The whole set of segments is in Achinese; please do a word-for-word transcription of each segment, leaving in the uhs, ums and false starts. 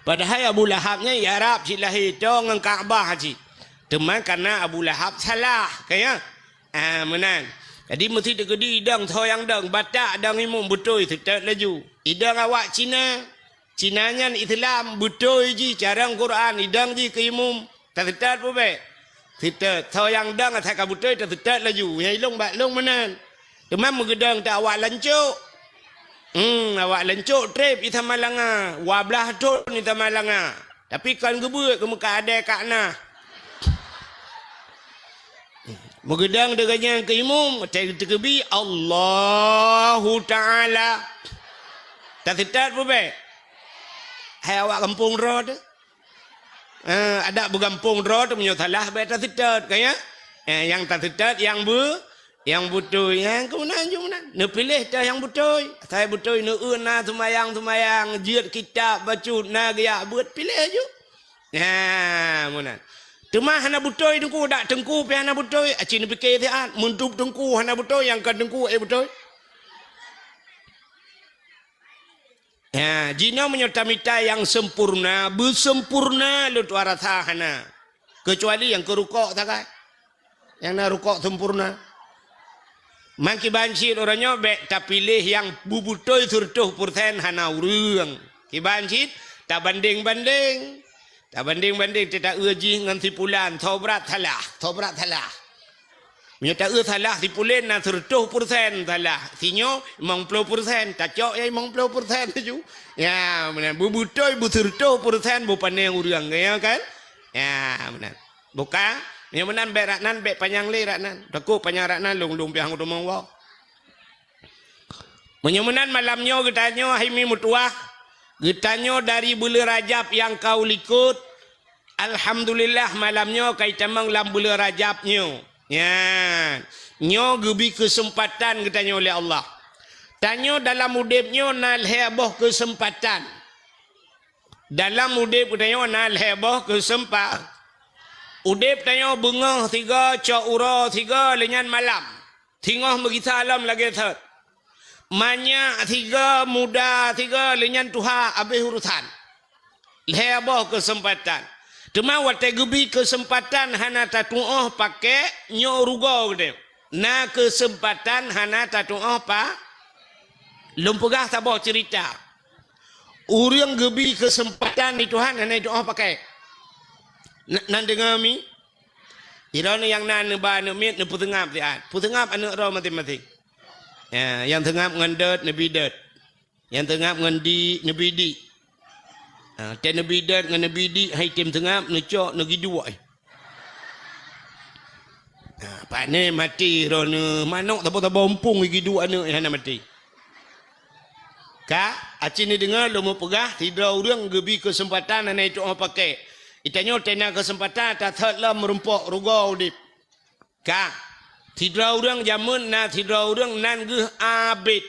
Padahai Abu Lahab nyan i Arab cit lahé, toe ngon Ka'bah cit. Teuma kareuna Abu Lahab salah, ka ya? Ah, meunan. Jadi meusti teukeudi idong, soe nyang dong, batak dong imum beutôi, seutôt laju. Idong awak Cina, Cina nyan Islam, beutôi jih carông Quran, idong jih keu imum, taseutôt peue bèk? Seutôt. Soe nyang dong asai ka beutôi, taseutôt laju. Nyang ilong bak long meunan. Teuma meugeudong ta awak lancok. Hmm, awak lancok trép i Samalanga, dua blaih thon i Samalanga. Tapi kon geubeuet keu meukat adèe ka na. Meugeudong deungon nyang keu imum, teukeudi Allahu Ta'ala. Taseutôt peue bèk? Hai awak gampông droe teuh. Eh, adak beugampông droe teuh meunyoe salah bèk taseutôt, ka ya? Eh, nyang taseutôt nyang beu-, nyang beutôi, nyang keunan ju meunan. Neupiléh teuh nyang beutôi. Asai beutôi, neueu na seumayang-seumayang, jeuet kitab bacut, na geujak beuet, piléh ju. Nyan meunan. Teuma hana beutôi teungku, dak teungku pih hana beutôi. Aci neupiké siat, meudup teungku hana beutôi, nyang kon teungku ék beutôi. Ya, jinoe meunyoe tamita nyang sempurna, beusempurna lôn tuan rasa hana. Keucuali nyang keu rukok sagai. Nyang na rukok sempurna. Man kiban cit uroe nyoe bèk tapiléh nyang beubeutôi seureutôh peureusén hana ureuëng. Kiban cit tabandeng-bandeng. Tabandeng-bandeng teuh taeu jih ngon si pulan, soe brat salah, soe brat salah. Meunyoe taeu salah si pulan na seureutôh peureusén salah, si nyoe limong ploh peureusén, tacok nyang limong ploh peureusén laju. Ya, meunan. Beubeutôi beuseureutôh peureusén beupané ureuëng, ya kan? Ya, meunan. Buka, meunyoe meunan bèk rak nan, bèk panyang lé rak nan. Takot panyang rak nan, lôn-lôn piah ngon teumong woe. Meunyoe meunan malam nyoe geutanyoe hai mi meutuwah, geutanyoe dari buleuen Rajab nyang ka u likot, alhamdulillah malam nyoe ka itamong lam buleuen Rajab nyoe. Nyan, nyoe geubi keuseumpatan geutanyoe lé Allah. Tanyoe dalam udeb nyoe na lhée boh keuseumpatan. Dalam udeb geutanyoe na lhée boh keuseumpa-, udeb tanyoe beungoh sigoe, cok uroe sigoe, lheueh nyan malam. Singoh meugisa lom lagée thot. Manyak sigoe, muda sigoe, lheueh nyan tuha, abéh urosan. Lhée boh keuseumpatan. Teuma watée geubi keuseumpatan hana tatuoh pakék, nyoe rugoe geutanyoe. Na keuseumpatan hana tatuoh pa-, lôn peugah saboh ceurita. Ureuëng geubi keuseumpatan di Tuhan hana jituoh pakék. Na-, nan deungoe mi? Droeneuh nyang na neuba aneuëk miet neupeuseungab siat. Peuseungab aneuëk droe maséng-maséng. Ya, nyang seungab ngon dot neubi dot. Nyang seungab ngon di neubi di. Ha, tée neubi dot ngon neubi di hai tem seungab neucok neugiduek. Ha, pane maté droeneuh, manok saboh-saboh umpung giduek aneuëk hana maté. Ka, aci neudeungoe lôn meupeugah, sidroe ureuëng geubi keuseumpatan hana jituoh pakék. Geutanyoe tena keuseumpatan tathot lom meurumpok rugoe udeb. Ka, sidroe ureuëng jameun na sidroe ureuëng nan geuh abet.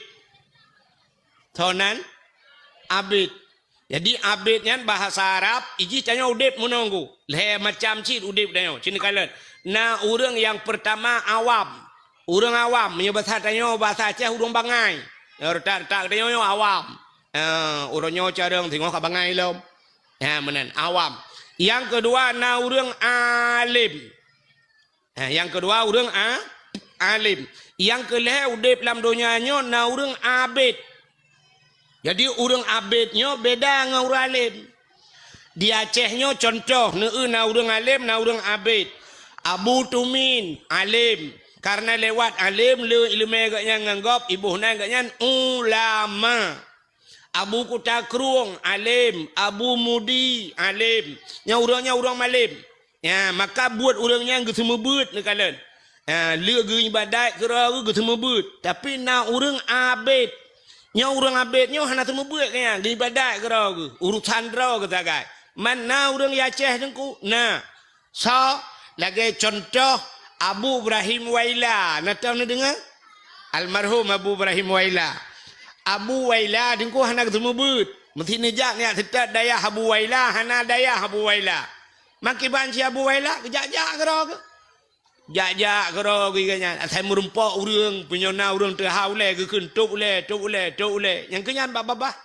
Soe nan? Abet. Jadi, abet nyan bahasa Arab, ijih tanyoe udeb meununggu. Lhée macam cit udeb tanyoe, cit neukalon. Na ureuëng nyang peurtama awam. Ureuëng awam, meunyoe basa tanyoe, basa Aceh, ureuëng bangai. Nyang reutak-reutak tanyoe nyoe awam. Eh, ureuëng nyoe carông singoh ka bangai lom. Ha, meunan, awam. Nyang keudua na ureuëng alem. Ha, nyang keudua ureuëng a-, alem. Nyang keulhée udeb lam donya nyoe na ureuëng abet. Jadi, ureuëng abet nyoe beda ngon ureuëng alem. Di Aceh nyoe cuntoh, neueu na ureuëng alem, na ureuëng abet. Abu Tumin, alem. Kareuna lewat alem, le iéleumé geuhnyan ngon gob, iboh nan geuhnyan ulama. Abu Kuta Krueng, alem. Abu Mudi, alem. Nyan ureuëng nyan ureuëng malem. Ya, maka buet ureuëng nyan geuseumeubeuet neukalon. Ya, le geuibadat keudroe geuh geuseumeubeuet. Tapi na ureuëng abet. Nyoe ureuëng abet nyoe hana seumeubeuet keu nyan, geuibadat keudroe geuh. Urosan droe geuh sagai. Man na ureuëng Aceh teungku? Na. Soe? Lagée cuntoh Abu Ibrahim Waila. Na tau neudeungoe? Almarhum Abu Ibrahim Waila. Abu Waila teungku hana geuseumeubeuet. Meusti neujak nyak seutôt dayah Abu Waila, hana dayah Abu Waila. Makiban si Abu Waila, geujak-jak keudroe geuh. Jak-jak keudroe geuh nyan. Asai meurumpok ureuëng, punyona ureuëng teuha ulée, geukheun tôb ulée, tôb ulée, tôb ulée. Nyang keu nyan bak babah.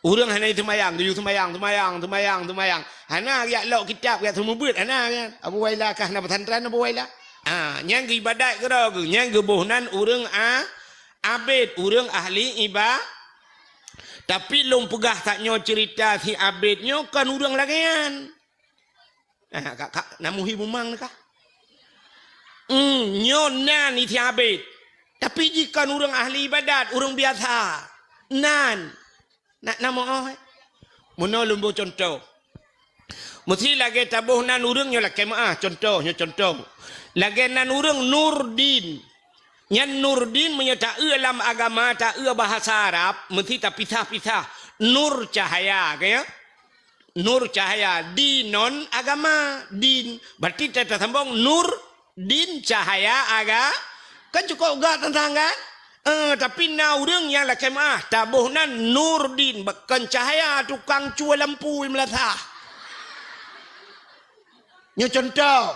Ureuëng hana seumayang, geuyue seumayang, seumayang, seumayang, seumayang. Hana geujak lok kitab, geujak seumeubeuet, hana nyan. Abu Waila kah na pesantren Abu Waila. Ha, nyan geuibadat keudroe geuh, nyan geuboh nan ureuëng a-, abid, ureuëng ahli iba-, tapi lôn peugah tanyoe ceurita si abid nyoe kon ureuëng lagée nyan. Ah, ka, ka, na muhi bumang kah? Hmm, nyoe nan isi abid. Tapi jih kon ureuëng ahli ibadat, ureuëng biasa. Nan. Nak na meu'oh, eh? Meunoe lôn boh cuntoh. Meusi lagée taboh nan ureuëng nyoe lakée meu'ah, cuntoh, nyoe cuntoh. Lagée nan ureuëng Nurdin. Nyan Nurdin meunyoe taeu lam agama, taeu bahasa Arab, meusi tapisah-pisah. Nur cahaya, ka ya? Nur cahaya, dinon agama, din. Berarti ta-, tasambong nur, din, cahaya, aga-, kan cukôp gak teuntang kan? Eh, tapi na ureuëng nyang lakée meu'ah, taboh nan nur din, kon cahaya tukang cue lampu i meulasah. Nyoe cuntoh.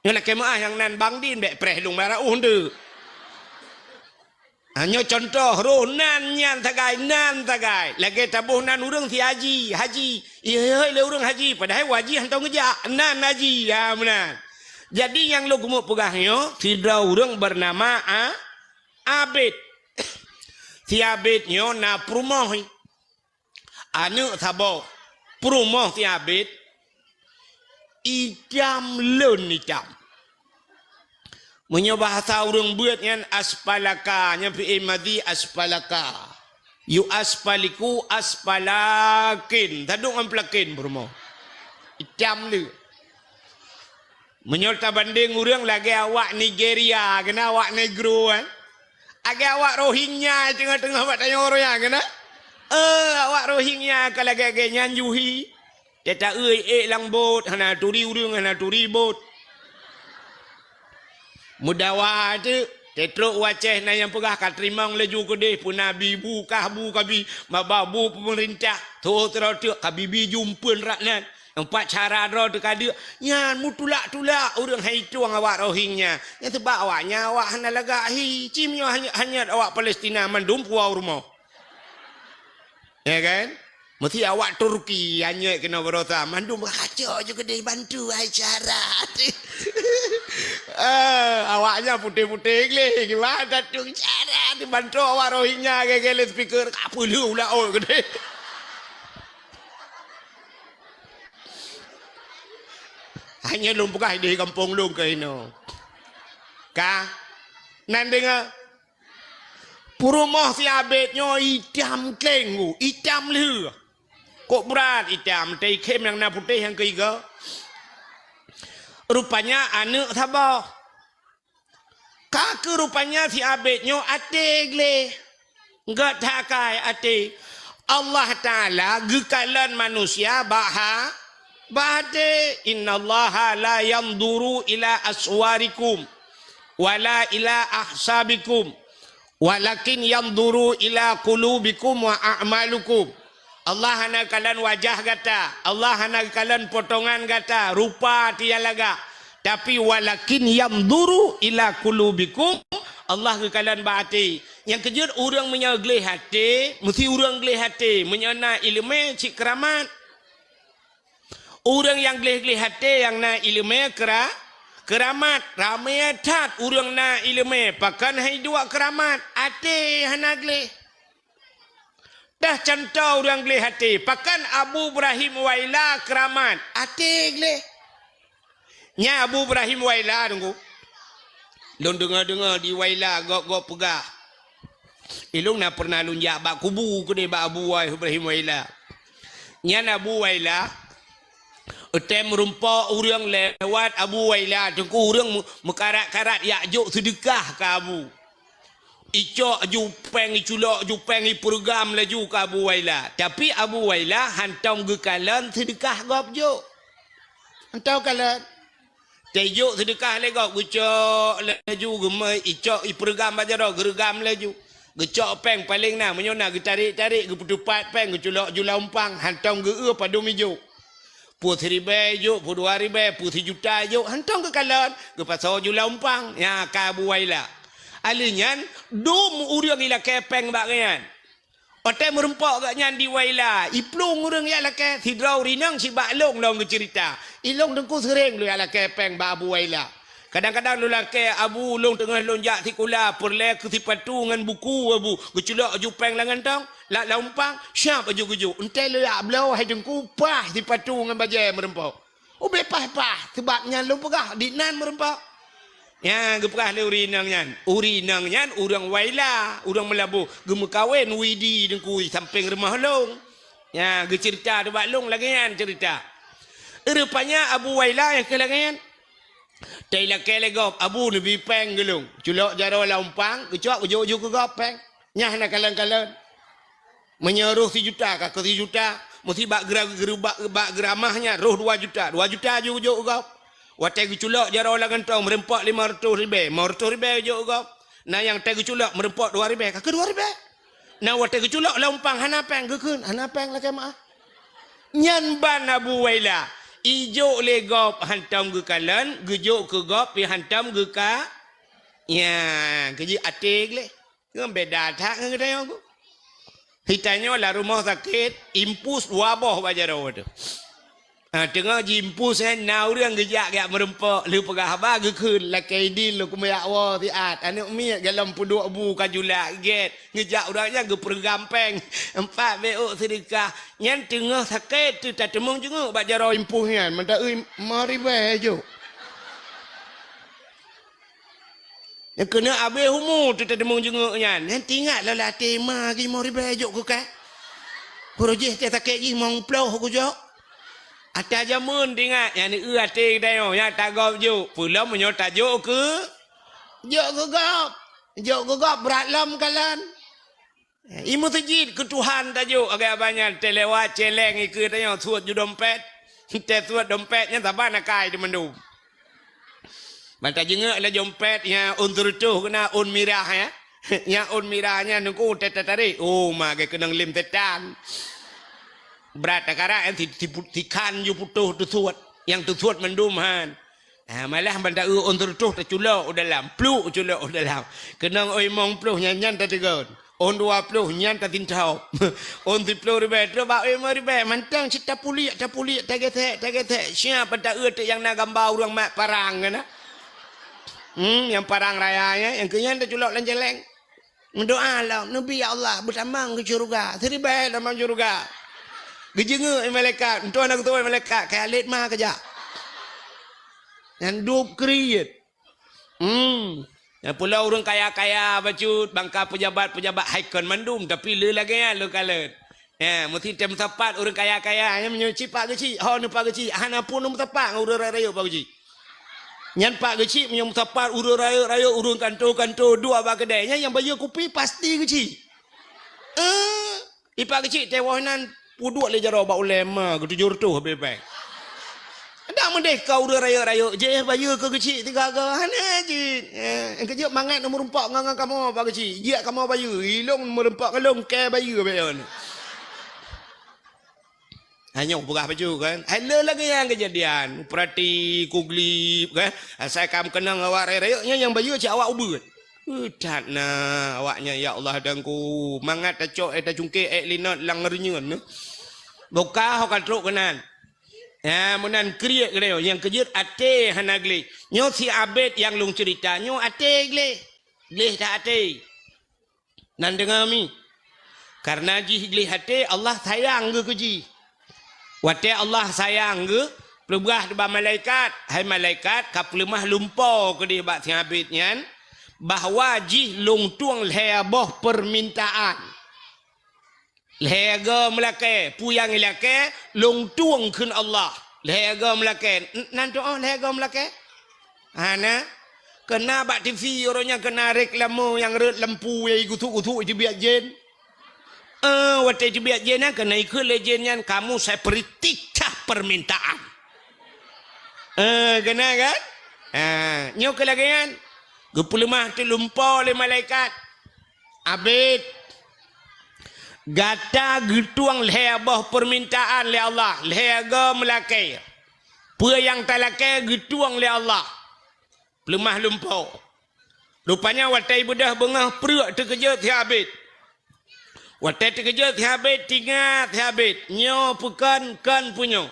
Nyoe lakée meu'ah nyang nan bang din, bék preh lôn marah uh ndeuk. Ha, nyoe cuntoh roh nan nyan sagai, nan sagai. Lagée taboh nan ureuëng si haji, haji. Ihôi lé ureuëng haji, padahai haji hántom geujak. Nan haji, ha, meunan. Jadi nyang lôn keumeung peugah nyoe, sidroe ureuëng beunama A-, Abid. Si Abid nyoe na peurumoh. Aneuëk saboh, peurumoh si Abid, itam lôn itam. Meunyoe bahasa ureuëng beuet nyan aspalaka, nyan fi'il madhi aspalaka. Yu aspaliku aspalakin, tadong ngon pelakin peurumoh. Itam lé. Meunyoe tabandeng ureuëng lagée awak Nigeria, keunan awak Negro, eh. Lagée awak Rohingya teungoh-teungoh bak tanyoe ureuëng nyan, keunan. Eh, awak Rohingya ka lagée-lagée nyan juhi. Teuta-eu ék lam bot, hana turi ureuëng, hana turi bot. Meudawa teuk, teutrok u Aceh na nyang peugah ka teurimong laju keudeh, peue na bi bu kah bu kabi, maba bu peumeurintah, tho teuroteuk kabi bi jumpeuen rak nan. Empat cara droe teuka deuk, nyan meutulak-tulak ureuëng hai tueng awak Rohingya. Nyan seubab awak nyan awak hana lagak hi, cim nyoe hanyot, hanyot awak Palestina mandum puwoe rumoh. Ya kan? Mesti awak Turki hanyot keunoe barosa, mandum kacok je keudeh bantu hai cara. Eh, awak nyan putéh-putéh gleh, gimana tu cara dibantu awak Rohingya gaya-gaya speaker, ka peuleuh ulah oi keudeh. Hanya lôn peugah di gampông lôn keunoe. Ka? Nan deungoe? Peurumoh si Abed nyoe itam kleng, itam lheueh. Kok brat itam, teuikhém nyang na putéh nyang keuigoe. Rupanya aneuëk saboh. Ka keuh rupanya si Abed nyoe até gleh. Gét that akai até. Allah Taala geukalon manusia bak ha-, bak até. Innallaha la yanzuru ila aswarikum wala ila ahsabikum, walakin yanzuru ila qulubikum wa a'malikum. Allah hana kalon wajah gata, Allah hana kalon potongan gata, rupa tiang lagak. Tapi walakin yanzuru ila qulubikum, Allah geukalon bak até. Nyang keujeuet ureuëng meunyoe gleh até, meusti ureuëng gleh até, meunyoe na iéleumé cit keuramat. Ureuëng nyang gleh-gleh até nyang na iéleumé keura-, keuramat. Ramé that ureuëng na iéleumé, pakon hai duek keuramat, até hana gleh. Dah cuntoh ureuëng gleh até, pakon Abu Ibrahim Waila keuramat, até gleh. Nyan Abu Ibrahim Waila, Teungku. Lôn deungoe-deungoe di Waila gob-gob peugah. Ilôn na pernah lôn jak bak kubu keudeh bak Abu Ibrahim Waila. Nyan Abu Waila, watée meurumpok ureuëng lewat Abu Waila, Teungku, ureuëng meu-, meukarat-karat jak jok seudeukah keu Abu. Icok ju péng, iculok ju péng, ipeureuguem laju keu Abu Waila. Tapi Abu Waila hántom geukalon seudeukah gob jok. Hántom kalon. Teujok seudeukah lé gob, geucok laju, geumeu-, icok ipeureuguem bak jaroe, geureugam laju. Geucok péng paleng na, meunyoe na geutarek-tarek, geupeuteupat péng, geuculok ju lam umpang, hántom geu-eu padum ijok. Peue siribée ijok, peue dua ribée, peue sijuta ijok, hántom geukalon, geupasoe ju lam umpang. Nyan ka Abu Waila. Alheuh nyan, dum ureuëng ilakée péng bak geuh nyan. Watée meurumpok gobnyan di Waila, iplueng ureuëng jak lakée, sidroe ureuëng inong sibak lôn lom geuceurita. Ilôn teungku seuréng lôn jak lakée péng bak Abu Waila. Kadang-kadang lôn lakée, "Abu, lôn teungoh lôn jak sikula, peureulée keu sipatu ngon buku, Abu." Geuculok ju péng lam gantong, lam, lam umpang, siab aju geujok. Eunteuk lôn jak bloe hai teungku, paih sipatu ngon bajée meurumpok. Ubé paih-paih, sabab nyan lôn peugah, di nan meurumpok. Nyan geupeugah lé ureuëng inong nyan. Ureuëng inong nyan ureuëng Waila, ureuëng Meulaboh, geumeukawen Widi teungku sampéng rumoh lôn. Nyan geuceurita teuh bak lôn lagée nyan ceurita. Rupanya Abu Waila nyang keu lagée nyan. Teulakée lé gob, Abu neubi péng keu lôn. Culok jaroe lam umpang, geucok geujok ju keu gob péng. Nyan hana kalon-kalon. Meunyoe roh sijuta, ka keu sijuta, meusti bak geura-, geura-, bak, bak geuramah nyan, roh dua juta, dua juta ju geujok gob. Watée geuculok jaroe lam gantong, meurumpok limong reutôh ribée, limong reutôh ribée geujok gob. Na nyang watée geuculok meurumpok dua ribée, ka keu dua ribée. Na watée geuculok lam umpang hana péng, geukheun, "Hana péng lakée meuáh." Nyan ban Abu Waila, ijok lé gob hantom geukalon, geujok keu gob pih hantom geuka-, ya, keu jih até gleh. Ngon beda that ngon geutanyoe ku. Hitanyoe lam rumoh sakét, impus dua boh bak jaroe teuh. Ha, teungoh jiimpus nyan, na ureuëng geujak geujak meurumpok, lheueh peugah haba geukheun, "Lakée idin lôn keumeujak woe siat, aneuëk miet golom peuduek bu ka julak gét." Geujak ureuëng nyan geupeureugam péng empat beuôk seudeukah. Nyan teungoh sakét teuh tateumeung jeungeuek bak jaroe impus nyan, mantong eu limong ribée jok. Nyang keuneuk abéh umu teuh tateumeung jeungeuek nyan. Nyan teuingat lom lam até ma limong ribée jok keu kah. Peureujih teuh sakét jih limong ploh kujok. Ata jameun teuingat, nyan eu até geutanyoe, nyan tagob jok. Peulom meunyoe tajok keu, jok keu gob. Jok keu gob brat lom kalon. I meuseujid keu Tuhan tajok, agak banyak teuh lewat celeng ikeue tanyoe suet ju dompet. Teuh suet dompet nyan saban akai teuh mandum. Ban tajeungeuek lé dompet nyang ôn seureutôh keunan ôn mirah, ya. Nyang ôn mirah nyan nungku teuh tatarek. Oh, ma geukeunong lem setan. Brat takarak nyan si, si, sikhan ju putôh teusuet. Nyang teusuet mandum han. Ah, malah ban ta-eu ôn seureutôh taculok u dalam, pluk culok u dalam. Keunong ôn limong ploh nyan, nyan tateugon. Ôn dua ploh nyan tasinthop. Ôn siploh ribée, trok bak ôn limong ribée, mantong cit tapuliek, tapuliek, tagesek, tagesek. Siap ban ta-eu teuk nyang na gamba ureuëng mat parang keunan. Hmm, nyang parang raya nyan, nyang keu nyan taculok lam celeng. Meudoa lom, "Neubi ya Allah, beutamong keu syeuruga, siribée tamong syeuruga." Geujeungeuek malaikat, meutuah na geutuwoe malaikat, kayalét ma keujak. Nyan dub kriet. Hmm. Nyang pula ureuëng kaya-kaya bacut, bangka peujabat-peujabat hai kon mandum, tapi le lagée nyan lôn kalon. Ya, meusti tem meusapat ureuëng kaya-kaya, nyan meunyoe cit pak geuchik, ho neupak geuchik, hana pun neumeusapat ngon ureuëng rayeuk pak geuchik. Nyan pak geuchik meunyoe meusapat ureuëng rayeuk-rayeuk, ureuëng kanto-kanto, duek bak keudée, nyan nyang bayeue kupi pasti geuchik. Eh, ipak geuchik teuh woh nan peuduek lé jaroe bak ulée ma geutujoh reutôh bée-bée. Dak meudeh ka ureuëng rayeuk-rayeuk, jih bayeue keu geuchik tiga go, hana jih. Eh, keujeuet mangat neumeurumpok ngon, ngon kamoe pak geuchik, jiak kamoe bayeue, ilong meurumpok ngon lôn kée bayeue bée nyoe. Hanyoe peugah bacut kan. Hai le lagée nyan keujadian. Peurati kuglip kan. Asai kam keunong awak rayeuk-rayeuk nyan nyang bayeue cit awak ubeut. Eh, that na awak nyan ya Allah Tuhanku. Mangat tacok eh tacungkek eh linot lam reunyeun. Boka ho ka trok keunan. Ya, meunan kriet keudeh nyang keujeuet até hana gleh. Nyoe si Abed nyang lôn ceurita, nyoe até gleh. Gleh that até. Nan deungoe mi. Kareuna jih gleh até, Allah sayang geuh keu jih. Watée Allah sayang geuh, peugah bak malaikat, "Hai malaikat, ka peuleumah lumpo keudeh bak si Abed nyan, bahwa jih lôn tueng lhée boh peumintaan." Lhée go meulakée, peue nyang ilakée, lôn tueng kheun Allah. Lhée go meulakée, n-, nan tuoh lhée go meulakée? Hana. Keuna bak T V uroe nyan keuna reklame nyang rhot lampu nyang gusuk-gusuk iteubiet jén. Eh, watée iteubiet jén nyan keuna ikheun lé jén nyan, "Kamu saya beri tiga permintaan." Eh, keuna kan? Ha, nyoe keu lagée nyan. Geupeuleumah teulumpo lé malaikat. Abed, gata geutueng lhée boh peumintaan lé Allah, lhée go meulakée. Peue nyang talakée geutueng lé Allah. Peuleumah lumpo. Rupanya watée beudôh beungoh preuek teukeujot si Abed. Watée teukeujot si Abed, tingat si Abed, nyoe peukon, kon peue nyoe.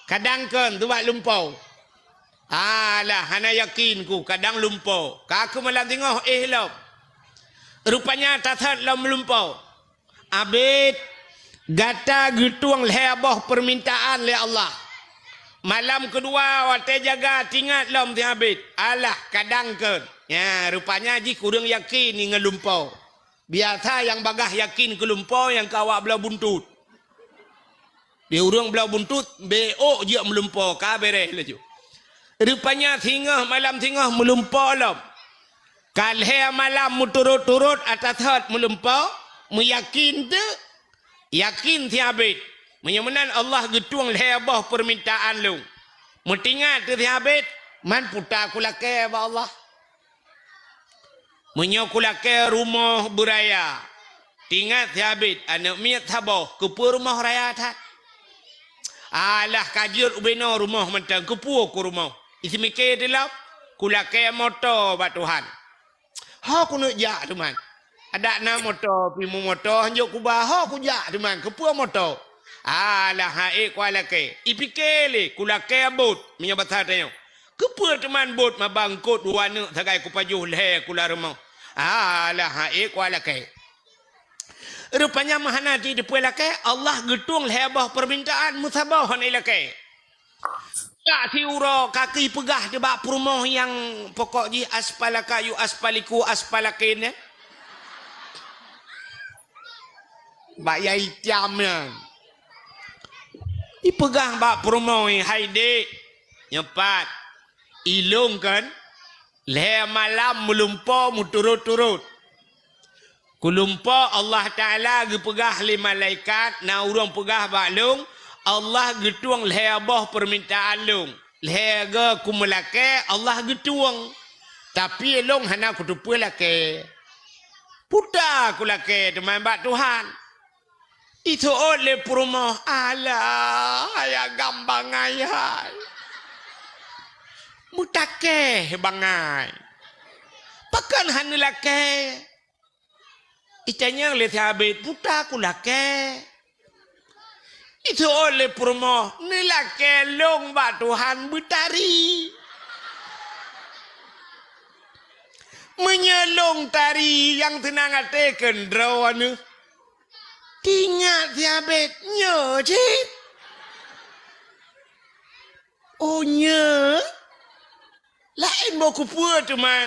Kadang kon, teuh bak lumpoe. Alah, hana yakin ku, kadang lumpoe. Ka keuh malam singoh éh lom. Rupanya tasot lom lumpoe. Abed, gata geutueng lhée boh peumintaan lé Allah. Malam keudua watée jaga, tingat lom si Abed. Alah, kadang kon. Nya, rupanya jih kureueng yakin ngon lumpoe. Biasa nyang bagaih yakin keu lumpoe nyang ka awak bloe buntut. Di ureuëng bloe buntut, bék jeuet meulumpoe, ka beres laju. Rupanya singoh malam singoh meulumpoe lom. Ka lhée malam meuturot-turot ata thot meulumpoe, meuyakin teuk, yakin si Abed. Meunyoe meunan Allah geutueng lhée boh peumintaan lôn. Meutingat teuk si Abed, man puta kulakée bak Allah. Meunyoe kulakée rumoh beuraya, tingat si Abed aneuëk miet saboh, keupeue rumoh raya that. Alah ka jeuet ubenoe rumoh mantong, keupeue ku rumoh. Iseumiké teulom, kulakée moto bak Tuhan. Ho kuneuk jak teuma. Adak na moto, pi meumoto hanjok kuba, ho kujak teuma, keupeue moto. Alah, ha'ék kualakée. Ipiké lé, kulakée bot, meunyoe basa tanyoe. Keupeue teuma bot mabangkot dua neuk sagai kupajoh lhée kula rumoh. Alah, ha'ék kualakée. Rupanya meuhana jiteupeue lakée, Allah geutueng lhée boh peumintaan meusaboh hana ilakée. Jak siuroe ka keuh ipeugah teuh bak peurumoh nyang pokok jih aspalaka yu aspaliku aspalakin nyan. Bak yai tiam nyan. Ipeugah bak peurumoh, "Hai dék, nyoe pat, ilôn kan lhée malam meulumpoe meuturot-turot. Kulumpoe Allah Taala geupeugah lé malaikat, na ureuëng peugah bak lôn, Allah geutueng lhée boh peumintaan lôn. Lhée goe kumeulakée, Allah geutueng. Tapi lôn hana kuteupeue lakée. Puta kulakée teuma bak Tuhan." Iseuôt lé peurumoh, "Alah, hai agam bangai hai. Meutakée bangai. Pakon hana lakée?" Itanyong lé si Abed, "Puta kulakée." Iseuôt lé peurumoh, "Neulakée lôn bak Tuhan beutari. Meunyoe lôn tari nyang teunang até keu droeneuh." Tingat si Abed, "Nyoe cit. Oh, nyoe? Laén boh keupeue teuma."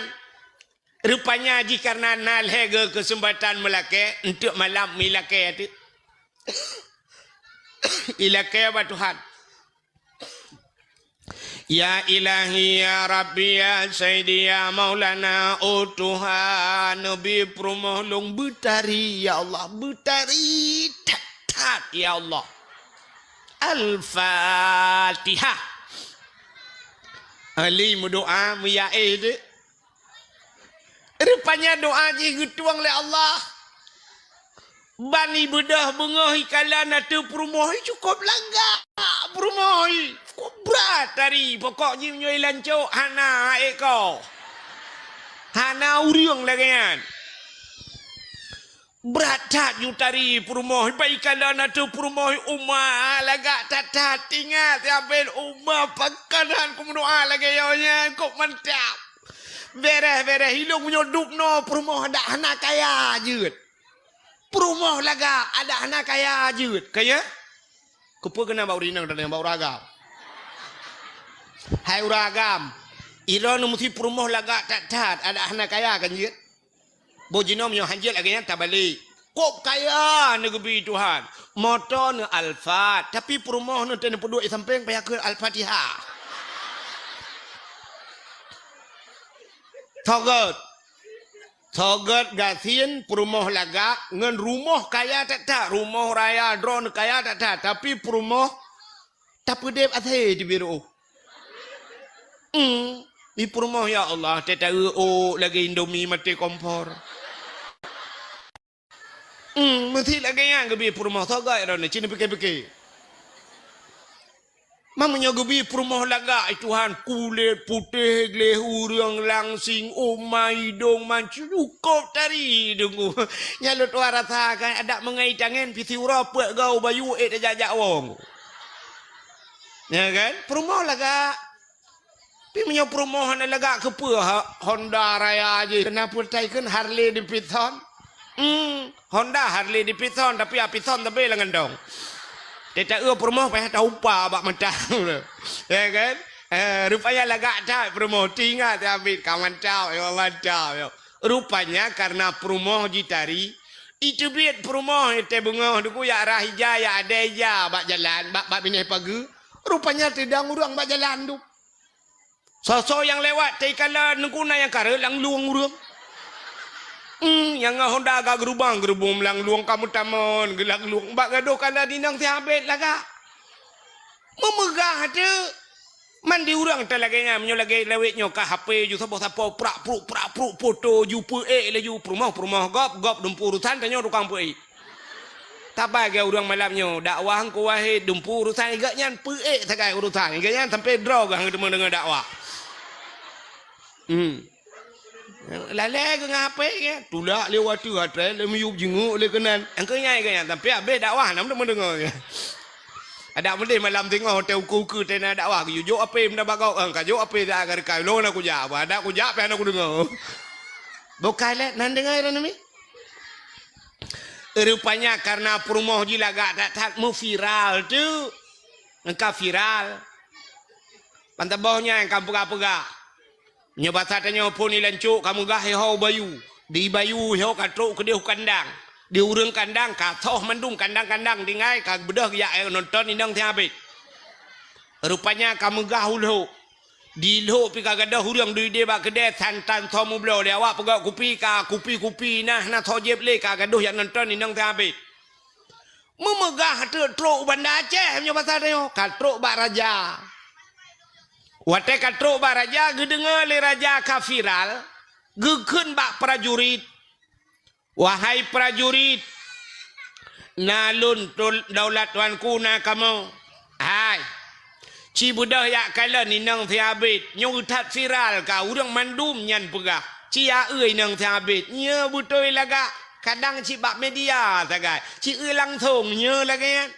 Rupanya jih kareuna na lhée goe keuseumpatan meulakée, eunteuk malam meulakée teuk. Ilakée bak Tuhan. "Ya Ilahi, ya Rabbi, ya Sayyidi, ya Maulana, oh Tuhan, neubi peurumoh lôn beutari, ya Allah, beutari that-that, ya Allah." Al-Fatihah. Ahli meudoa, meuyaéh deh. Rupanya doa jih geutueng lé Allah. Ban ibeudôh beungoh ikalon ateueh peurumoh, cukôp lagak peurumoh, cukôp brat tari. Pokok jih meunyoe ilancok hana ék ko. Hana ureuëng lagée nyan. Brat that ju tari peurumoh, ban ikalon ateueh peurumoh, uma lagak that-that. Ingat, si Abed, uma pakon han kumeudoa lagée nyoe nyan, kok mantap. Béréh-béréh ilôn meunyoe dub noe peurumoh adak hana kaya jeuet. Peurumoh lagak adak hana kaya jeuet. Kaya? Keupeue keunan bak ureuëng inong dan bak ureuëng agam? Hai ureuëng agam, droeneuh meusti peurumoh lagak that-that adak hana kaya kan jeuet? Boh jinoe meunyoe han jeuet lagée nyan tabalek. Kok kaya neugeubri Tuhan. Moto neuh Alphard, tapi peurumoh neuh teuh neupeuduek i sampéng payah kheun Al-Fatihah. Soe gét. Soe gét gasien peurumoh lagak ngon rumoh kaya that-that, rumoh raya droeneuh kaya that-that, tapi peurumoh tapeudeb asée teubiet reuôh. Hmm, di peurumoh, ya Allah, teuta eu-ôk lagée Indomie maté kompor. Hmm, meusti lagée nyan geubri peurumoh, soe gét droeneuh, ci neupike-pike. Meunyoe geubi peurumoh lagak, ai Tuhan, kulét putéh gleh ureuëng langsing, uma idong mancukôb tari deungoe. Nyan lôn tuan rasa kan, adak meungai tangen pih siuroe peuet goe bayu ék tajak-jak wong. Ya kan? Peurumoh lagak. Tapi meunyoe peurumoh hana lagak keupeue ha, Honda Raya jih. Keunan peutai kheun Harley Davidson. Hmm, Honda Harley Davidson tapi Davidson tapi lam gantong. Teuta eu peurumoh payah taupa bak mata. Ya kan? Eh, rupanya lagak that peurumoh. Tingat ya bit ka mantap ya mantap ya. Rupanya karena peurumoh jitari, iteubiet peurumoh teubeungoh duku ya rah ija ya adai ija bak jalan bak bak binéh pageue. Rupanya teudong ureuëng bak jalan tu. Soe-soe nyang lewat teukalon neuguna nyang kareuet lam lueng ureuëng. Hmm, nyang ngon Honda agak geurubang-geurubong lam lueng kamoe tamon geulam lueng bak gadoh kala dinang sihabet lagak. Meumegah teuk. Man di ureuëng ta lagée nyan meunyoe lagée lawét nyoe ka H P ju saboh sapo prak pruk prak pruk poto ju peuék laju peurumoh-peurumoh gob gob dumpu urusan tanyoe tukang peuék. Tabagi ureuëng malam nyoe, dakwah Teungku Wahid dumpu urusan igak nyan peuék sagai urusan. Igak nyan sampai droe gah teuma deungoe dakwah. Hmm. Lalée geuh ngon H P ke, tulak lé watée atré lé miyueb jinguk lé keunan. Engkau nyai igak nyan sampai habéh dakwah nam teuma deungoe. Adak meudeh malam singoh teu uku-uku tena dakwah geuyue jok H P meuda bagok, eh, ka jok H P dah ka rekai lôn aku jak. Adak kujak pih hana kudeungoe. Bokai lé nan deungoe ran mi. Rupanya karena peurumoh jih lagak that-that meuviral tu. Engka viral. Pantaboh nyan ka peugah-peugah. Nyoe basa tanyoe phon ilancok ka meugah iho bayu. Di bayu iho ka trok keudeh u kandang. Di ureuëng kandang ka soh mandum kandang-kandang tinggai ka beudôh geujak nonton inong sihabet. Rupanya ka meugah u lhok. Di lhok pih ka gadôh ureuëng duek ideh bak keudè santan soe meubloe lé awak peugöt kupi ka kupi-kupi nah na soe jieb lé ka gadôh jak nonton inong sihabet. Meumeugah teuk trok u Banda Aceh meunyoe basa tanyoe ka trok bak raja. Watée ka trok bak raja geudeungoe lé raja ka viral geukheun bak prajurit. Wahai prajurit, na lôn daulat tuanku na kamoe. Hai, ci beudôh jak kalon inong sihabet nyoe that viral ka ureuëng mandum nyan peugah. Ci aeu inong sihabet nyoe beutôi lagak kadang cit bak media sagai. Ci eu langsong nyoe lagée nyan.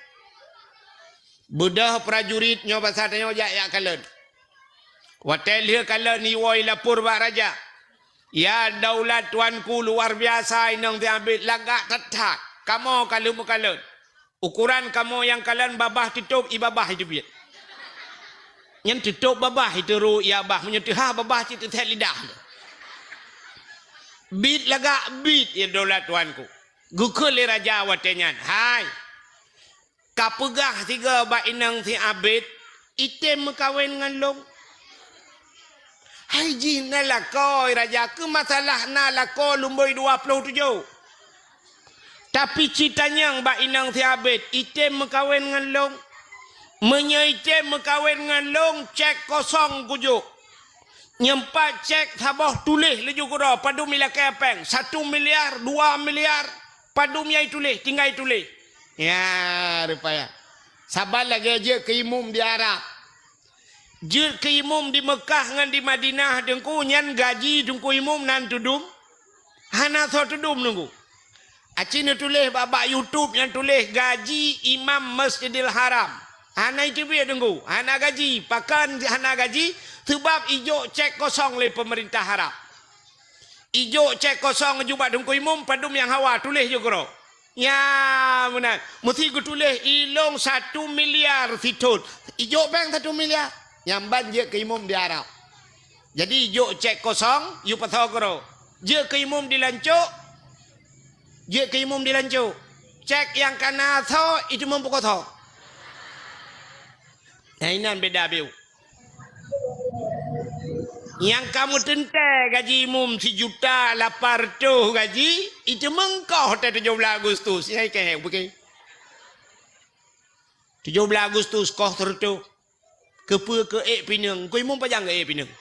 Beudôh prajurit nyoe basa tanyoe jak jak kalon. Watée lheueh kalon iwoe ilapor bak raja. Ya daulat tuanku luar biasa inong sihabet lagak that-that. Kamoe ka lheueh meukalon. Ukuran kamoe nyang kalon babah teutob i babah iteubiet. Nyan teutob babah iteuro i babah meunyoe teuhah babah cit teuset lidah. Bit lagak bit ya daulat tuanku. Geukheun lé raja watée nyan, hai. Ka peugah sigoe bak inong sihabet item meukawen ngon lôn. Hai jih na lakoe raja keu masalah na lakoe lumboi dua ploh tujoh. Tapi ci tanyong bak inong sihabet item meukawen ngon lôn. Meunyoe item meukawen ngon lôn cek kosong kujok. Nyoe pat cek saboh tuléh laju keudroe padum ilakée péng satu miliar dua miliar padum nyai tuléh tinggai tuléh. Ya rupaya. Saban lagée jeuet keu imum di Arab. Jeuet keu imum di Meukah ngon di Madinah teungku nyan gaji teungku imum nan teudum. Hana soe teudum teungku. Aci neutuléh bak-bak YouTube nyang tuléh gaji imam Masjidil Haram. Hana iteubiet teungku, hana gaji. Pakon hana gaji? Seubab ijok cek kosong lé peumeurintah Arab. Ijok cek kosong jubah teungku imum padum nyang hawa tuléh jukro. Nya meunan. Meusi geutuléh ilong satu miliar sithon. Ijok péng satu miliar. Nyang ban jeuet keu imum di Arab. Jadi ijok cek kosong, yue pasoe keudroe. Jeuet keu imum dilancok, jeuet keu imum dilancok. Cek nyang kana soe, itu meupukoe soe. Nah, inan beda biu. Nyang kamoe teuntée gaji imum sijuta lapan reutôh gaji, itu meungkoh teuh tujoh blaih Agustus. Nyai keuhai bukai. Tujoh blaih Agustus koh seureutôh. Keupeue keu ék pineung? Teungku imum pajan geuék pineung?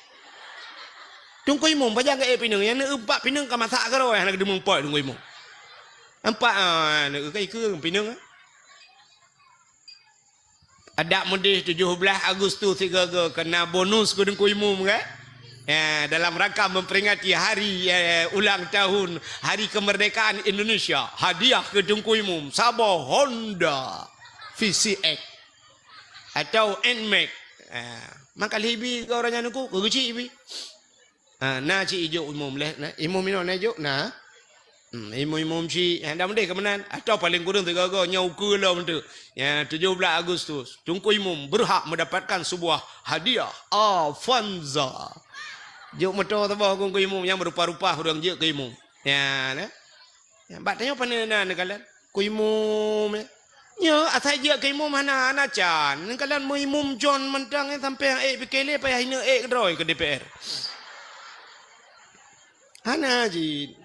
Teungku imum pajan geuék pineung? Nyang neueu bak pineung ka masak keudroe hana geudeumeung pot teungku imum. Empat ah, neueu ka ikeue pineung. Adak meudeh tujoh blaih Agustus sigoe-goe keu na bonus keu Teungku Imum, kan? Ya, dalam rangka memperingati hari, eh, ulang tahun Hari Kemerdekaan Indonesia, hadiah keu Teungku Imum saboh Honda V C X atau Nmax. Eh, maka lheuh bi keu ureueng nyan Teungku, keu geuchik bi. Ha, na cit ijok imum leh, na, imum inoe na ijok, na. Hmm, imum-imum cit, ya, dah meudeh keu meunan. Atau paling kureueng sigoe-goe nyoe ukeue lom tu. Ya, tujoh blaih Agustus, Teungku Imum berhak mendapatkan sebuah hadiah Avanza. Jok moto saboh Teungku Imum nyang meurupa-rupa ureueng jeuet keu imum. Ya, na. Bak tanyoe pane na neukalon? Keu imum, eh. Nyoe asai jeuet keu imum hana, hana can. Neukalon meu imum John mantong, eh, sampai ék pike lé payah ineuk ék keudroe keu D P R. Hana jih.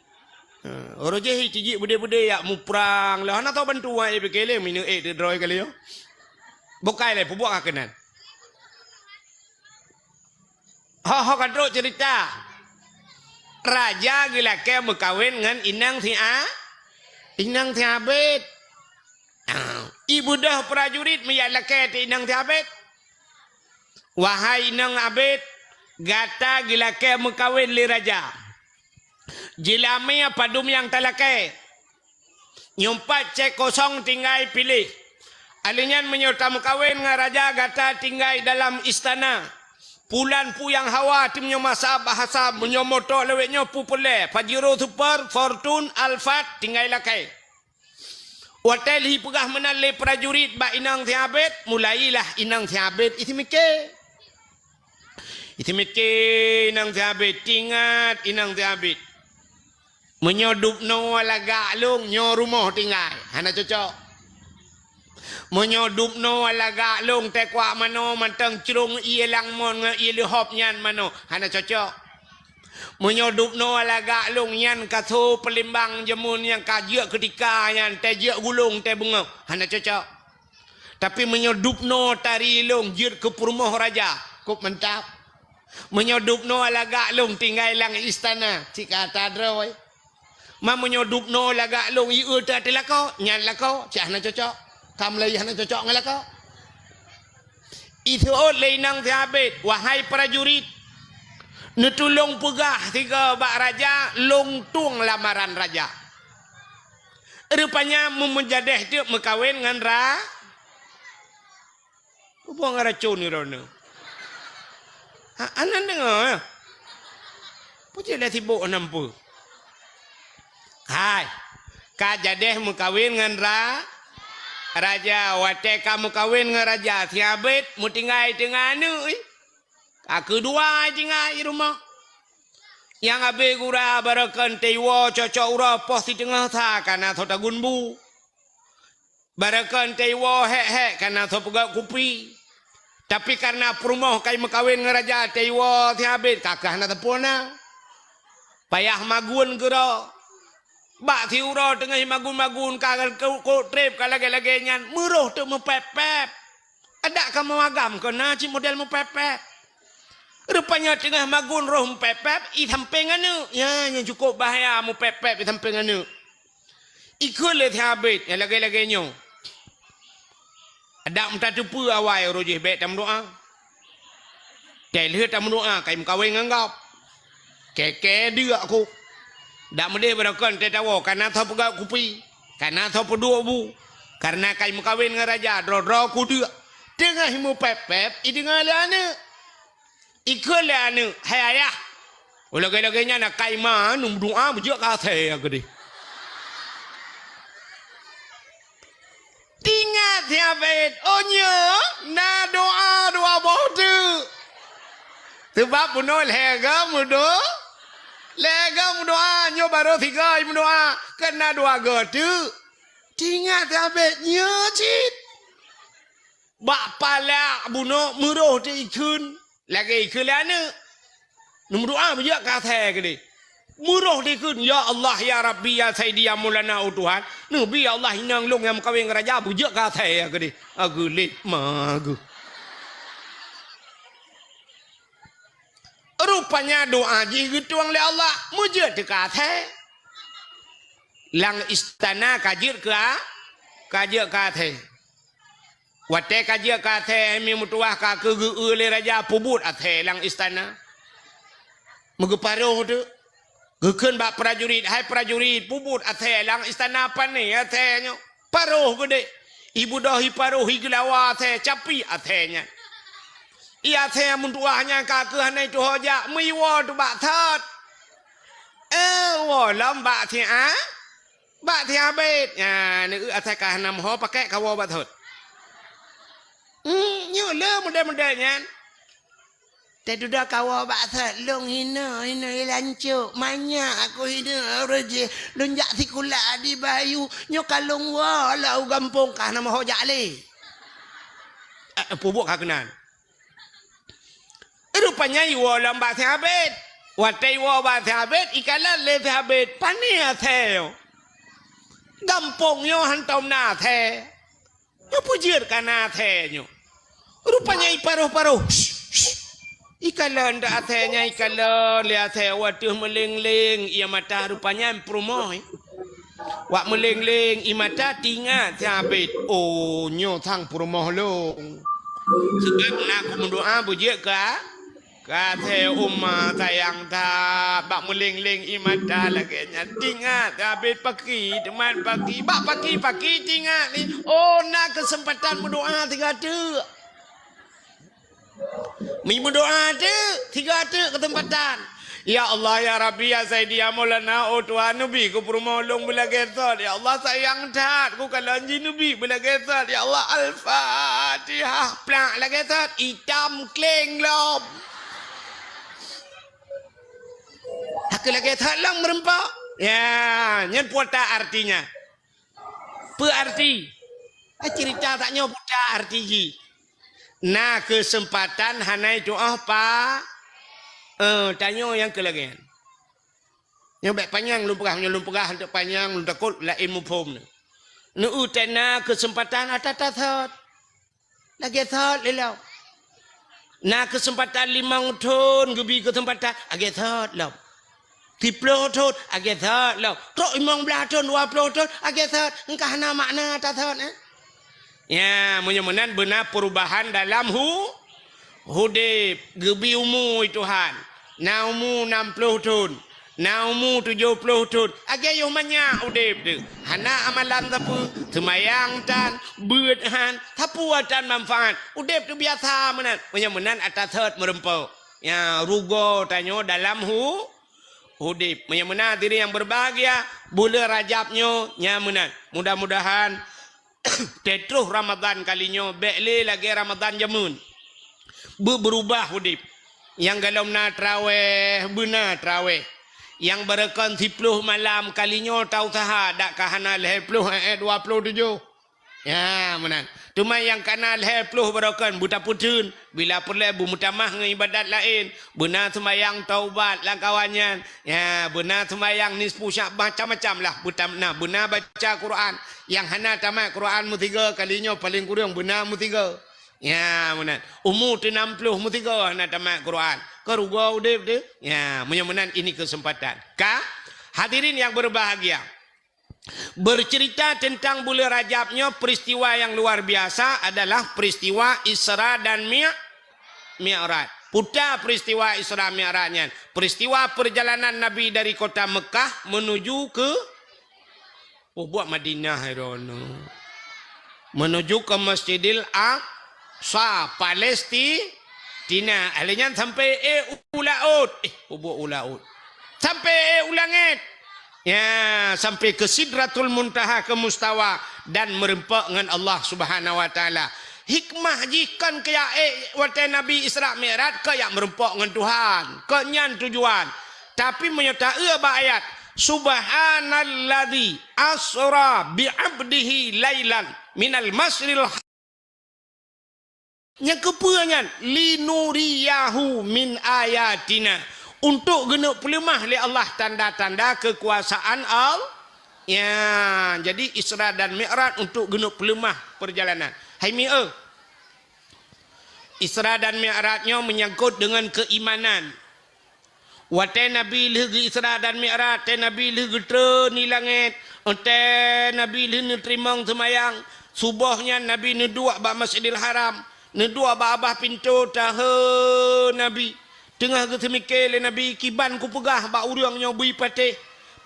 Ha, uroe jih tijik beudé-beudé yak muprang lé. Hana tau bantuan ék pike lé, ineuk ék keudroe kali nyoe. Bukai lé, peubuet ka keunan. Ho, ho ka trok cerita. Raja geulakée meukawen ngon inong si A-, inong si Abed. Ibeudôh prajurit meujak lakée teuh inong si Abed. Wahai inong Abed, gata geulakée meukawen lé raja. Jeulamé padum nyang talakée. Nyoe pat cék kosong tinggai piléh. Alèh nyan meunyoe tameukawen ngon raja gata tinggai dalam istana. Pulan puyang hawa tim nyoe masa bahasa meunyoe moto lawét nyoe peupeulée Pajero Super, Fortune, Alphard tinggai lakée. Watée lheuh peugah meunan lé prajurit bak inong si Abed, mulailah inong si Abed isi miké. Isi miké inong si Abed, tingat inong si Abed. Meunyoe dubnoe lagak lôn nyoe rumoh tinggai, hana cocok. Meunyoe dubnoe lagak lôn teukuak manoe mantong crông ié langmon ngon ié leuhop nyan manoe, hana cocok. Meunyoe dubnoe lagak lôn nyan kaso peulimbang jameun nyang ka jeuet keutika nyan teuh jeuet gulong teuh beungoh, hana cocok. Tapi meunyoe dubnoe tari lôn jeuet keu peurumoh raja, kôp mantap. Meunyoe dubnoe lagak lôn tinggai lam istana, cit ka ata droe. Ma meunyoe dubnoe lagak lôn ié teuh lakoe, nyan lakoe, cit hana cocok. Ka mulai hana cocok ngon lakoe. Iseuôt lé inong si Abed, wahai prajurit, neutulông peugah sigoe bak raja, lôn tueng lamaran raja. Rupanya meumeujadeh teuk meukawen ngon ra-, Peue buet ngon racôn droeneuh? Ha, aneuk deungoe, eh? Peue cit lé sibok hana peue? Hai, ka jadeh meukawen ngon ra-, raja. Watée ka meukawen ngon raja, si Abed meutinggai teungoh aneuk, ih. Ka keudua tinggai rumoh. Nyang abéh gura barokon teuiwoe cocok uroe poh siteungoh sa ka na soe tagun bu. Barokon teuiwoe hék-hék ka na soe peugöt kupi. Tapi kareuna peurumoh ka meukawen ngon raja teuiwoe si Abed ka keuh hana sapeue na. Payah magun keudroe. Bak siuroe teungoh magun-magun ka kok treb ka lagée-lagée nyan meurôh teuk meupép-pép. Adak kamoe agam keuh na cit model meupép-pép. Rupanya teungoh magun rôh meupép-pép, i sampéng aneuk. Ya, nyang cukup bahaya meupép-pép i sampéng aneuk. Ikheun lé si Abed nyang lagée-lagée nyoe. Adak meutateupeue awai uroe jih bék tameudoá. Teuh lheueh tameudoá ka meukawen ngon gob. Kée-kée deuk ku. Dak meudeh barokon teuh tawoe, ka na soe peugöt kupi, ka na soe peuduek bu. Kareuna ka meukawen ngon raja, droe-droe ku deuk. Teungoh meupép-pép, ideungoe lé aneuk. Ikheun lé aneuk, "Hai ayah, lagée-lagée nyan akai ma neumeudoá beujeuet keu asèe keudeh." Tingat si Abed, "Oh nyoe na doá dua boh teuk." Seubab bunoe lhée goe meudo-, lhée goe meudoá, nyoe barô sigoe meudoá, keu na dua goe teuk. Tingat si Abed nyoe cit. Bak palak bunoe meurôh teuk ikheun. Lagée ikheun lé aneuk. Neumeudoá beujeuet keu asèe keudeh. Meurôh teuk ikheun, "Ya Allah, ya Rabbi, ya Sayyidi, ya Maulana, oh Tuhan. Neubi, ya Allah, inong lôn nyang meukawen ngon raja beujeuet keu asèe keudeh." Ageuléh ma geuh. Rupanya doá jih geutueng lé Allah, meujeuet teuka asèe. Lam istana ka jeuet keu a-, ka jeuet keu asèe. Watée ka jeuet keu asèe, mi meutuwah ka keu geu-eu lé raja, peubuet asèe lam istana. Meugeuparoh teuk. Geukheun bak prajurit, "Hai prajurit, peubuet asèe lam istana, pané asèe nyoe." Paroh geudeh. Ibeudôh iparoh, igeulawa asèe, capi asèe nyan. Ié asèe meutuwah nyan ka keuh hana tuho jak, meuiwoe teuk bak thot. Eh, woe lom bak siat, bak siat abét. Nyan, neueu asèe ka hana meuho, pakèk kawoe bak thot. Hmm, nyoe le model-model nyan. Teududoe kawoe bak thot, lôn hinoe, hinoe ilancok, manyak aku hinoe, ureueng jih, lôn jak sikula di Bayu, nyoe ka lôn woe lam u gampông ka hana meuho jak lé. Eh, peubuet ka keunan. Rupanya iwoe lom bak si Abét. Watèe iwoe bak si Abét, ikalon lé si Abét, pané asèe nyoe. Gampông nyoe hantom na asèe. Nyoe peue jeuet ka na asèe nyoe. Rupanya iparoh-paroh. Ikalon dak asèe nyan, ikalon lé asèe, watèe meuleng-leng ié mata, rupanya peurumoh. Wak meuleng-leng ié mata, teuingat si Abét, "Oh, nyoe sang peurumoh lôn." Seubab na kumeudoa beujeuet ka Ka asèe uma sayang that, bak meuleng-leng ié mata lagèe nyan. Teuingat Abét paki, teumat paki, bak paki-paki teuingat lé. Oh, na keuseumpatan meudoa sigoe teuk. Mi meudoa teuk, sigoe teuk keuseumpatan. Ya Allah, ya Rabbi, ya Sayyidi, ya Maulana, oh Tuhan, neubi keu peurumoh lôn beulagèe thot. Ya Allah, sayang that, kukalon jih neubi beulagèe thot. Ya Allah, Al-Fatihah, plak lagèe thot, itam kleng lom. Hana lagèe that lom meureumpok. Ya, nyan peue artinya. Peue arti? Eh, cerita tanyoe peue arti jih. Na keuseumpatan hana tu'oh pa, eh, tanyoe nyang keu lagèe nyan. Nyoe bèk panyang lôn peugah, nyoe lôn peugah hantom panyang, lôn takot laén muphom. Neueu that na keuseumpatan ata-ata thot. Lagèe thot lé lom. Na keuseumpatan limong thon geubi keuseumpatan, lagèe thot lom. Siploh thon, lagèe thot lom. Trok limong blaih thon, dua ploh thon, lagèe thot. Engka hana makna ata thot, eh? Ya, meunyoe meunan beuna perubahan dalam hu-, udép, geubi umu Tuhan. Na umu nam ploh thon. Na umu tujoh ploh thon, lagèe yoh manyak udép teuh. Hana amalan sapeue, seumayang tan, beuet han, sapeue tan manfaat. Udép teuh biasa meunan. Meunyoe meunan ata thot meureumpok. Ya, rugoe tanyoe dalam hu-, udép. Meunyoe meunan hadirin yang berbahagia, buleuen Rajab nyoe nyan meunan. Mudah-mudahan Teutroh Ramadhan kali nyoe bèk lé lagèe Ramadhan jameun. Beu-, beurubah udép. Nyang golom na traweh, beuna traweh. Nyang barokon siploh malam kali nyoe tausaha dak ka hana lhèe ploh, eh, eh, dua ploh tujoh. Ya, meunan. Teuma nyang ka na lhèe ploh barokon beutapeutheun. Bila peureulèe beumeutamah ngon ibadat laén, beuna seumayang taubat lam kawan nyan. Ya, beuna seumayang nisfu Sya'ban, macam-macam lah. Beutam-, na, beuna baca Quran. Nyang hana tamat Quran meusigoe kali nyoe paleng kureueng beuna meusigoe. Ya, meunan. Umu teuh nam ploh meusigoe hana tamat Quran. Keu rugoe udép teuh. Ya, meunyoe meunan ini kesempatan. Ka, hadirin yang berbahagia. Bercerita tentang bulan Rajab nyoe, peristiwa yang luar biasa adalah peristiwa Isra dan Mi-, Mi'raj. Peue peristiwa Isra Mi'raj nyan? Peristiwa perjalanan Nabi dari kota Mekah menuju ke, oh, buet Madinah, hai droeneuh. Menuju ke Masjidil Aqsa, Palesti-, Tina, ahli nyan sampai, eh, u laôt. Eh, peubuet u laôt. Sampai, eh, u langét. Ya, sampai ke Sidratul Muntaha, ke Mustawa, dan meureumpok ngon Allah Subhanahu wa Taala. Hikmah jih kon keu jak, eh, watèe Nabi Isra Mi'raj keu jak meureumpok ngon Tuhan. Kon nyan tujuan. Tapi meunyoe taeu bak ayat, "Subhanalladzi asra bi 'abdihi lailan minal masjidil Nyang keupeue nyan, "Linuriyahu min ayatina", untuk geuneuk peuleumah lé Allah tanda-tanda keukuasaan Allah. Ya, jadi Isra dan Mi'raj untuk geuneuk peuleumah perjalanan. Hai mi-, eh. Isra dan Mi'raj nyoe menyangkut dengan keimanan. Watèe Nabi lheueh geu-Isra dan Mi'raj, watèe Nabi lheueh geutreun di langét, watèe Nabi lheueh neuteurimong seumayang, Suboh nyan Nabi neuduek bak Masjidil Haram, neuduek bak babah pintoe, tahe Nabi. Teungoh geuseumike lé Nabi, "Kiban kupeugah bak ureuëng nyoe bri patéh?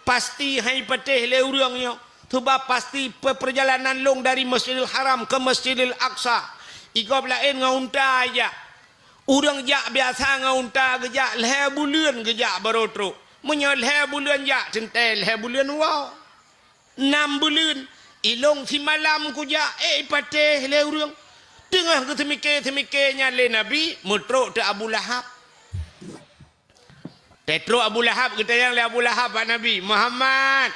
Pasti han patéh lé ureuëng nyoe, sabab pasti pe-, peurjalanan lôn dari Masjidil Haram keu Masjidil Aqsa. Igob laén ngon unta jak. Ureuëng jak biasa ngon unta geujak lhée buleuen geujak barô trok. Meunyoe lhée buleuen jak, teuntée lhée buleuen woe. Nam buleuen, ilôn simalam kujak, eh, patéh lé ureuëng." Teungoh geuseumike-seumike nyan lé Nabi, meutrok teuk Abu Lahab. Teutrok Abu Lahab, geutanyong lé Abu Lahab bak Nabi, "Muhammad,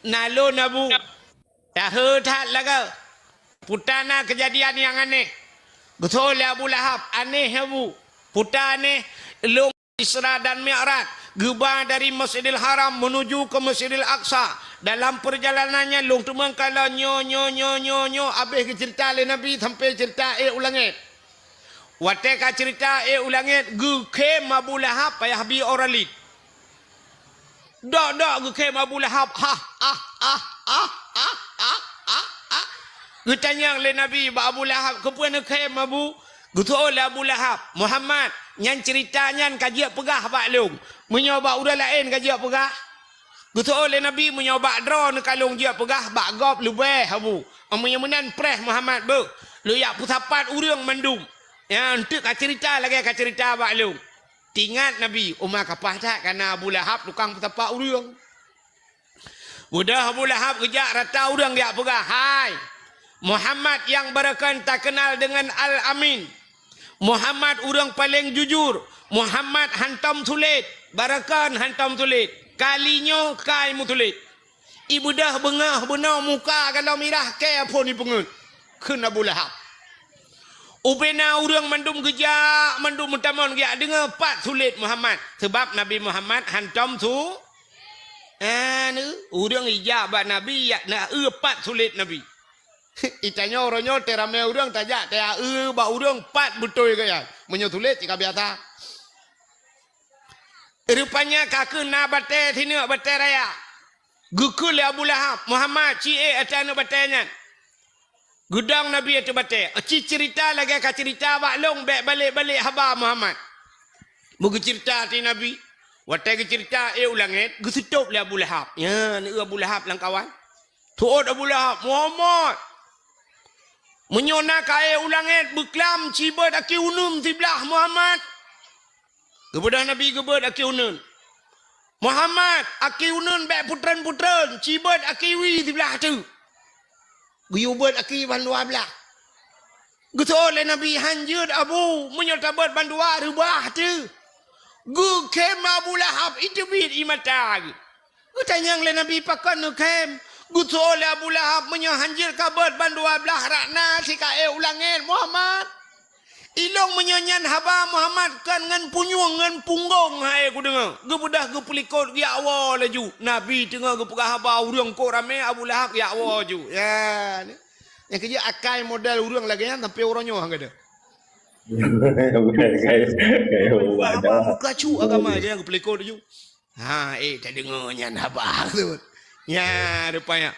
na lôn Abu, tahe that lagée. Peue na keujadian nyang aneh." Geuseuôt lé Abu Lahab, "Aneh Abu." "Peue aneh?" "Lôn Isra dan Mi'raj, geuba dari Masjidil Haram meunuju keu Masjidil Aqsa. Dalam peurjalanan nyan lôn teumeung kalon nyoe, nyoe, nyoe, nyoe, nyoe." Abéh geuceurita lé Nabi sampoe ceurita ék u langét. Watée ka ceurita ék u langét, geukhém Abu Lahab payah bi ora lét. Dok-dok geukhém Abu Lahab, "Hah, ah, ah, ah, ah, ah, ah, ah." Geutanyong lé Nabi bak Abu Lahab, "Keupeue neukhém, Abu?" Geuseuôt lé Abu Lahab, "Muhammad, nyan ceurita nyan ka jeuet peugah bak lôn. Meunyoe bak ureuëng laén ka jeuet peugah?" Geuseuôt lé Nabi, "Meunyoe bak droeneuh ka lôn jeuet peugah, bak gob leubeh, Abu. Meunyoe meunan preh Muhammad beuh, lôn jak peusapat ureuëng mandum nyang teuk ka ceurita lagée ka ceurita bak lôn." Teuingat Nabi, uma kapah that kana Abu Lahab tukang peusapat ureuëng. Udah Abu Lahab geujak rata ureuëng geujak peugah, "Hai, Muhammad nyang barokon takeunal deungon Al-Amin. Muhammad ureuëng paleng jujur. Muhammad hantom sulet, barokon hantom sulet. Kali nyoe kai meusulet." Ibeudôh beungoh bunoe muka galom mirah kée phon ipeungeut, kheun Abu Lahab. Ubena ureuëng mandum geujak, mandum meutamong geujak deungoe pat sulet Muhammad. Sabab Nabi Muhammad hantom su-, anu, ureuëng ijak bak Nabi, jak na eu pat sulet Nabi. Itanyoe uroe nyoe teuramé ureuëng tajak, taya eu bak ureuëng pat beutôi gaya. Meunyoe sulet cit ka biasa. Rupanya ka keuh na batée sineuk batée raya. Geukheun lé Abu Lahab, "Muhammad, ci ék ateueh aneuëk batée nyan." Geudong Nabi ateueh batée. "Ci ceurita lagée ka ceurita bak lôn, bék balek-balek haba Muhammad." Meugeuceurita ateueh Nabi. Watée geuceurita ék u langét, geuseutôb lé Abu Lahab. Nyan, eu Abu Lahab lam kawan. Seuôt Abu Lahab, "Muhammad, meunyoe na kayée u langét beuklam, cibeuet aki uneuen siblaih Muhammad." Geubeudôh Nabi geubeuet aki uneuen. "Muhammad, aki uneuen bék putreun-putreun, cibeuet aki wie siblaih teuk." Geuyue beuet aki bandua blaih. Geuseuôt lé Nabi, "Han jeuet, Abu, meunyoe tabeuet bandua reubah teuh." Geukhém Abu Lahab, iteubiet ie mata geuh. Geutanyong lé Nabi, "Pakon neukhém?" Geuseuôt lé Abu Lahab, "Meunyoe han jeuet kabeuet bandua blaih rot na sikayée u langét, Muhammad, ilôn meunyoe nyan haba Muhammad kon ngon punyueng ngon punggong hai kudeungoe." Geubeudôh geupeulikot geujak woe laju. Nabi teungoh geupeugah haba ureuëng kok ramé, Abu Lahab geujak woe ju. Ya, ni. Nyang keujeuet akai model ureuëng lagée nyan sampoe uroe nyoe han gadôh. Bukan, kayak, kayak Haba ubah dah. Meukacu agama je nyang geupeulikot ju. Ha, eh, tadeungoe nyan haba tu. Nya, rupanya.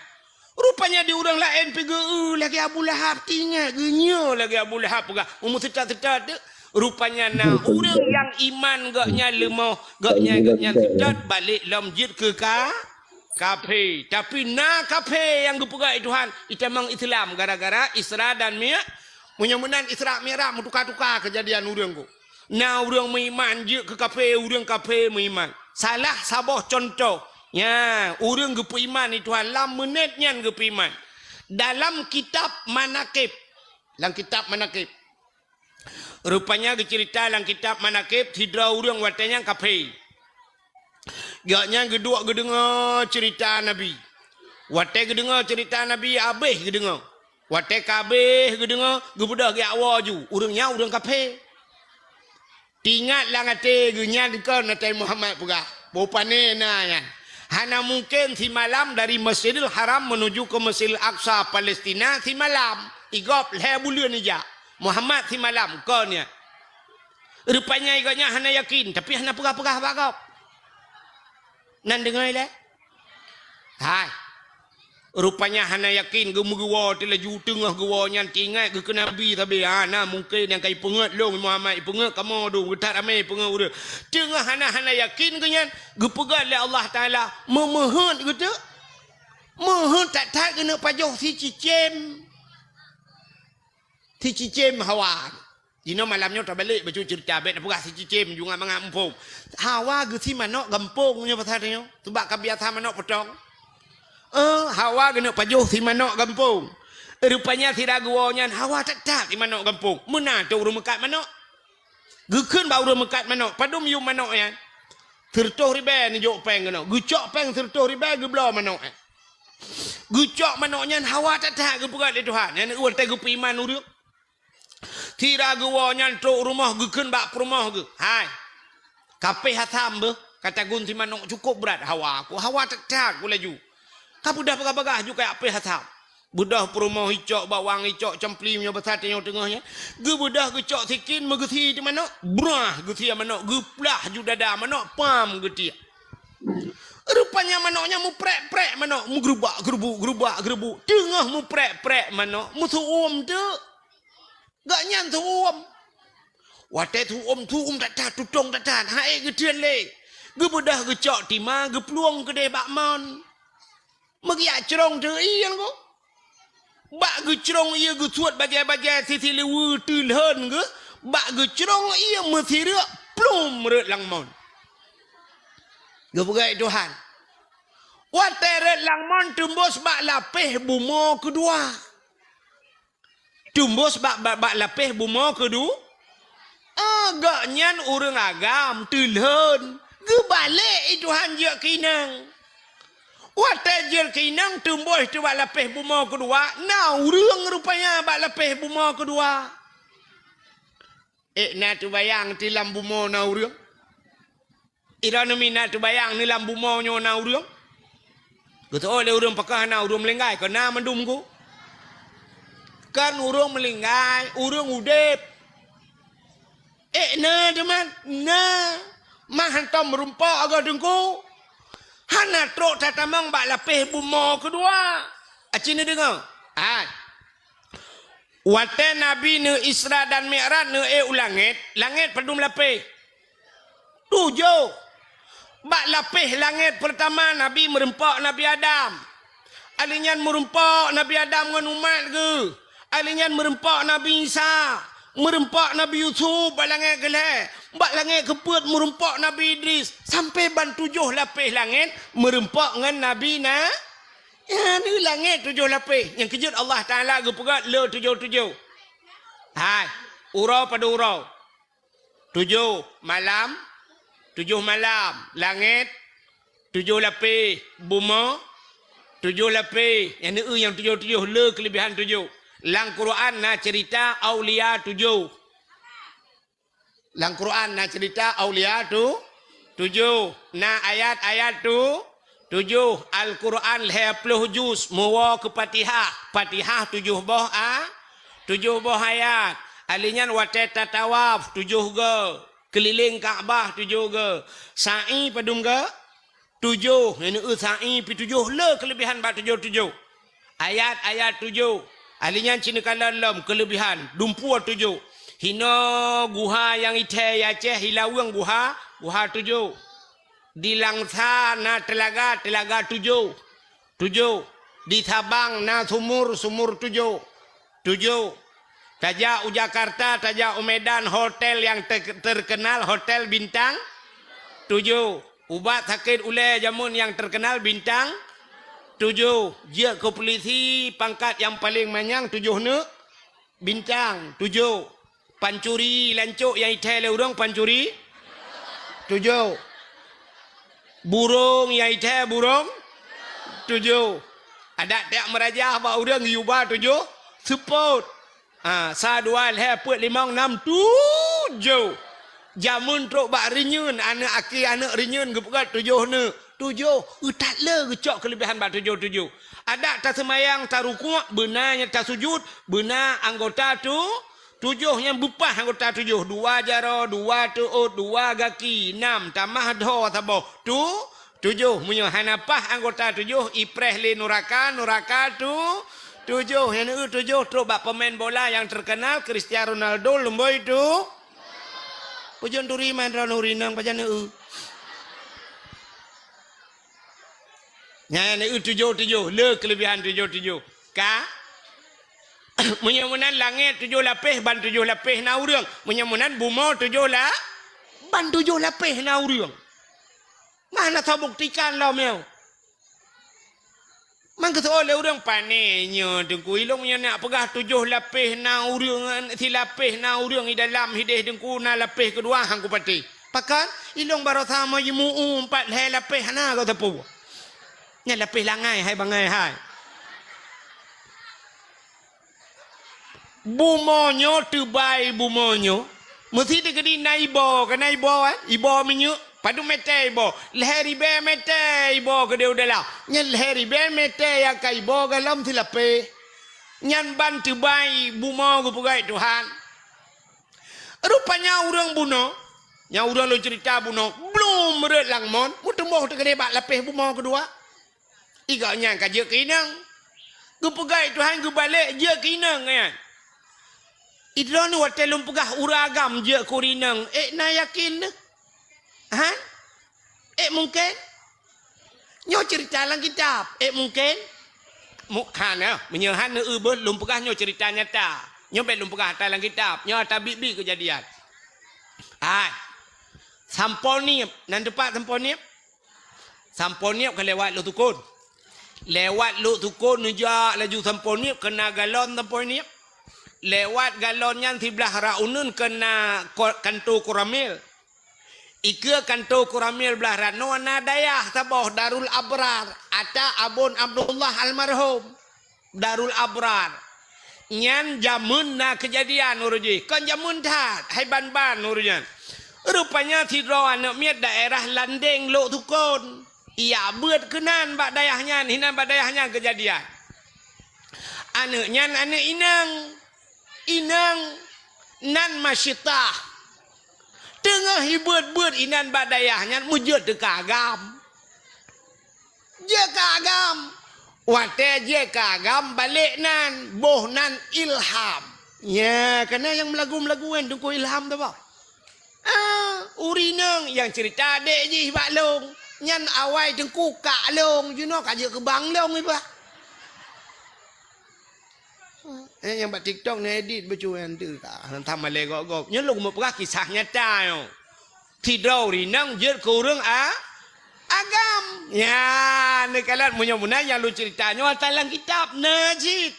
Rupanya di ureuëng laén pi geu-, eu, lagée Abu Lahab, teuingat geunyoe lagée Abu Lahab peugah, meuseutot-seutot tu. Rupanya na ureuëng nyang iman gobnyan leumoh, gobnyan, gobnyan seutot, balek lom jeuet keu ka-, kafé. Tapi na kafé nyang geupeugah lé Tuhan, itamong Islam gara-gara Isra dan Mi-, meunyoe meunan Isra Mi'raj meutuka-tuka keujadian ureuëng ku. Na ureuëng meuiman jeuet keu kafé, ureuëng kafé meuiman. Salah saboh cuntoh, nya, ureuëng geupeuiman lé Tuhan lam meunét nyan geupeuiman. Dalam kitab Manaqib, lam kitab Manaqib, rupanya geuceurita lam kitab Manaqib, sidroe ureuëng watée nyan kafé. Gobnyan geuduek geudeungoe ceurita Nabi. Watée geudeungoe ceurita Nabi, habéh geudeungoe. Watée ka habéh geudeungoe, geubeudôh geujak woe ju. Ureuëng nyan ureuëng kafé. Teuingat lam até geuh nyan kon Nabi Muhammad peugah, "Boh pané na nyan. Hana mungken simalam dari Masjidil Haram meunuju keu Masjidil Aqsa, Palestina, simalam. Igob lhée buleuen ijak. Muhammad simalam kon nyan." Rupanya gobnyan hana yakin, tapi hana peugah-peugah bak gob. Nan deungoe lé? Hai. Rupanya hana yakin, geumeugeue woe teulaju, teungoh geuwoe nyan teuingat geuh keu Nabi sabe. Ha, na mungken nyang ka ipeungeut lôn, Muhammad, ipeungeut kamoe dum, geuthat ramé ipeungeut ureuëng. Teungoh hana, hana yakin geuh nyan, geupeugah lé Allah Taala, meumeuheuet geuh teuk. Meuheuet that-that geuneuk pajoh sicicém. Sicicém Hawa. Jinoe malam nyoe tabalek bacut ceurita, bék tapeugah sicicém, jungat mangat muphom. Hawa geusie manok gampông nyoe pasal nyoe. Seubab ka biasa manok potong. Eh, Hawa geuneuk pajoh sie manok gampông. Rupanya sira geuwoe nyan Hawa that-that sie manok gampông. Meunan teuh ureuëng meukat manok. Geukheun bak ureuëng meukat manok, padum yum manok nyan. Sireutôh ribée neujok péng keunoe. Geucok péng sireutôh ribée geubloe manok nyan. Geucok manok nyan Hawa that-that geupeugah lé Tuhan. Nyan watée geupeuiman ureuëng. Sira geuwoe nyan trok rumoh geukheun bak peurumoh geuh, "Hai, kapéh asam beuh, ka tagun sie manok cukôp brat Hawa ku, Hawa that-that ku laju. Ka beudôh bagah-bagah ju kajak péh asam." Beudôh peurumoh icok bawang, icok campli meunyoe basa tanyoe teungoh nyan. Geubeudôh geucok sikin meugeusie teuh manok, brah geusie manok, geuplah ju dada manok, pam geutiek. Rupanya manok nyan muprek-prek manok, meugeurubak-geurubuk, geurubak-geurubuk. Teungoh muprek-prek manok, meuseu'uem teuk. Gobnyan seu'uem. Watée seu'uem, seu'uem that-that, tutong that-that, han ék geuteun lé. Geubeudôh geucok tima, geuplueng keudeh bak mon. Meugeuyak crông teuh ié nyan ko. Bak geucrông ié geusuet bajée-bajée sisi liweue teulhon geuh, bak geucrông ié meusireuk plum rot lam mon. Geupeugah Tuhan. Watée rot lam mon teumbôs bak lapéh bumoe keudua. Teumbôs bak, bak, bak lapéh bumoe keudua. Ah, gobnyan ureuëng agam teulhon, geubalek i Tuhan jeuet keu inong. Watée jeuet keu inong teumbôs teuh bak lapéh bumoe keudua, na ureuëng rupanya bak lapéh bumoe keudua. Ék na teubayang ti lam bumoe na ureuëng? Droeneuh mi na teubayang ni lam bumoe nyoe na ureuëng? Geuteuôt lé ureuëng pakon hana ureuëng meulinggai, kon na mandum ku. Kon ureuëng meulinggai, ureuëng udeb. Ék na teuma, na. Mah hantom meurumpok agoe teungku. Hana trok tatamong bak lapéh bumoe keudua. Aci neudeungoe? Hai. Watée Nabi neu Isra dan Mi'raj neu ék u langét, langét padum lapéh? Tujoh. Bak lapéh langét peurtama Nabi meurumpok Nabi Adam. Alheuh nyan meurumpok Nabi Adam ngon umat geuh. Alheuh nyan meurumpok Nabi Isa. Meurumpok Nabi Yusuf bak langét keulhée. Bak langét keupeuet meurumpok Nabi Idris. Sampoe ban tujoh lapéh langét meurumpok ngon Nabi na. Nyan i langét tujoh lapéh. Nyang keujeuet Allah Taala geupeugah le tujoh-tujoh. Hai, uroe padum uroe? Tujoh malam, tujoh malam. Langét, tujoh lapéh. Bumoe, tujoh lapéh. Nyang neu nyang tujoh-tujoh, le keuleubihan tujoh. Lam Quran na ceurita aulia tujoh. Lam Quran na ceurita aulia tu tujoh, na ayat-ayat tu tujoh. Al-Quran lhée ploh juz, meuwoe keu Fatihah. Fatihah tujoh boh a, tujoh boh ayat. Alheuh nyan watée tatawaf tujoh goe, keulileng Ka'bah tujoh goe. Sa'i padum goe? Tujoh, nyan neu sa'i pi tujoh, le keuleubihan bak tujoh-tujoh. Ayat-ayat tujoh. Alheuh nyan ci neukalon lom keuleubihan, dumpeue tujoh. Hinoe guha nyang ithée i Aceh, i Laweueng guha, guha tujoh. Di Langsa na teulaga, teulaga tujoh. Tujoh. Di Sabang na sumur, sumur tujoh. Tujoh. Tajak u Jakarta, tajak u Medan, hotel nyang te-, terkenal, hotel bintang tujoh. Ubat sakét ulée jameun nyang terkenal bintang tujoh. Jeuet keu pulisi pangkat nyang paleng manyang tujoh neuk bintang tujoh. Pancuri lancok nyang ithée lé ureuëng pancuri tujoh. Burông nyang ithée burông tujoh. Adak tajak meurajah bak ureuëng yuba tujoh seupôt. Ha, sa dua lhée peuet limong nam tujoh. Jameun trok bak reunyeun, aneuëk aki aneuëk reunyeun geupeugah tujoh neuk. Tujoh, eu that le geucok keuleubihan bak tujoh-tujoh. Adak taseumayang, tarukuk, beuna nyang tasujut, beuna anggota tu, tujoh nyang beupah anggota tujoh, dua jaroe, dua teuôt, dua gaki, nam, tamah dhoe saboh. Tu, Tujoh, meunyoe hana paih anggota tujoh, ipreh lé nuraka, nuraka tu, tujoh. Nyang eu tujoh trok bak pemain bola nyang terkenal, Cristiano Ronaldo, lumboi tu. Ujoe turi man droeneuh ureueng inong pajan eu. Nyan eu tujoh-tujoh, le kelebihan tujoh-tujoh. Ka? Meunyoe meunan langét tujoh lapéh, ban tujoh lapéh na ureueng. Meunyoe meunan bumoe tujoh la-, ban tujoh lapéh na ureueng. Mana tau buktikan lom nyoe? Man geuseuôt lé ureueng, "Pane nyoe Teungku, ilong nyoe nak peugah tujoh lapéh na ureueng, silapéh na ureueng i dalam hideh Teungku, na lapéh keudua han kupatéh." Pakon? Ilong baroesa meujimu'u empat lhée lapéh hana geuteupeu. Nyan lapéh langai hai bangai hai. Bumoe nyoe teubai bumoe nyoe, meusi teukeudi na iboh, ka na iboh, eh? Iboh minyeuk, padub mètè iboh? Lhèe ribèe mètè iboh keudéh u dalam. Nyan lhèe ribèe mètè nyang ka iboh galom silapéh. Nyan ban teubai bumoe geupeugöt Tuhan. Rupanya ureueng bunoe, nyang ureueng lôn ceurita bunoe, blom rhot lam mon, meuteumboh teukeudéh bak lapéh bumoe keudua. I gobnyan ka jeuet keu inong. Geupeugah Tuhan geubalek jeuet keu inong nyan. Idroeneuh watèe lôn peugah ureueng agam jeuet keu ureueng inong, ék na yakin neuh? Han? Ék mungken? Nyoe ceurita lam kitab, ék mungken? Mu-, hana, meunyoe hana eu beuh lôn peugah nyoe ceurita nyata. Nyoe bèk lôn peugah ata lam kitab, nyoe ata biet-biet keujadian. Hai. Sampoe Nieb, nan teumpat Sampoe Nieb? Sampoe Nieb ka lewat Lhoksukon. Lewat Lhoksukon neujak laju Sampoe Nieb, keuna galon Sampoe Nieb. Lewat galon nyan siblah rot uneuen keuna ko-, kanto Koramil. Ikeue kanto Koramil blah rot noe na dayah saboh Darul Abrar, ata Abon Abdullah almarhum. Darul Abrar. Nyan jameun na keujadian uroe jih. Kon jameun that, hai ban-ban uroe nyan. Rupanya sidroe aneuk miet daerah Landeng Lhoksukon. Ijak beuet keunan bak dayah nyan, hinan bak dayah nyan keujadian. Aneuk nyan aneuk inong. Inong nan Masyitah. Teungoh ibeuet-beuet inan bak dayah nyan meujeuet teuka agam. Jeuet ka agam. Watèe jeuet ka agam balek nan, boh nan Ilham. Nya, kana nyang meulagu-meulagu nyan Teungku Ilham tu bah. Ah, ureueng inong nyang ceurita adék jih bak lôn. Nyan awai Teungku kak lôn, jinoe ka jeuet keu bang lôn iba. Eh, nyang bak TikTok neuedit bacut nyan teuh ka. Hantom malèe gob-gob. Nyoe lôn meupeugah kisah nyata nyoe. Sidroe ureueng inong jeuet keu ureueng a-, agam. Nyan, neukalon meunyoe meunan nyang lôn ceurita nyoe ata lam kitab na cit.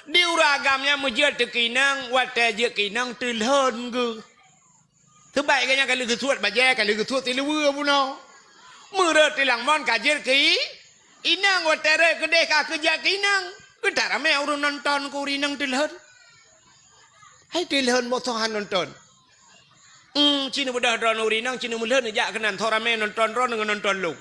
Di ureueng agam nyan meujeuet teuka inong, watèe jeuet keu inong teulhon geuh. Teubai geuh nyan ka lheueh geusuet bajèe, ka lheueh geusuet siluweue bunoe. Meurhot tilang mon ka jeuet keu i-, inong, watèe rhot keudéh ka keuh jak keu inong. Keuh that ramè ureueng nonton keu ureueng inong teulhon. Hai teulhon boh soe han nonton. Hmm, ci neubeudôh droeneuh ureueng inong, ci neumeulhon neujak keunan, soe ramè nonton droeneuh ngon nonton lôn.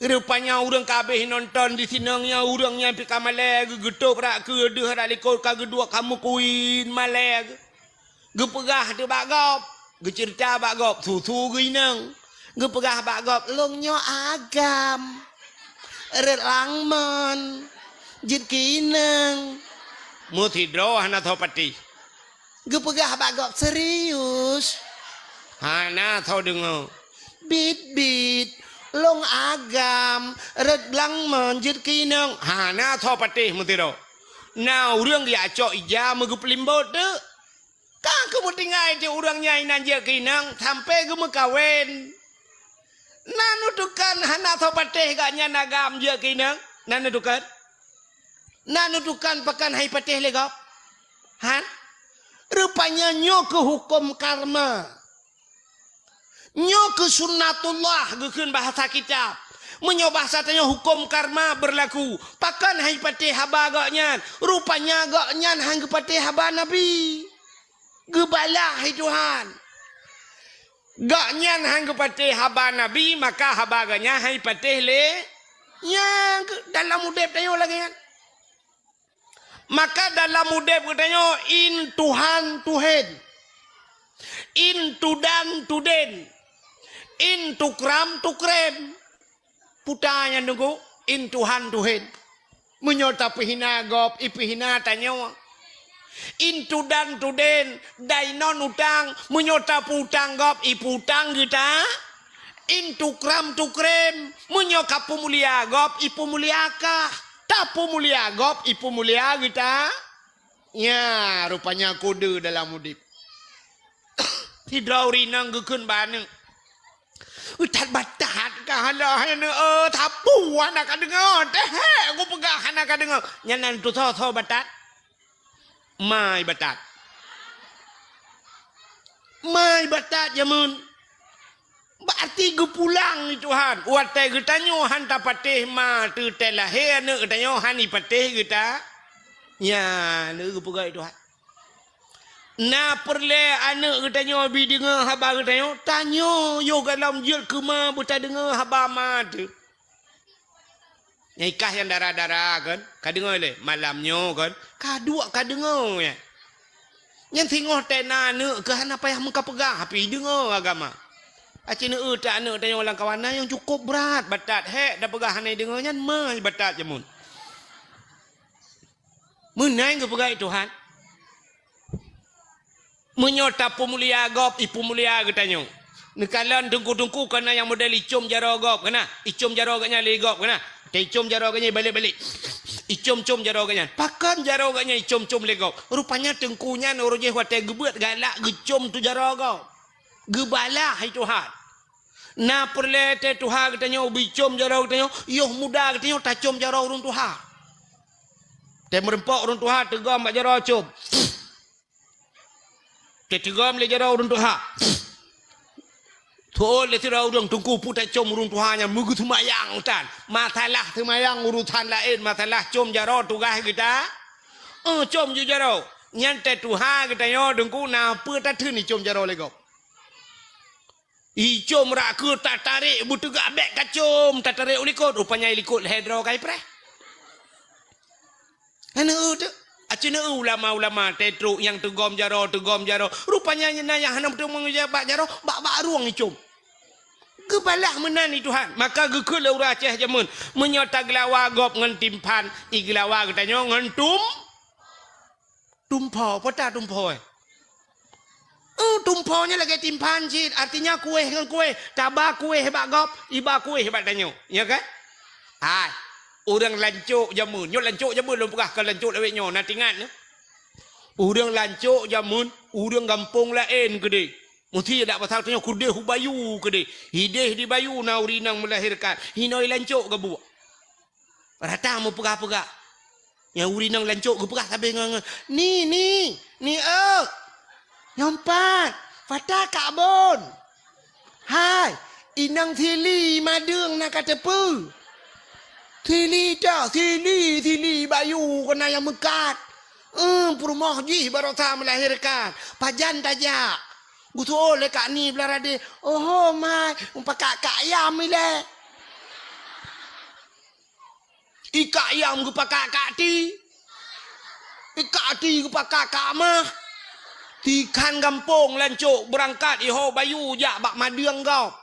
Rupanya ureueng ka abéh nonton di sinong nyan, ureueng nyan pih ka malèe, geu-, geutôp brat keudeuh brat likot ka geuduek ka meukuin malèe. Geupeugah teuh bak gob, geuceurita bak gob, su-su geuh inong. Geupeugah bak gob, "Lôn nyoe agam. Rhot lam mon. Jeuet keu inong." Meusidroe hana soe patéh. Geupeugah bak gob, "Serius?" Hana soe deungoe. "Bit-bit, lôn agam, rhot lam mon jeuet keu inong." Hana soe patéh meusidroe. Na ureueng geujak cok ija meugeupeulimbot teuk. Ka geumeutinggai cit ureueng nyan inan jeuet keu inong sampoe geumeukawen. Na neutukon hana soe patéh gobnyan agam jeuet keu inong? Na neutukon? Na neutukon pakon han ipatéh lé gob? Han? Rupanya nyoe keuh huköm karma. Nyoe keuh sunnatullah geukheun bahasa kitab. Meunyoe bahasa tanyoe huköm karma beurlaku. Pakon han ipatéh haba gobnyan? Rupanya gobnyan han geupatéh haba Nabi. Geubalah hai Tuhan. Gobnyan han geupatéh haba Nabi, maka haba gobnyan han ipatéh lé. Nyang dalam udeb tanyoe lagèe nyan. Maka dalam udeb geutanyoe in Tuhan tuhen. In tudan tuden. In tukram tukrem. Puta nyan Teungku, in Tuhan tuhen. Meunyoe tapeuhina gob, ipeuhina tanyoe. In tudan tuden, dai non utang, meunyoe tapeutang gob, ipeutang geuta. In tukram tukrem, meunyoe kapeumulia gob, ipeumulia kah. Tapeumulia gob, ipeumulia geuta. Nya, rupanya kode dalam udeb. Sidroe ureueng inong geukheun bak aneuk, "That batat kah alah aneuk, eh, sapeue hana kadeungoe, teuhek kupeugah hana kadeungoe." Nyan nan tusoe-soe batat. Mai batat. Mai batat jameun. Berarti geupulang lé Tuhan. Watèe geutanyoe han tapatéh ma teuh, teuh lahé aneuk geutanyoe han ipatéh geuta. Nyan lé geupeugah lé Tuhan. Na peureulèe aneuk geutanyoe bi deungö haba geutanyoe, tanyoe yoh gohlom jeuet keu ma beutadeungö haba ma teuh. Nyang ikah nyang dara-dara kan, kadeungö lé, malam nyoe kan, kaduek kadeungö nyan. Nyan singoh teuh na aneuk keuh hana payah meukapeugah, tapi deungö agama. Aci neueu that aneuk tanyoe lam kawan na nyang cukôp brat, batat, hék tapeugah hana deungö nyan, mai batat jameun. Meunan geupeugah lé Tuhan. Meunyoe tapeumulia gob, ipeumulia geutanyoe. Neukalon teungku-teungku keunan nyang model icom jaroe gob keunan. Icom jaroe geuh nyan lé gob keunan. Teuicom jaroe geuh nyan balek-balek. Icom-com jaroe geuh nyan. Pakon jaroe geuh nyan icom-com lé gob? Rupanya teungku nyan uroe jéh watèe geubeuet galak geucom tu jaroe gob. Geubalah lé Tuhan. Na peureulèe teuh tuha geutanyoe bicom jaroe geutanyoe, yoh muda geutanyoe tacom jaroe ureueng tuha. Teumeureumpok ureueng tuha teugom bak jaroe com. Teuteugom lé jaroe ureueng tuha. Tuôn lé sidroe ureueng teungku peue tacom ureueng tuha nyan meugeuseumayang tan. Masalah seumayang urusan laén, masalah com jaroe tugaih geuta. Eh, com ju jaroe. Nyan teuh tuha geutanyoe teungku na peue tatheun icom jaroe lé gob. Icom rak keu tatarek beuteugah bèk kacom, tatarek u likot, rupanya i likot lhèe droe ka ipreh. Aneuk teuh, aci neueu ulama-ulama teuh trok nyang teugom jaroe, teugom jaroe. Rupanya na nyang hana meuteumèe bak jaroe, bak, bak rueng icom. Geubalah meunan lé Tuhan. Maka geukheun lé ureueng Aceh jameun, meunyoe tageulawa gob ngon timphan, igeulawa geutanyoe ngon tum-, tumpho, peue ta tumpho, eh? Eh, tumpho nyan lagèe timphan cit, artinya kuéh ngon kuéh, taba kuéh bak gob, iba kuéh bak tanyoe, ya kan? Hai, ureueng lancok jameun, nyoe lancok jameun lôn peugah, kon lancok lawét nyoe, na teuingat nyoe. Ureueng lancok jameun, ureueng gampông laén keudeh. Meusti dak pasal tanyoe keudeh u bayu keudeh. Ideh di bayu na ureueng inong meulahérkan, hinoe lancok geubuek. Rata meupeugah-peugah. Nyang ureueng inong lancok geupeugah sabe ngon, ngon, "Ni, ni, ni, eu! Nyoe pat, pata kak bon! Hai, inong sili madeueng na ka teupeue! Sili dah, sili, sili bayu keunan nyang meukat! Eum, peurumoh jih barosa meulahérkan, pajan tajak?" Geutu'oh lé kak ni blah radeh, "Oho, mai, mupakak kak yam ilèe." Ikak yam geupakak kak ti. Ikak ti geupakak kak mah. Tikhan gampông lancok beurangkat iho bayu jak bak madeueng gob.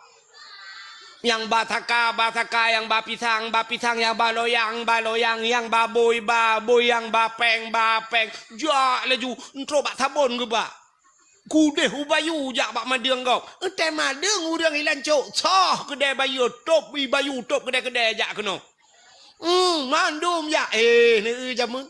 Nyang ba saka, ba saka, nyang ba pisang, ba pisang, nyang ba loyang, ba loyang, nyang ba bôi, ba bôi, nyang ba péng, ba péng. Jak laju, entrok bak sabon geuba. Keudeh u bayu jak bak madeueng gob. Eunteuk madeueng ureueng i lancok, soh keudè bayeue, tôb i bayu, tôb keudè-keudè jak keunoe. Hmm, mandum jak. Eh, neueu jameun.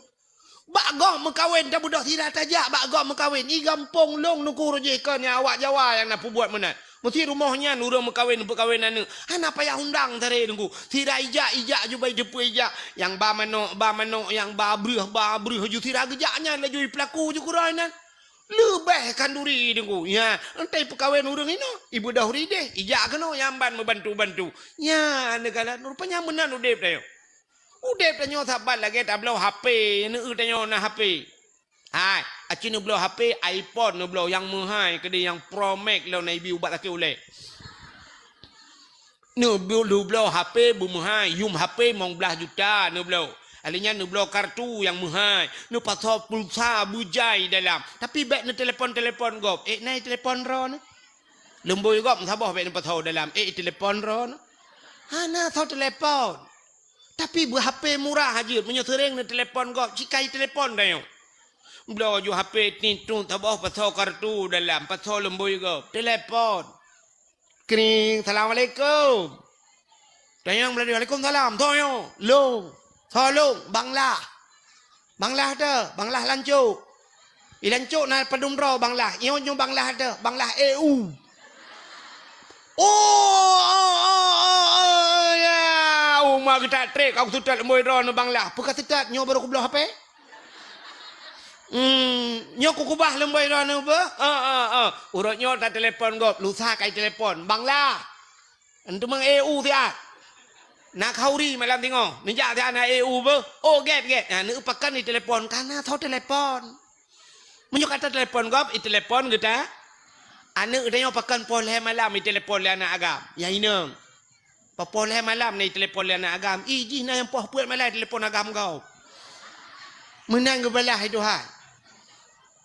Bak gob meukawen, tabeudôh sira tajak bak gob meukawen. I gampông lôn nuku rujih kon nyang awak Jawa nyang na peubuet meunan. Meusti rumoh nyan ureueng meukawen, peukawén aneuk. Hana payah undang taré nunggu. Sira ijak, ijak ju bai teupeu ijak. Nyang ba manok, ba manok, nyang ba breuh, ba breuh ju sira geujak nyan laju i peulaku ju keudroe nyan. Leubeh khanduri deungoe. Nyan, entai peukawén ureueng inoe, ibeudôh rideh, ijak keunoe nyang ban meubantu-bantu. Nyan, neukalon, rupanya meunan udeb tanyoe. Udeb tanyoe saban lagèe tabloe H P, neueu tanyoe na H P. Hai, aci neubloe H P, iPhone neubloe nyang meuhai keudeh nyang Pro Max lom na ibi ubat sakét ulèe. Neu-, neubloe H P beumeuhai, yum H P limong blaih juta neubloe. Alèh nyan neubloe kartu nyang meuhai, neupasoe pulsa beujai dalam. Tapi bèk neutelepon-telepon gob. Eh, na telepon droeneuh. Lumbôi gob meusaboh bèk neupasoe dalam. Eh, telepon droeneuh. Hana soe telepon. Tapi beu H P murah jeuet, meunyoe seuréng neutelepon gob, cit ka jitelepon tanyoe. Bloe ju H P tiet-tiet saboh pasoe kartu dalam, pasoe lumbôi gob, telepon. Kring, "Assalamualaikum." Tanyong meulalu, "Waalaikumsalam." Soe nyoe? "Lôn." "Soe lôn?" "Bang Lah." "Bang Lah teuh?" "Bang Lah lancok." "I lancok na padum droe Bang Lah?" "Nyoe, nyoe Bang Lah teuh, Bang Lah E U." "Oh, oh, oh, oh, oh, ya. Oh, ma geutak trép, ka kuseutôt lumbôi droeneuh Bang Lah." "Peue kaseutôt, nyoe barô kubloe H P." "Hmm, nyoe kukubah lumbôi droeneuh beuh." "Ah, ah, ah." Uroe nyoe tatelepon gob, lusa ka jitelepon. "Bang Lah." Enteuk mang E U siat. Na khauri malam singoh. Neujak siat na E U beuh. "Oh, gét, gét." Na, neupakan jitelepon. Ka na soe telepon. Meunyoe ka tatelepon gob, jitelepon geuta. Aneuk tanyoe pakan poh lhèe malam jitelepon lé aneuk agam. Nyang inong. Poh lhèe malam na jitelepon lé aneuk agam. Ih, jih na nyang poh peuet malam jitelepon agam gob. Meunan geubalah lé Tuhan.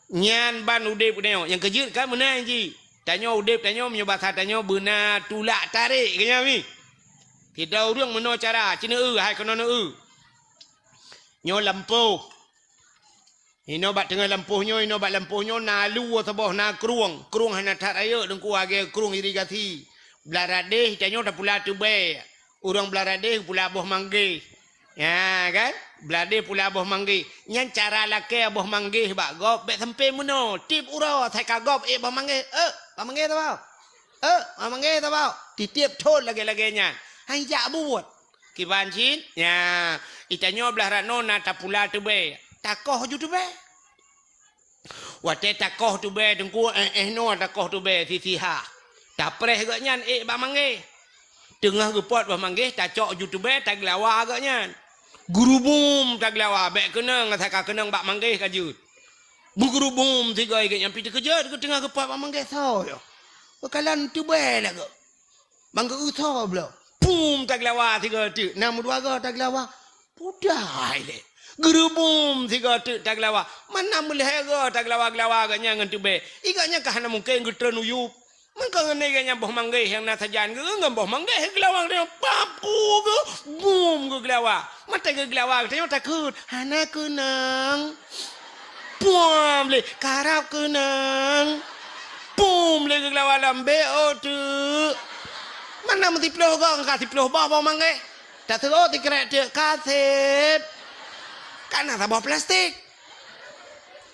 Nyan ban udép tanyoe. Nyang keujeuet kan meunan jih. Tanyoe udép tanyoe, meunyoe basa tanyoe beuna tulak tarek keu nyan mi. Sidroe ureueng meunoe cara, ci neueu, hai keunoe neueu. Nyoe lampôh. Inoe bak teungoh lampôh nyoe, inoe bak lampôh nyoe na luwa saboh, na krueng. Krueng hana that rayeuk, Teungku, lagèe krueng irigasi. Blah radeh, tanyoe tapula teubèe. Ureueng blah radeh pula boh manggeh. Ya kan? Blah radeh pula boh manggeh. Nyan cara lakèe boh manggeh bak gob, bèk sampé meunoe. Tiep uroe, asai ka gob, ék boh manggeh. Eh, boh manggeh saboh. Eh, boh manggeh saboh. Titiep thon lagèe-lagèe nyan. Han jak buet. Kiban cit, nya, itanyoe blah rot noe na tapula teubèe. Takoh ju teubèe. Watèe takoh teubèe Teungku, eh, eh, noe takoh teubèe sisiha. Tapreh geuh nyan ék bak manggeh. Teungoh geupot boh manggeh, tacok ju teubèe, tageulawa geuh nyan. Geurubum tageulawa, bèk keunong, asai ka keunong bak manggeh ka jeuet. Beugeurubum sigoe geuh nyan, pih teukeujot geuh teungoh geupot bak manggeh soe nyoe. Beukalon teubèe lagèe. Bang geu-eu tho bloe. Pum tageulawa sigoe teuk. Na meudua goe tageulawa. Pudai lé. Geurubum sigoe teuk tageulawa. Mana meulhèe goe tageulawa-geulawa geuh nyan ngon teubèe. Igoe nyan ka hana mungken geutreun u yup. Mangko ngon igoe nyan boh manggeh nyang na sajan geuh ngon boh manggeh geulawa geuh nyan. Pap ku geuh. Bum geuh geulawa. Mata geuh geulawa geuh nyan takheun. Hana keunong. Puam lé, karab keunong. Pum lé geugeulawa lom B O teuk. Mana meusiploh gong ka siploh boh boh manggeh. Taseuôt sikrek teuk ka sép. Ka na saboh plastik.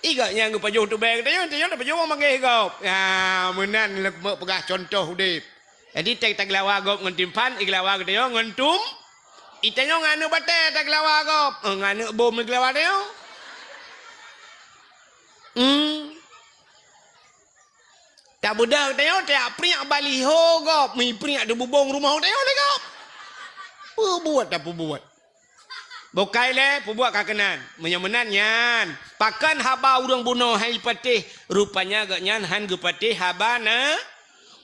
Igoe nyang geupajoh teubèe geutanyoe, tanyoe tapajoh boh manggeh gob. Ya, meunan lé keumeuk peugah cuntoh udép. Jadi, teuh tageulawa gob ngon timphan, igeulawa geutanyoe ngon tum. Itanyoe ngon aneuk batèe tageulawa gob. Eh, ngon aneuk bom igeulawa tanyoe. Hmm. Tabeudôh geutanyoe, tajak priek baliho gob, meupriek di bubông rumoh geutanyoe lé gob. Peubuet tapeubuet. Bukai lé, peubuet ka keunan. Meunyoe meunan nyan, pakon haba ureueng bunoe han jipatéh, rupanya geuh nyan han geupatéh haba na.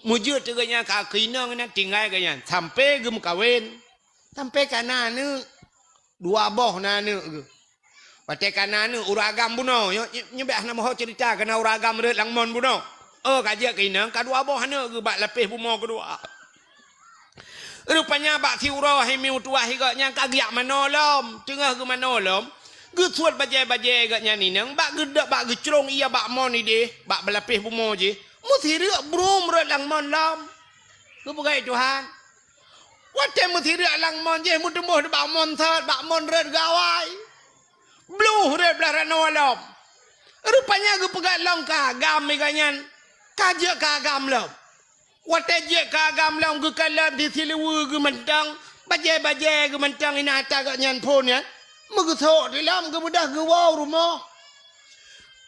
Meujeuet teuk geuh nyan ka keu inong nyan, tinggai geuh nyan, sampoe geumeukawen. Sampoe ka na aneuk. Dua boh na aneuk geuh. Watèe ka na aneuk, ureueng agam bunoe, nyoe, nyoe, nyoe bèk hana meuho ceurita, ka na ureueng agam rhot lam mon bunoe. Oh, ka jeuet keu inong, ka dua boh aneuk geuh bak lapéh bumoe keudua. Rupanya bak siuroe hai mi meutuwah igoe nyan ka geujak manoe lom. Teungoh geumanoe lom, geusuet bajèe-bajèe geuh nyan inong, bak geudok, bak geucrông ie bak mon idéh, bak beulapéh bumoe jih. Meusireuk brum rhot lam mon lom. Geupeugah Tuhan. Watèe meusireuk lam mon jih, meuteumboh bak mon sot, bak mon rhot gawai. Bluh rhot blah rot noe lom. Rupanya geupeugah lom keu agam igoe nyan. Ka jeuet keu agam lom. Watèe jeuet keu agam lom geukalon di siluweue geuh mantong, bajèe-bajèe geuh mantong inan ata geuh nyan phôn nyan, meugeusok di lom geubeudôh geuwoe u rumoh.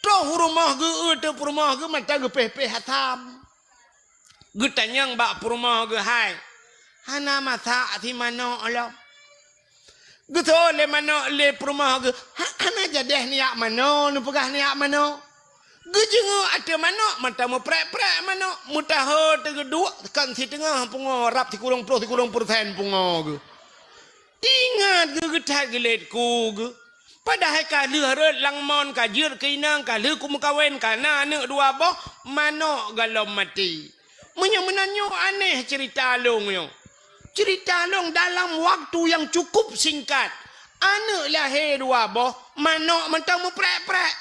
Troh u rumoh geueu teuk peurumoh geuh mantong geupéh-péh asam. Geutanyong bak peurumoh geuh, "Hai, hana masak si manok lom?" Geuseuôt lé manok lé peurumoh geuh, "Ha, hana jadèh neujak manoe, neupeugah neujak manoe." Geujeungeuk ateueh manok, mantong meuprek-prek manok, meutaho teugeuduek kon siteungoh pungo rab sikureueng ploh sikureueng peureusén pungo geuh. Ingat geugeuthat geulet ku geuh. Padahai ka lheueh rot lam mon, ka jeuet keu inong, ka lheueh kumeukawen, ka na aneuk dua boh, manok gohlom maté. Meunyoe meunan nyoe aneh ceurita lôn nyoe. Ceurita lôn dalam waktu nyang cukup singkat. Aneuk lahé dua boh, manok mantong meuprek-prek.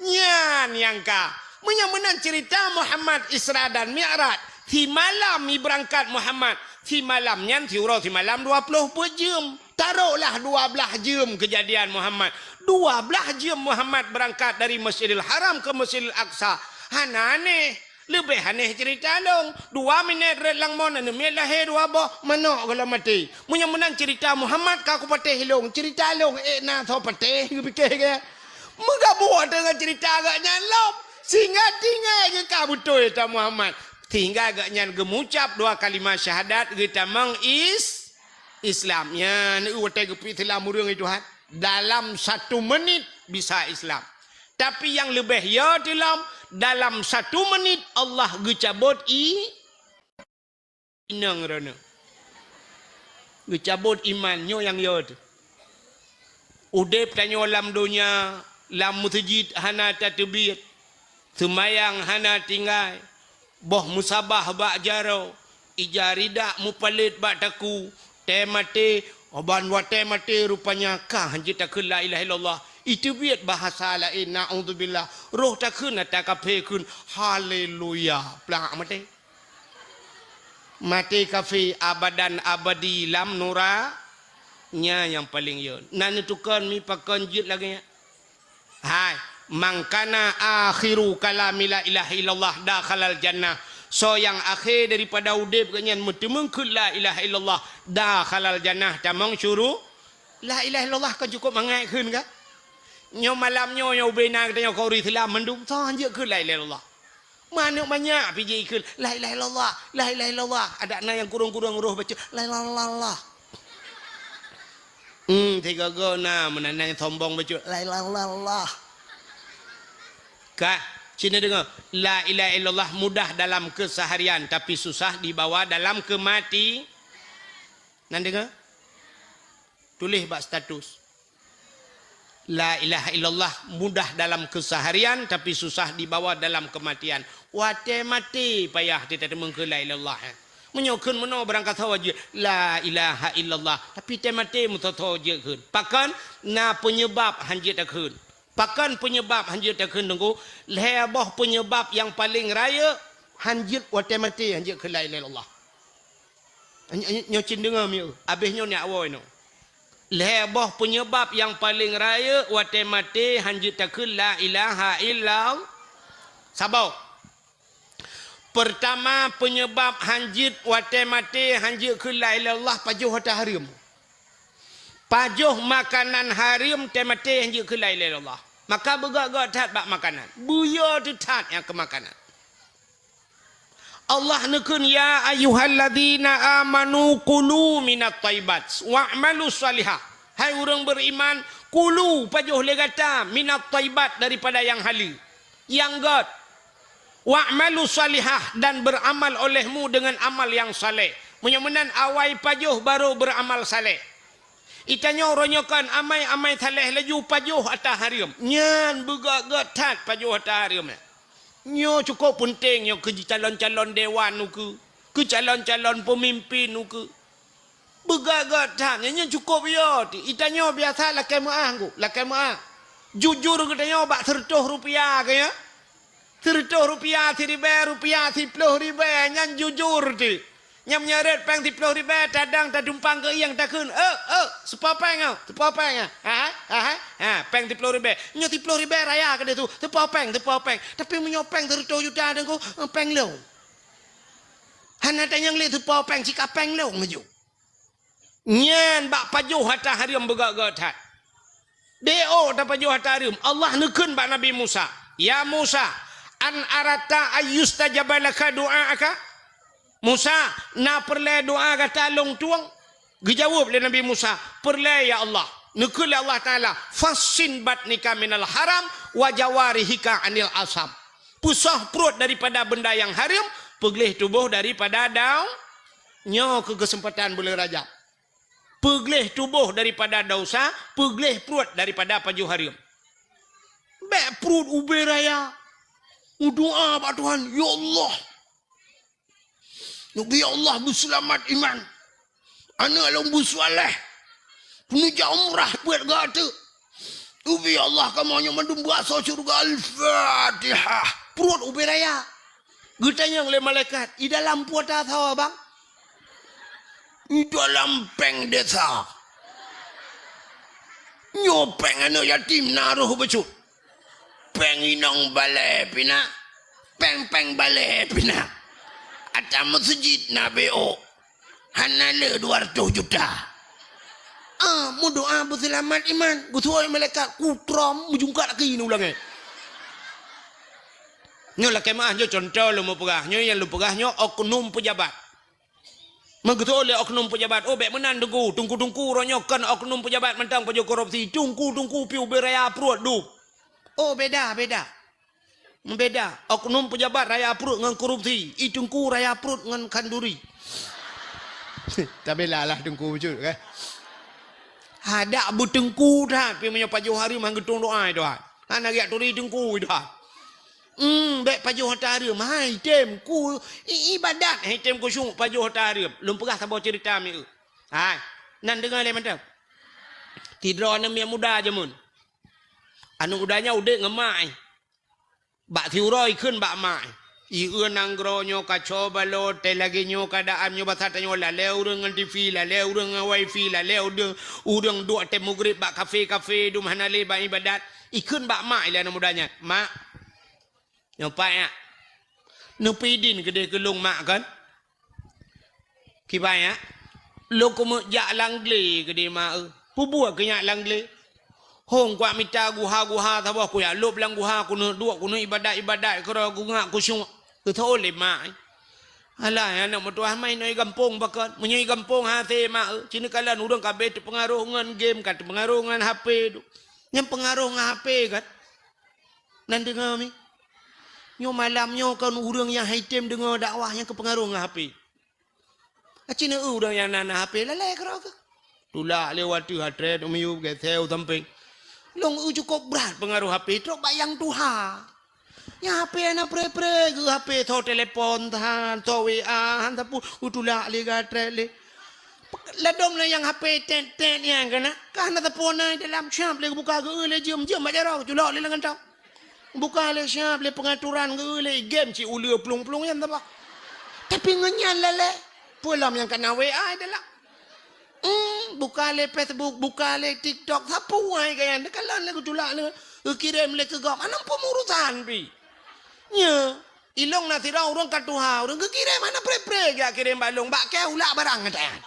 Nyan nyang ka. Meunyoe meunan ceurita Muhammad Isra dan Mi'raj, simalam ibeurangkat Muhammad, simalam nyan siuroe simalam dua ploh peuet jeuem. Taroklah dua blaih jeuem keujadian Muhammad. Dua blaih jeuem Muhammad beurangkat dari Masjidil Haram keu Masjidil Aqsa. Hana aneh. Leubeh aneh ceurita lôn. Dua minét rot lam mon, aneuk miet lahé dua boh, manok gohlom maté. Meunyoe meunan ceurita Muhammad ka kupatéh lôn, ceurita lôn ék na soe patéh, geupike gét. Meugabuk teungoh ceurita gobnyan lom. Sehingga tinggai geuka beutôi ta Muhammad. Sehingga gobnyan geumucab dua kalimah syahadat geutamong is-, Islam. Nyan watée geupeuislam ureuëng itu, ha, dalam satu menit bisa Islam. Tapi nyang leubeh yo teulom, dalam satu menit Allah geucabot i-, inong droeneuh. Geucabot iman, nyoe nyang yo teuh. Udeb tanyoe lam donya, lam meuseujid hana tateubiet, seumayang hana tinggai, boh meusabah bak jaroe, ija ridak meupalet bak takue, tée maté, ban watée maté rupanya ka hanjeuet takheun la ilaha illallah. Iteubiet bahasa laén, naudzubillah. Roh takheun ata kafé kheun, haleluya. Plak maté. Maté kafé abadan abadi lam nura, nya nyang paleng yo. Na neutukon mi pakon jeuet lagée nyan. Hai, man kana akhiru kalami la ilaha illallah dakhalal jannah. Soe nyang akhé daripada udeb geuhnyan meuteumeung kheun la ilaha illallah dakhalal jannah, tamong syuru-, la ilaha illallah kon cukup mangat kheun ka? Nyoe malam nyoe, nyoe ubena geutanyoe keu ureuëng Islam mandum, soe hanjeuet kheun la ilaha illallah. Manök manyak pih jikheun, "La ilaha illallah, la ilaha illallah." Adak na nyang kurong-kurong roh baca, "La ilaha illallah." Hmm, sigoe-goe na meunan nyang sombong baca, "La ilaha illallah." Kah, sini dengar, "La ilaha illallah mudah dalam keseharian, tapi susah dibawa dalam kemati." Nan dengar? Tuléh bak status. La ilaha illallah mudah dalam keseharian, tapi susah dibawa dalam kematian. Watée maté payah teuteumeukeue la ilaha illallah, eh. Meunyoe kheun meunoe barangkasoe jeuet la ilaha illallah, tapi tée maté meusoe-soe jeuet kheun. Pakon? Na peunyeubab hanjeuet takheun. Pakon peunyeubab hanjeuet takheun, Teungku? Lhée boh peunyeubab nyang paleng rayeuk hanjeuet watée maté hanjeuet kheun la ilaha illallah. Nyoe, nyoe, nyoe cit deungoe mieu, abéh nyoe nyak woe nyoe. Lhée boh peunyeubab nyang paleng rayeuk watée maté hanjeuet takheun la ilaha illallah. Saboh. Peurtama, peunyeubab hanjeuet watée maté hanjeuet kheun la ilaha illallah, pajoh hareuem. Pajoh makanan hareuem tée maté hanjeuet kheun la ilaha illallah. Maka beugét-gét that bak makanan. Beuyo teuh that nyang keu makanan. Allah neukheun, "Ya ayyuhalladzina amanu kulu minat thayyibat wa'malu shalihah." Hai ureuëng beriman, kulu, pajoh lé gata, minat thayyibat, daripada nyang haleue, nyang gét. "Wa'malu shalihah," dan beramal olehmu dengan amal yang saleh. Meunyoe meunan awai pajoh baru beramal saleh. Itanyoe uroe nyoe kon amai-amai saleh laju pajoh ata hareuem. Nyan beugét-gét that pajoh ata hareuem nyan. Nyoe cukôp peunteng nyoe keu calon-calon dewan ukeue, keu calon-calon peumimpin ukeue. Beugét-gét that nyan, nyan cukôp yo teuh. Itanyoe biasa lakée meuáh, Teungku, lakée meuáh. Jujur geutanyoe bak sireutôh rupiah keu nyoe. Sireutôh rupiah, siribée rupiah, siploh ribée, nyan jujur teuh. Nyang meunyoe rot péng siploh ribée, tadang tatumpang keu ieng takheun, "Eh, eh, seupo péng, oh, seupo péng, ah. Ha, ha, ha, ha, péng siploh ribée." Nyoe siploh ribée raya keudeh su, "Seupo péng, seupo péng." Tapi meunyoe péng sireutôh juta, Teungku, eh, péng lôn. Hana tanyong lé seupo péng, sika péng lôn laju. Nyan bak pajoh ata hareuem beugét-gét that. Di ôk tapajoh ata hareuem, Allah neukheun bak Nabi Musa, "Ya Musa, an aratta ayyustajaba laka du'aaka?" "Musa, na peureulée doá gata lôn tueng?" Geujaweueb lé Nabi Musa, "Peureulée, ya Allah." Neukheun lé Allah Taala, "Fassin batnika minal haram wa jawarihika anil asam." Peusoh pruet daripada benda nyang hareuem, peugleh tuboh daripada dau-, nyoe keu keuseumpatan buleuen Rajab. Peugleh tuboh daripada desya, peugleh pruet daripada pajoh hareuem. Bèk pruet ubé raya. Meudoa bak Tuhan, "Ya Allah, neubi Allah beuseulamat iman. Aneuk lôn beuseuleh. Keuneuk jak umrah peuet gata. Neubi Allah kamoe nyoe mandum beuasoe syeuruga." Al-Fatihah. Pruet ubé raya. Geutanyong lé malaikat, "I dalam peue tasoe, Bang?" "I dalam péng desa. Nyoe péng aneuk yatim na roh bacut. Péng inong balè pih na. Péng-péng balè pih na. Ata meuseujid na B O. Hana le dua ratus juta." Ah, meudoa beuseulamat iman. Geusuai malaikat kutrom meujungkat lagèe nyoe ulangèe. Nyoe lakèe meu'ah, nyoe cuntoh lôn meupeugah. Nyoe nyang lôn peugah nyoe oknum peujabat. Meugeutôi lé oknum peujabat, "Oh, bèk meunan teungku, teungku-teungku uroe nyoe kon oknum peujabat mantong pajoh korupsi, teungku-teungku pih ubé raya pruet dum." Oh, beda, beda. Beda. Oknum peujabat raya pruet ngon korupsi, i teungku raya pruet ngon khanduri. Tabila lah teungku bacut, kan? Hadak beuteungku that, pih meunyoe pajoh hareuem han geutueng doa, Tuhan. Hana geujak turi teungku, Tuhan. Hmm, bèk pajoh hareuem. Hai, tem ku i-, ibadat, hai, tem khusyuk pajoh hareuem. Lôn peugah saboh cerita mieu. Hai, nan deungö lé mantong. Sidroe aneuk miet muda jameun. Aneuk muda nyan udép ngon mak, eh. Bak siuroe ikheun bak mak, eh. Ieu nanggroe nyoe kaco balot, teuh lagèe nyoe keuadaan nyoe basa tanyoe lalè ureueng ngon T V, lalè ureueng ngon wifi, lalè ureueng, ureueng duek tem mugrib bak kafe-kafe, dum hana lé bak ibadat. Ikheun bak mak ilèe aneuk muda nyan, "Mak, nyoe pat nyak. Neupi idin keudeh keu lôn mak kon?" "Kiban nyak?" "Lôn keumeuk jak lam glé keudeh mak eu." "Peubuet keu nyak lam glé?" "Hông kuat mita guha-guha saboh, kujak lôb lam guha, keuneuk duek, keuneuk ibadat-ibadat keudroe, kungak khusyuk." Geutôi lé mak, eh. "Alah, aneuk meutuah, ma inoe i gampông pakon? Meunyoe i gampông hase mak eu, ci neukalon ureueng ka abéh teupeungaroh ngon game, ka teupeungaroh ngon H P tu." Nyan peungaroh ngon H P kan? Nan deungö mi. Nyoe malam nyoe kon ureueng nyang han item deungö dakwah nyang keupeungaroh ngon H P. Aci neu ureueng nyang na, na H P lalè keudroe keuh. Tulak lé watèe hatrét u miyueb geuseu sampéng. Lôn eu cukôp brat peungaroh H P trok bak nyang tuha. Nyang H P hana pre-pre geuh H P, tho telepon than, tho W A han sapeue, geutulak lé gatrét lé. Ladôm lé nyang H P tét-tét nyang keunan, ka hana sapeue na dalam, siap lé geubuka geu lé jeuem-jeuem bak jaroe, culok lé lam kantô. Buka lé siap lé pengaturan geu lé game cit uleue plueng-plueng nyan saboh. Tapi ngon nyan lalè, peue lom nyang kana W A dalam. Hmm, buka lé Facebook, buka lé TikTok, sapeue ai gaya, neukalon lé geutulak lé, geukirém lé keu gob, hana peumurusan pih. Nyo, ilong na sidroe ureueng ka tuha, ureueng geukirém hana pre-pre geujak kirém bak lôn, bak kèe ulak barang gata nyan.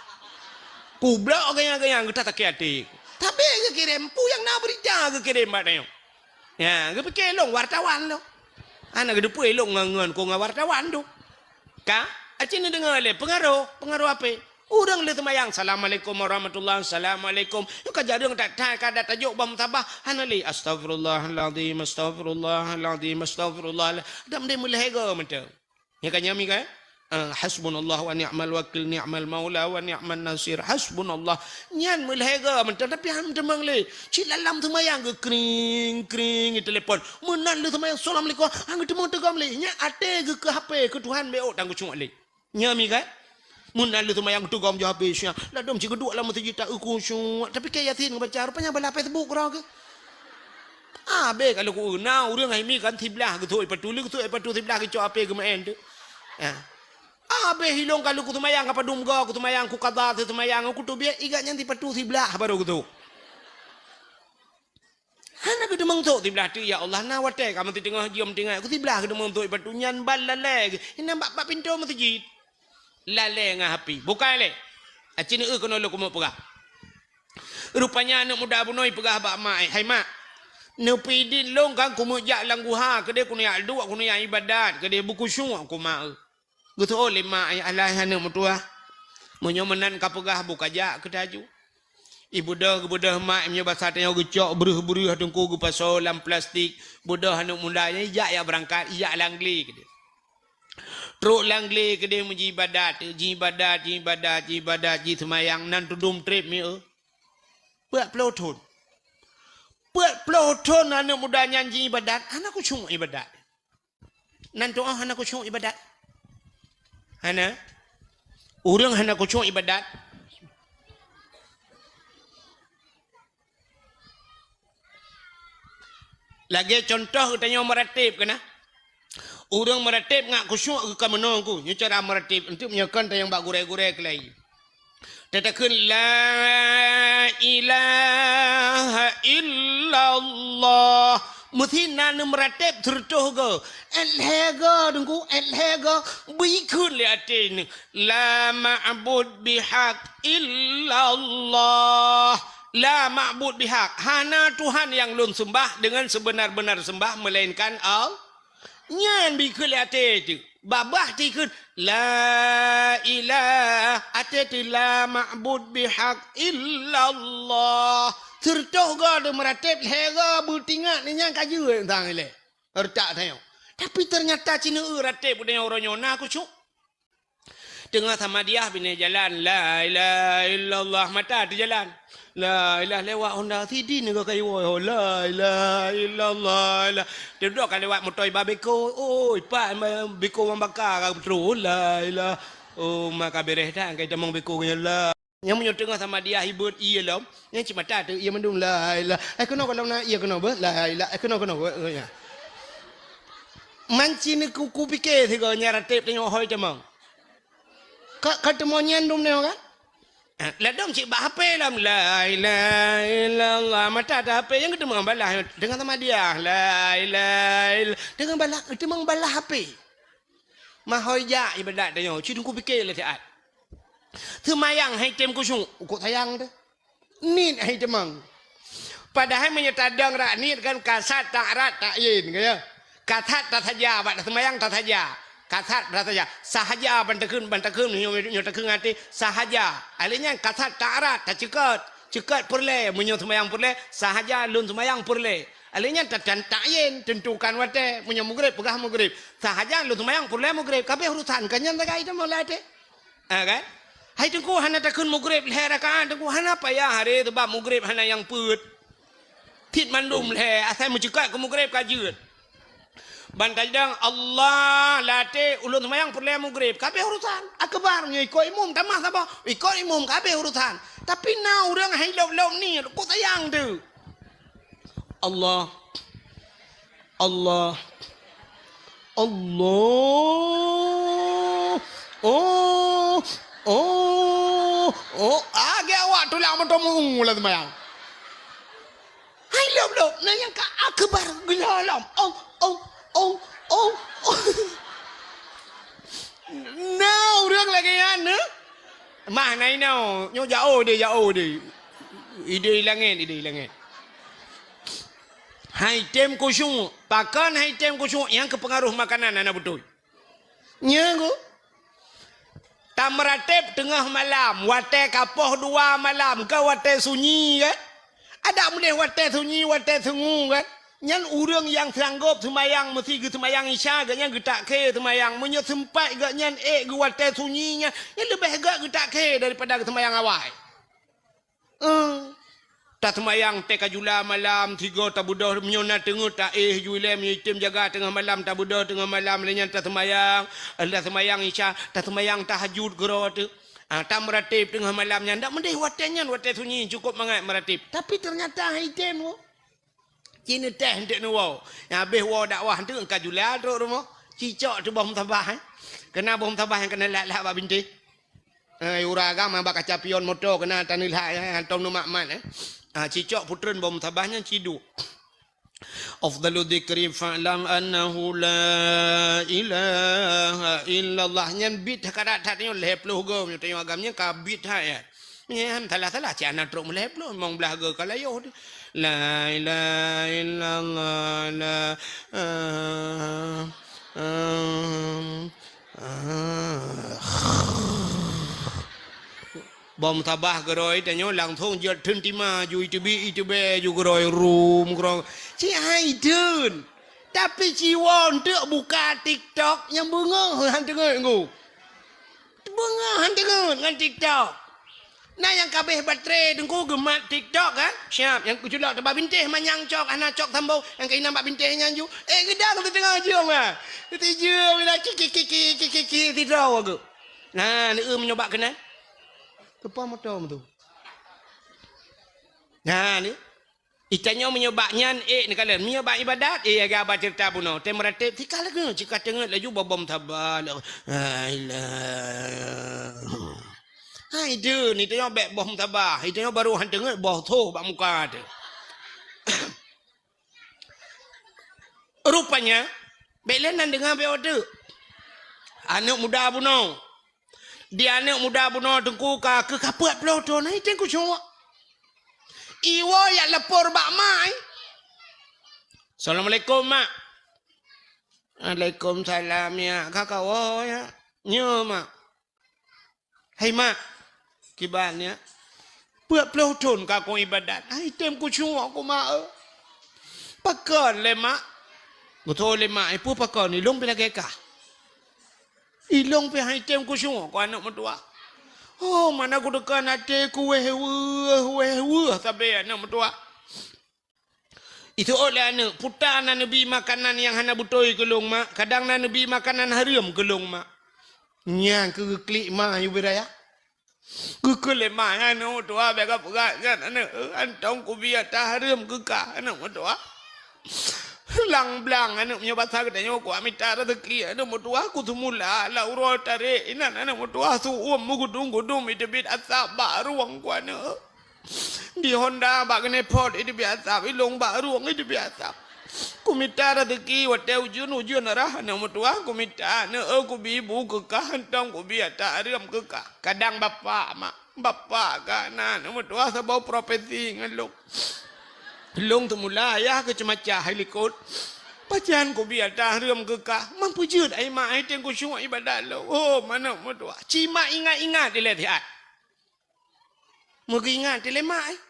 Kublok gaya-gaya gata sakét até. Tapi geukirém, peue nyang na beurita geukirém bak tanyoe. Ya, geupike lôn wartawan lôn. Hana geuteupeue lôn ngon, ngon ku ngon wartawan tu. Ka? Aci neudeungoe lé, peungaroh, peungaroh H P. Ureueng lheueh seumayang, "Assalamualaikum warahmatullah, assalamualaikum." Nyoe ka jareueng that-that ka adat tajok bak musabah, hana lé, "Astaghfirullahalazim, astaghfirullahalazim, astaghfirullah." Dam deh meulhèe goe mantong. Nyoe ka nyan mi kan? Ah, "Hasbunallah wa ni'mal wakil, ni'mal maula wa ni'man nasir. Hasbunallah." Nyan meulhèe goe mantong, tapi han teumeung lé. Cit lam seumayang geukring, kring, telepon. Meunan lheueh seumayang, "Assalamualaikum." Han geuteumeung teugom lé. Nyan até geuh keu H P, keu Tuhan B O tan geucok lé. Nyan mi kan? Meunan lheueh seumayang teugom ju habéh siang. Ladôm cit geuduek lam meuseujid ta-eu khusyuk. Tapi kèe Yasin geubaca, rupanya bala Facebook keudroe keuh. Abéh ka lôn ku-, na ureueng hai mi kan siblah geuthok ipatu, lé geuthok ipatu siblah geucok H P geumeu'en tu. Ya. Abéh ilong ka lôn ku seumayang, ka padum goe ku seumayang, ku qadha seumayang, ku teubiet igat nyan sipatu siblah baru geuthok. Hana geuteumeung thok siblah teuk, ya Allah, na watèe ka meuteungoh jeuem tinggai, ku siblah geuteumeung thok ipatu nyan ban lalè geuh. Inan bak, bak pintoe meuseujid. Lalè ngon H P. Bukai lé. Aci neu keunoe lôn keumeung peugah. Rupanya aneuk muda bunoe peugah bak mak, "Hai mak, neupi idin lôn kan keumeuk jak lam guha, keudeh keuneuk jak duek, keuneuk jak ibadat, keudeh beukhusyuk keu mak eu." Geuteu'oh lé mak, "Alah aneuk meutuah, meunyoe meunan ka peugah, bu kajak keu taju." Ibeudôh, geubeudôh mak, meunyoe basa tanyoe geucok breuh-breuh teungku geupasoe lam plastik, beudôh aneuk muda nyan ijak jak beurangkat, ijak lam glé keudeh. Trok lam glé keudeh meujiibadat, jiibadat, jiibadat, jiibadat, jiseumayang, nan teudum treb mieu. Peuet ploh thon. Peuet ploh thon aneuk muda nyan jiibadat, hana khusyuk ibadat. Nan tu'oh hana khusyuk ibadat. Hana. Ureuëng hana khusyuk ibadat. Lagée contoh geutanyoe meuratéb keunan. Ureuëng meuratéb ngat khusyuk geuh ka meunoe ku, nyoe cara meuratéb, untuk meunyoe kon tanyong bak gurée-gurée keulai. Tatakheun la ilaha illallah. Meusi na neumeuratéb seureutoh goe. Ét lhée goe, Teungku, ét lhée goe. Beukheun lé até nyoe. La ma'bud bihaq illallah. La ma'bud bihaq. Hana Tuhan nyang lôn seumbah deungon seubeuna-beuna seumbah meulainkan Allah. Nyan beukheun lé até teuh. Babah tikheun, la ilah, até teuh la ma'bud bihaq illallah. Seureutoh goe deuh meuratéb lhée goe beutingat nyan ka jeuet sang ilée. Reutak tanyoe. Tapi teunyata cineue ratéb geutanyoe uroe nyoe na khusyuk. Teungoh samadiah binéh jalan, la ilaha illallah, mata teujalan. La ilaha lewat honda sidin ka kayu woe, la ilaha illallah. La. Teuduek ka lewat moto iba beko, oi, pat beko mambaka ka beutôi, la ilaha. Oh, maka bereh dah angkai tamong beko nyan la. Nyang meunyoe teungoh samadiah ibeut ié lom, nyang cit mata teuh ié mandum, la ilaha. Eh, keunoe gohlom na ié keunoe beuh, la ilaha. Eh, keunoe, keunoe beuh, ya. Manci ni ku, ku pike sigoe nyan ratéb tanyoe hôi tamong. Ka, ka teumo nyan dum nyoe kan? Eh, ladom cit bak H P lom, la ilaha illallah. Mata teuh H P nyang geuteumong balah, teungoh samadiah, la ilaha illallah. Teungoh balah, geuteumong balah H P. Mahôi jak ibadat tanyoe, ci teungku pike lé siat. Seumayang hai tem khusyuk, ukok sayang teuh. Niet hai teumang. Padahai meunyoe tadong rak niet kan kasat, ta'arat, ta'yin, ka ya. Kasat tasaja, bak seumayang tasaja. Kasat tasaja. Sahaja ban takheun, ban takheun, nyoe, nyoe takheun até, sahaja. Alé nyan kasat ta'arat, taceukat. Ceukat peureulée, meunyoe seumayang peureulée, sahaja lôn seumayang peureulée. Alé nyan ta-, tan-, ta'yin, tentukan watée, meunyoe mugreb, peugah mugreb. Sahaja lôn seumayang peureulée mugreb, ka abéh urusan, ka nyan sagai teuma lam até. Ha, kan? Hai teungku hana takheun mugreb lhée rakaat, teungku hana payah haré, sabab mugreb hana nyang peuet. Cit mandum lhée, asai meuceukat keu mugreb ka jeuet. Ban tadong Allah lam até ulôn seumayang peureulée mugreb, ka abéh urusan. Akbar, nyoe ikot imum tamah saboh, ikot imum ka abéh urusan. Tapi na ureuëng hai lop-lop niet, kok sayang teuh. Allah. Allah. Allah. Oh. Oh. Oh. Agak awak tulak moto muung lam seumayang. Hai lop-lop, na nyang ka akbar geulah lom. Oh, oh, oh, oh, oh. Na ureuëng lagée nyan, eh? Mah na inoe, nyoe jaoh deh, jaoh deh. Ideh langét, ideh langét. Hai tem khusyuk, pakon hai tem khusyuk nyang keupeungaruh makanan hana beutôi. Nyan ku. Tameuratéb teungoh malam, watée ka poh dua malam, ka watée sunyi kan? Adak meudeh watée sunyi, watée sungu kan? Nyan ureuëng nyang sanggob seumayang meusi geuseumayang Isya, geuhnyan geutak khe seumayang. Meunyoe seumpat geuhnyan ék geuwatée sunyi nyan, nyan leubeh gét geutak khe daripada geuseumayang awai. Eh, taseumayang tée ka jula malam, sigoe tabeudôh, meunyoe na teungeut taéh ju ilée, meunyoe item jaga teungoh malam, tabeudôh teungoh malam, lheueh nyan taseumayang, taseumayang Isya, taseumayang tahajud keudroe teuh. Ah, tameuratéb teungoh malam nyan, dak meudeh watée nyan, watée sunyi, cukôp mangat meuratéb. Tapi teunyata hai item, oh. Ci neuteh eunteuk neuwoe. Nyang habéh woe dakwah eunteuk ka jula trok rumoh. Cicok teuh boh musabah, eh. Keuna boh musabah nyang keuneuk lat-lat bak bintéh. Eh, ura agam bak kaca pion moto keuna taneulhak, eh, hantom neumat-mat, eh. Ah, cicok putreun boh musabah nyan ciduek. Afdalu dzikri fa'lam annahu la ilaha illallah. Nyan bit that karat that nyoe lhée ploh goe, meunyoe tanyoe agam nyan ka bit that, ya. Nyan salah-salah, cit hana trok meulhée ploh, limong blaih goe ka layoh teuh. La ilaha illallah, la, ah, ah, ah. Boh musabah keudroe tanyoe langsong jeuet theun tima ju iteubiet iteubiet ju keudroe rum keudroe. Cit hai theun. Tapi siwoe eunteuk buka TikTok nyang beungeuh han teungeut nggu. Beungeuh han teungeut ngon TikTok. Na nyang kabeh baterai teungku geumat TikTok kan? Siap, nyang keuculok teuba bintéh manyang cok, hana cok sambông, nyang keuinam bak bintéh nyan ju. Eh, geudang siteungoh jeuem ah. Sijeuem ila kiki kiki kiki kiki sidroe geuh. Nah, neueu meunyoe bak keunan. Teupah moto tu. Nah, ni. Itanyoe meunyoe bak nyan, eh, neukalon. Meunyoe bak ibadat, eh, agak ba ceurita bunoe. Tem ratéb, tika lagèe, cika teungeut laju bobom saba. La ilaha. Hai, deuh, ni tanyoe bèk bom saba. Itanyoe baru han teungeut boh tho bak muka teuh. Rupanya, bèk lé nan deungoe bèk odeuk. Aneuk muda bunoe. Di aneuk muda bunoe teungku ka keu kapeuet ploh thon, hai teueng kusyuek. Iwoe yak lapor bak mak, eh. Assalamualaikum, Mak. Waalaikumsalam, ya. Ka kawoe, ya. Nyo, Mak. Hai, Mak. Kiban, ya. Peuet ploh thon ka kong ibadat. Hai teueng kusyuek ku, Mak, eh. Pakon lé, Mak? Geutoe lé mak, "Ipeue pakon, ilong pih lagèe kah? Ilong pih hai teueng kusyuek ku aneuk meutuwah. Oh, mana kuteuka até ku wéh weueh, wéh weueh sabe aneuk meutuwah." Iteuôt lé aneuk, puta na neubi makanan nyang hana beutôi keu long mak, kadang na neubi makanan hareuem keu long mak. Nyan keuh geuklik ma yue bri raya. Geukheun lé ma nyan, "Aneuk meutuwah, bèk kapeugah nyan, aneuk, eh, hantom kubi ata hareuem keu kah, aneuk meutuwah." Blang-blang, aneuk, meunyoe basa geutanyoe, kuat mita raseuki, aneuk meutuwah, kuteumula lam uroe tarek inan, aneuk meutuwah, su-uem meugudum-gudum iteubiet asap bak rueng ku aneuk. Di honda bak keuneuk phot iteubiet asap, ilong bak rueng iteubiet asap. Kumita raseuki watèe ujeuen-ujeuen rhah aneuk meutuwah, kumita aneuk, eh, kubi bu keu kah, hantom kubi ata hareuem keu kah. Kadang bapak, mak, bapak ka na aneuk meutuwah saboh profesi ngon long. Long teumula ayah keu ceumacah hai likot. Pajan kubi ata hareuem keu kah, man peujeuet ai mak ai teueng kusyuek ibadat long. Oh, aneuk meutuwah. Ci mak ingat-ingat ilèe siat. Meugeuingat ilèe mak, eh.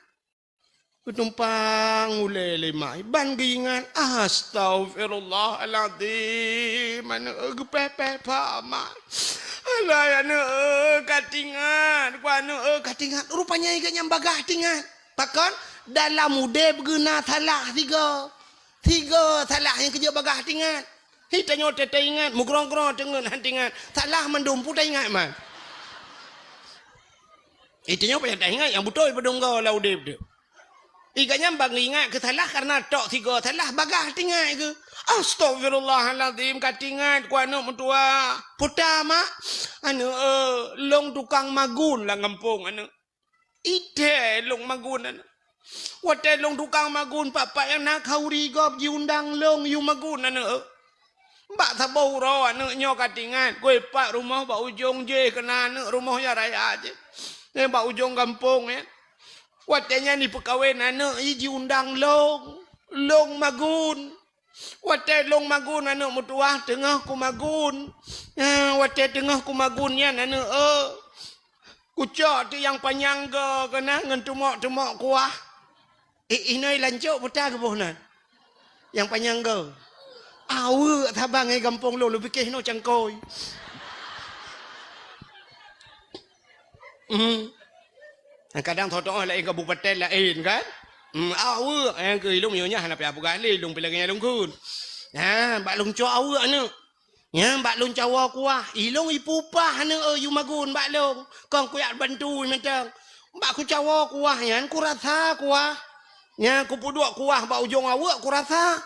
Geutumpang ulèe lé mak, ban geuingat, "Astaghfirullahalazim, aneuk, eh, geupèh-pèh pha mak. Alah, aneuk, eh, ka teuingat, ku aneuk, eh, ka teuingat." Rupanya geuh nyan bagaih teuingat. Pakon? Dalam udép geuh na salah sigoe. Sigoe salah nyang keujeuet bagaih teuingat. Hi tanyoe teuingat, meugrong-grong teungeut han teuingat. Salah mandum peue taingat man. Itanyoe payah taingat nyang beutôi padum goe lam udép teuh. Iga nyan ban geuingat keu salah kareuna tok sigoe salah bagaih teuingat keuh. Astaghfirullahalazim, ka teuingat ku aneuk meutuwah. Puta mak, aneuk, eh, long tukang magun lam gampông aneuk. Itèe long magun aneuk. Watèe long tukang magun, pat-pat nyang na khauri gob jiundang long yue magun aneuk. Bak saboh uroe aneuk nyoe ka teuingat, keu pat rumoh bak ujong jéh keunan aneuk rumoh nyang raya jéh. Nyan bak ujong gampông nyan. Watèe nyan jipeukawen aneuk, i jiundang long, long magun. Watèe long magun aneuk meutuwah teungoh kumagun. Eh, watèe teungoh kumagun nyan aneuk, eh, kucok teuk nyang panyang goe keunan ngon teumok-teumok kuah. Eh, inoe lancok puta geuboh nan. Nyang panyang goe. Aweuek saban ngon gampông lôn, lôn piké hinoe cangkôi. Hmm. Kadang tho-tho laén kabupaten laén kan? Hmm, aweuek nyang keu ilong nyoe nyan hana payah peugah lé, ilong pih lagèe nyan lôn kheun. Ha, bak lôn cok aweuek aneuk. Nyan bak lôn cawoe kuah, ilong ipeupah aneuk, eh, yue magun bak lôn. Kon kujak bantu mantong. Bak kucawoe kuah nyan kurasa kuah. Nyan kupeuduek kuah bak ujong aweuek kurasa.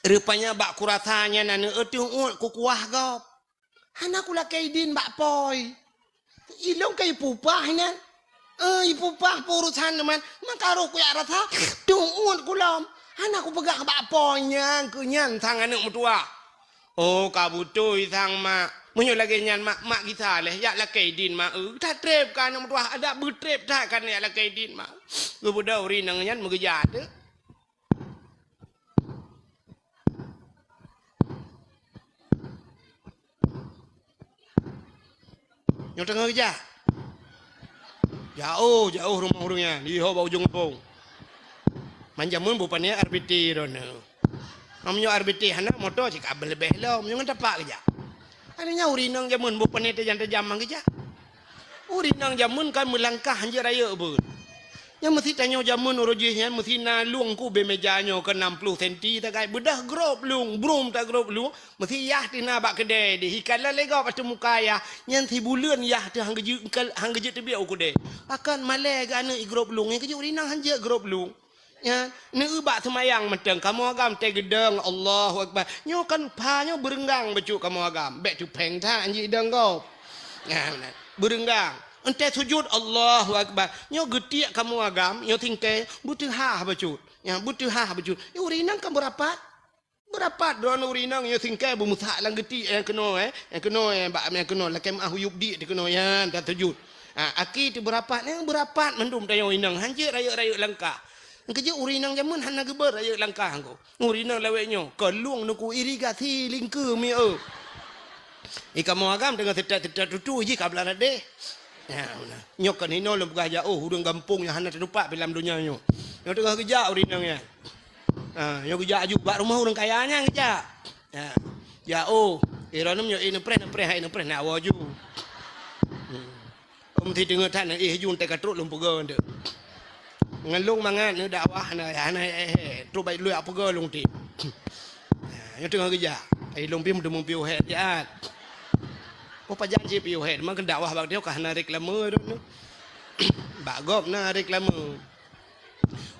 Rupanya bak kurasa nyan aneuk, eh, teuôt kukuah gob. Hana kulakèe idin bak pôi. Ilong ka ipeupah inan. Eh, ipeupah peurusan nyoe man. Maka roh kujak rasa, teuôt kulom. Hana kupeugah bak pôi nyan keu nyan sang aneuk meutuwah. Oh, ka beutôi sang mak. Meunyoe lagèe nyan mak, mak gisa lé, jak lakèe idin mak. Eh, that trép ka aneuk meutuwah, adak beutrép that ka jak lakèe idin mak. Geubeudôh ureueng inong nyan meugeujak teuk. Nyoe teungoh geujak. Jaoh, jaoh rumoh ureueng nyan, di ho bak ujong gampông. Man jameun boh pané R B T droeneuh. Meunyoe R B T hana, moto cit ka leubeh lom, nyoe ngon tapak geujak. Aneuk nyan ureueng inong jameun boh pané tajam-tajam man geujak. Ureueng inong jameun kan meulangkah hanjeuet rayeuk beuet. Nyan meusi tanyoe jameun uroe jih nyan meusi na lueng keu ubé meja nyoe keu enam ploh senti tagai, beudôh grob lueng, brum tagrob lueng, meusi yah teuh na bak keudè deh. Ikalon lé gob ateueh muka yah, nyan sibuleuen yah teuh han geujeuet, han geujeuet teubiet u keudè. Pakon malèe geuh aneuk igrob lueng, nyan keuh jeuet ureueng inong hanjeuet grob lueng. Nyan, neueu bak seumayang mantong, kamoe agam teugeudong, Allahu Akbar. Nyoe kan pha nyoe beureunggang bacut kamoe agam. Bèk tupèng that hanjeuet idong gob. Nyan, beureunggang. Eunteuk sujut, Allahu Akbar. Nyoe geutiek kamoe agam, nyoe singkèe, beuteuhah bacut. Nyan, beuteuhah bacut. Eh, ureueng inong kan beurapat. Beurapat droeneuh ureueng inong nyoe singkèe beumeusak lam geutiek nyang keunoe, eh. Nyang keunoe, eh, bak nyang keunoe, lakèe meu'ah u yup diek teuh keunoe nyan, tasujut. Ha, aki teuh beurapat, nyang beurapat mandum tanyoe inong, hanjeuet rayeuk-rayeuk langkah. Nyang keuh jeuet ureueng inong jameun hana geubeuet rayeuk langkah ko. Ureueng inong lawét nyoe, keu lueng nuku irigasi lingkeu mieu. I kamoe agam teungoh seutet-seutet tutu jih ka blah radeh. Ya, beuna. Nyoe kan hinoe lôn peugah jak, oh, ureueng gampông nyang hana teutupat pih lam donya nyoe. Nyoe teungoh geujak ureueng inong nyan. Ha, nyoe geujak aju bak rumoh ureueng kaya nyan geujak. Ha, jak, oh, eh, droeneuh nyoe, eh, neupreh, neupreh, hai neupreh, nak woe aju. Hmm. Om ti teungoh that, eh, aju teuka trok lôn peugah tu. Ngon lôn mangat neudakwah, na, hana, eh, eh, trok bai lôn peugah lôn ti. Ha, nyoe teungoh geujak. Ai lôn pih meuteumé piôh hèt siat. Oh, pajan cit piôh hèt, memang keu dakwah bak nyoe ka hana reklame droeneuh. Bak gob na reklame.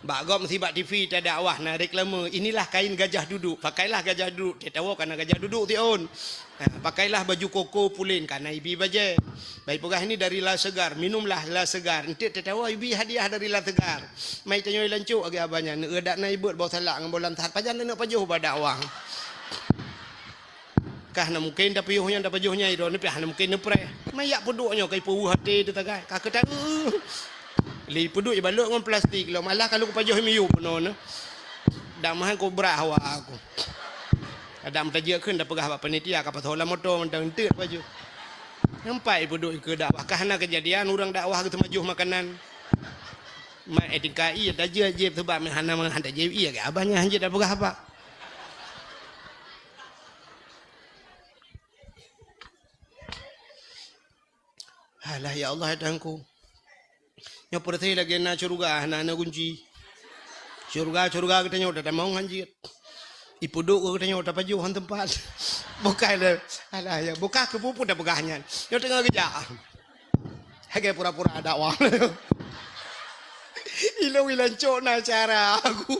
Bak gob meusi bak T V tadakwah na reklame, "Inilah kain gajah duduk, pakailah gajah duduk." Teuh tawoe ka na gajah duduk siôn. Ha, "Pakailah baju koko pulen," ka na ibi bajèe. Bai peugah, "Ini dari La Segar, minumlah La Segar." Eunteuk teuh tawoe ibi hadiah dari La Segar. Mai tanyoe lancok lagèe abah nyan, neueu dak na ibeuet boh salak ngon boh lam that, pajan neuneuk pajoh bak dakwah. Ka hana mungken tapiôh nyan tapajoh nyan, droeneuh pih hana mungken neupreh. Mayak peuduek nyoe ka ipeuweuh até teuh tagai. Ka keuh ta-, lé peuduek ibalot ngon plastik lom. Alah ka lôn kupajoh miyueb bunoe nyoe. Dak meuhan kobra hawa aku. Adak meutajeuet kheun tapeugah bak panitia ka pasoe lam moto mantong eunteuk baju. Nampak ipeuduek ikeue dakwah. Ka hana keujadian ureueng dakwah geuteumajoh makanan. Mat etika ie tajeuet jieb seubab meuhana meuhan tajeuet ie ke abah nyan hanjeuet tapeugah apa. Alah, ya Allah, ya Tuhanku. Nyoe peureuté lagèe na syeuruga, hana na gunci. Syeuruga, syeuruga geutanyoe tatamong hanjeuet. Ipeuduek geutanyoe tapajoh han teumpat. Bukai le. Alah, ya, bukai keu peue-peue tapeugah nyan. Nyoe teungoh geujak. Lagèe pura-pura dakwah. Ilôn ilancok na cara aku.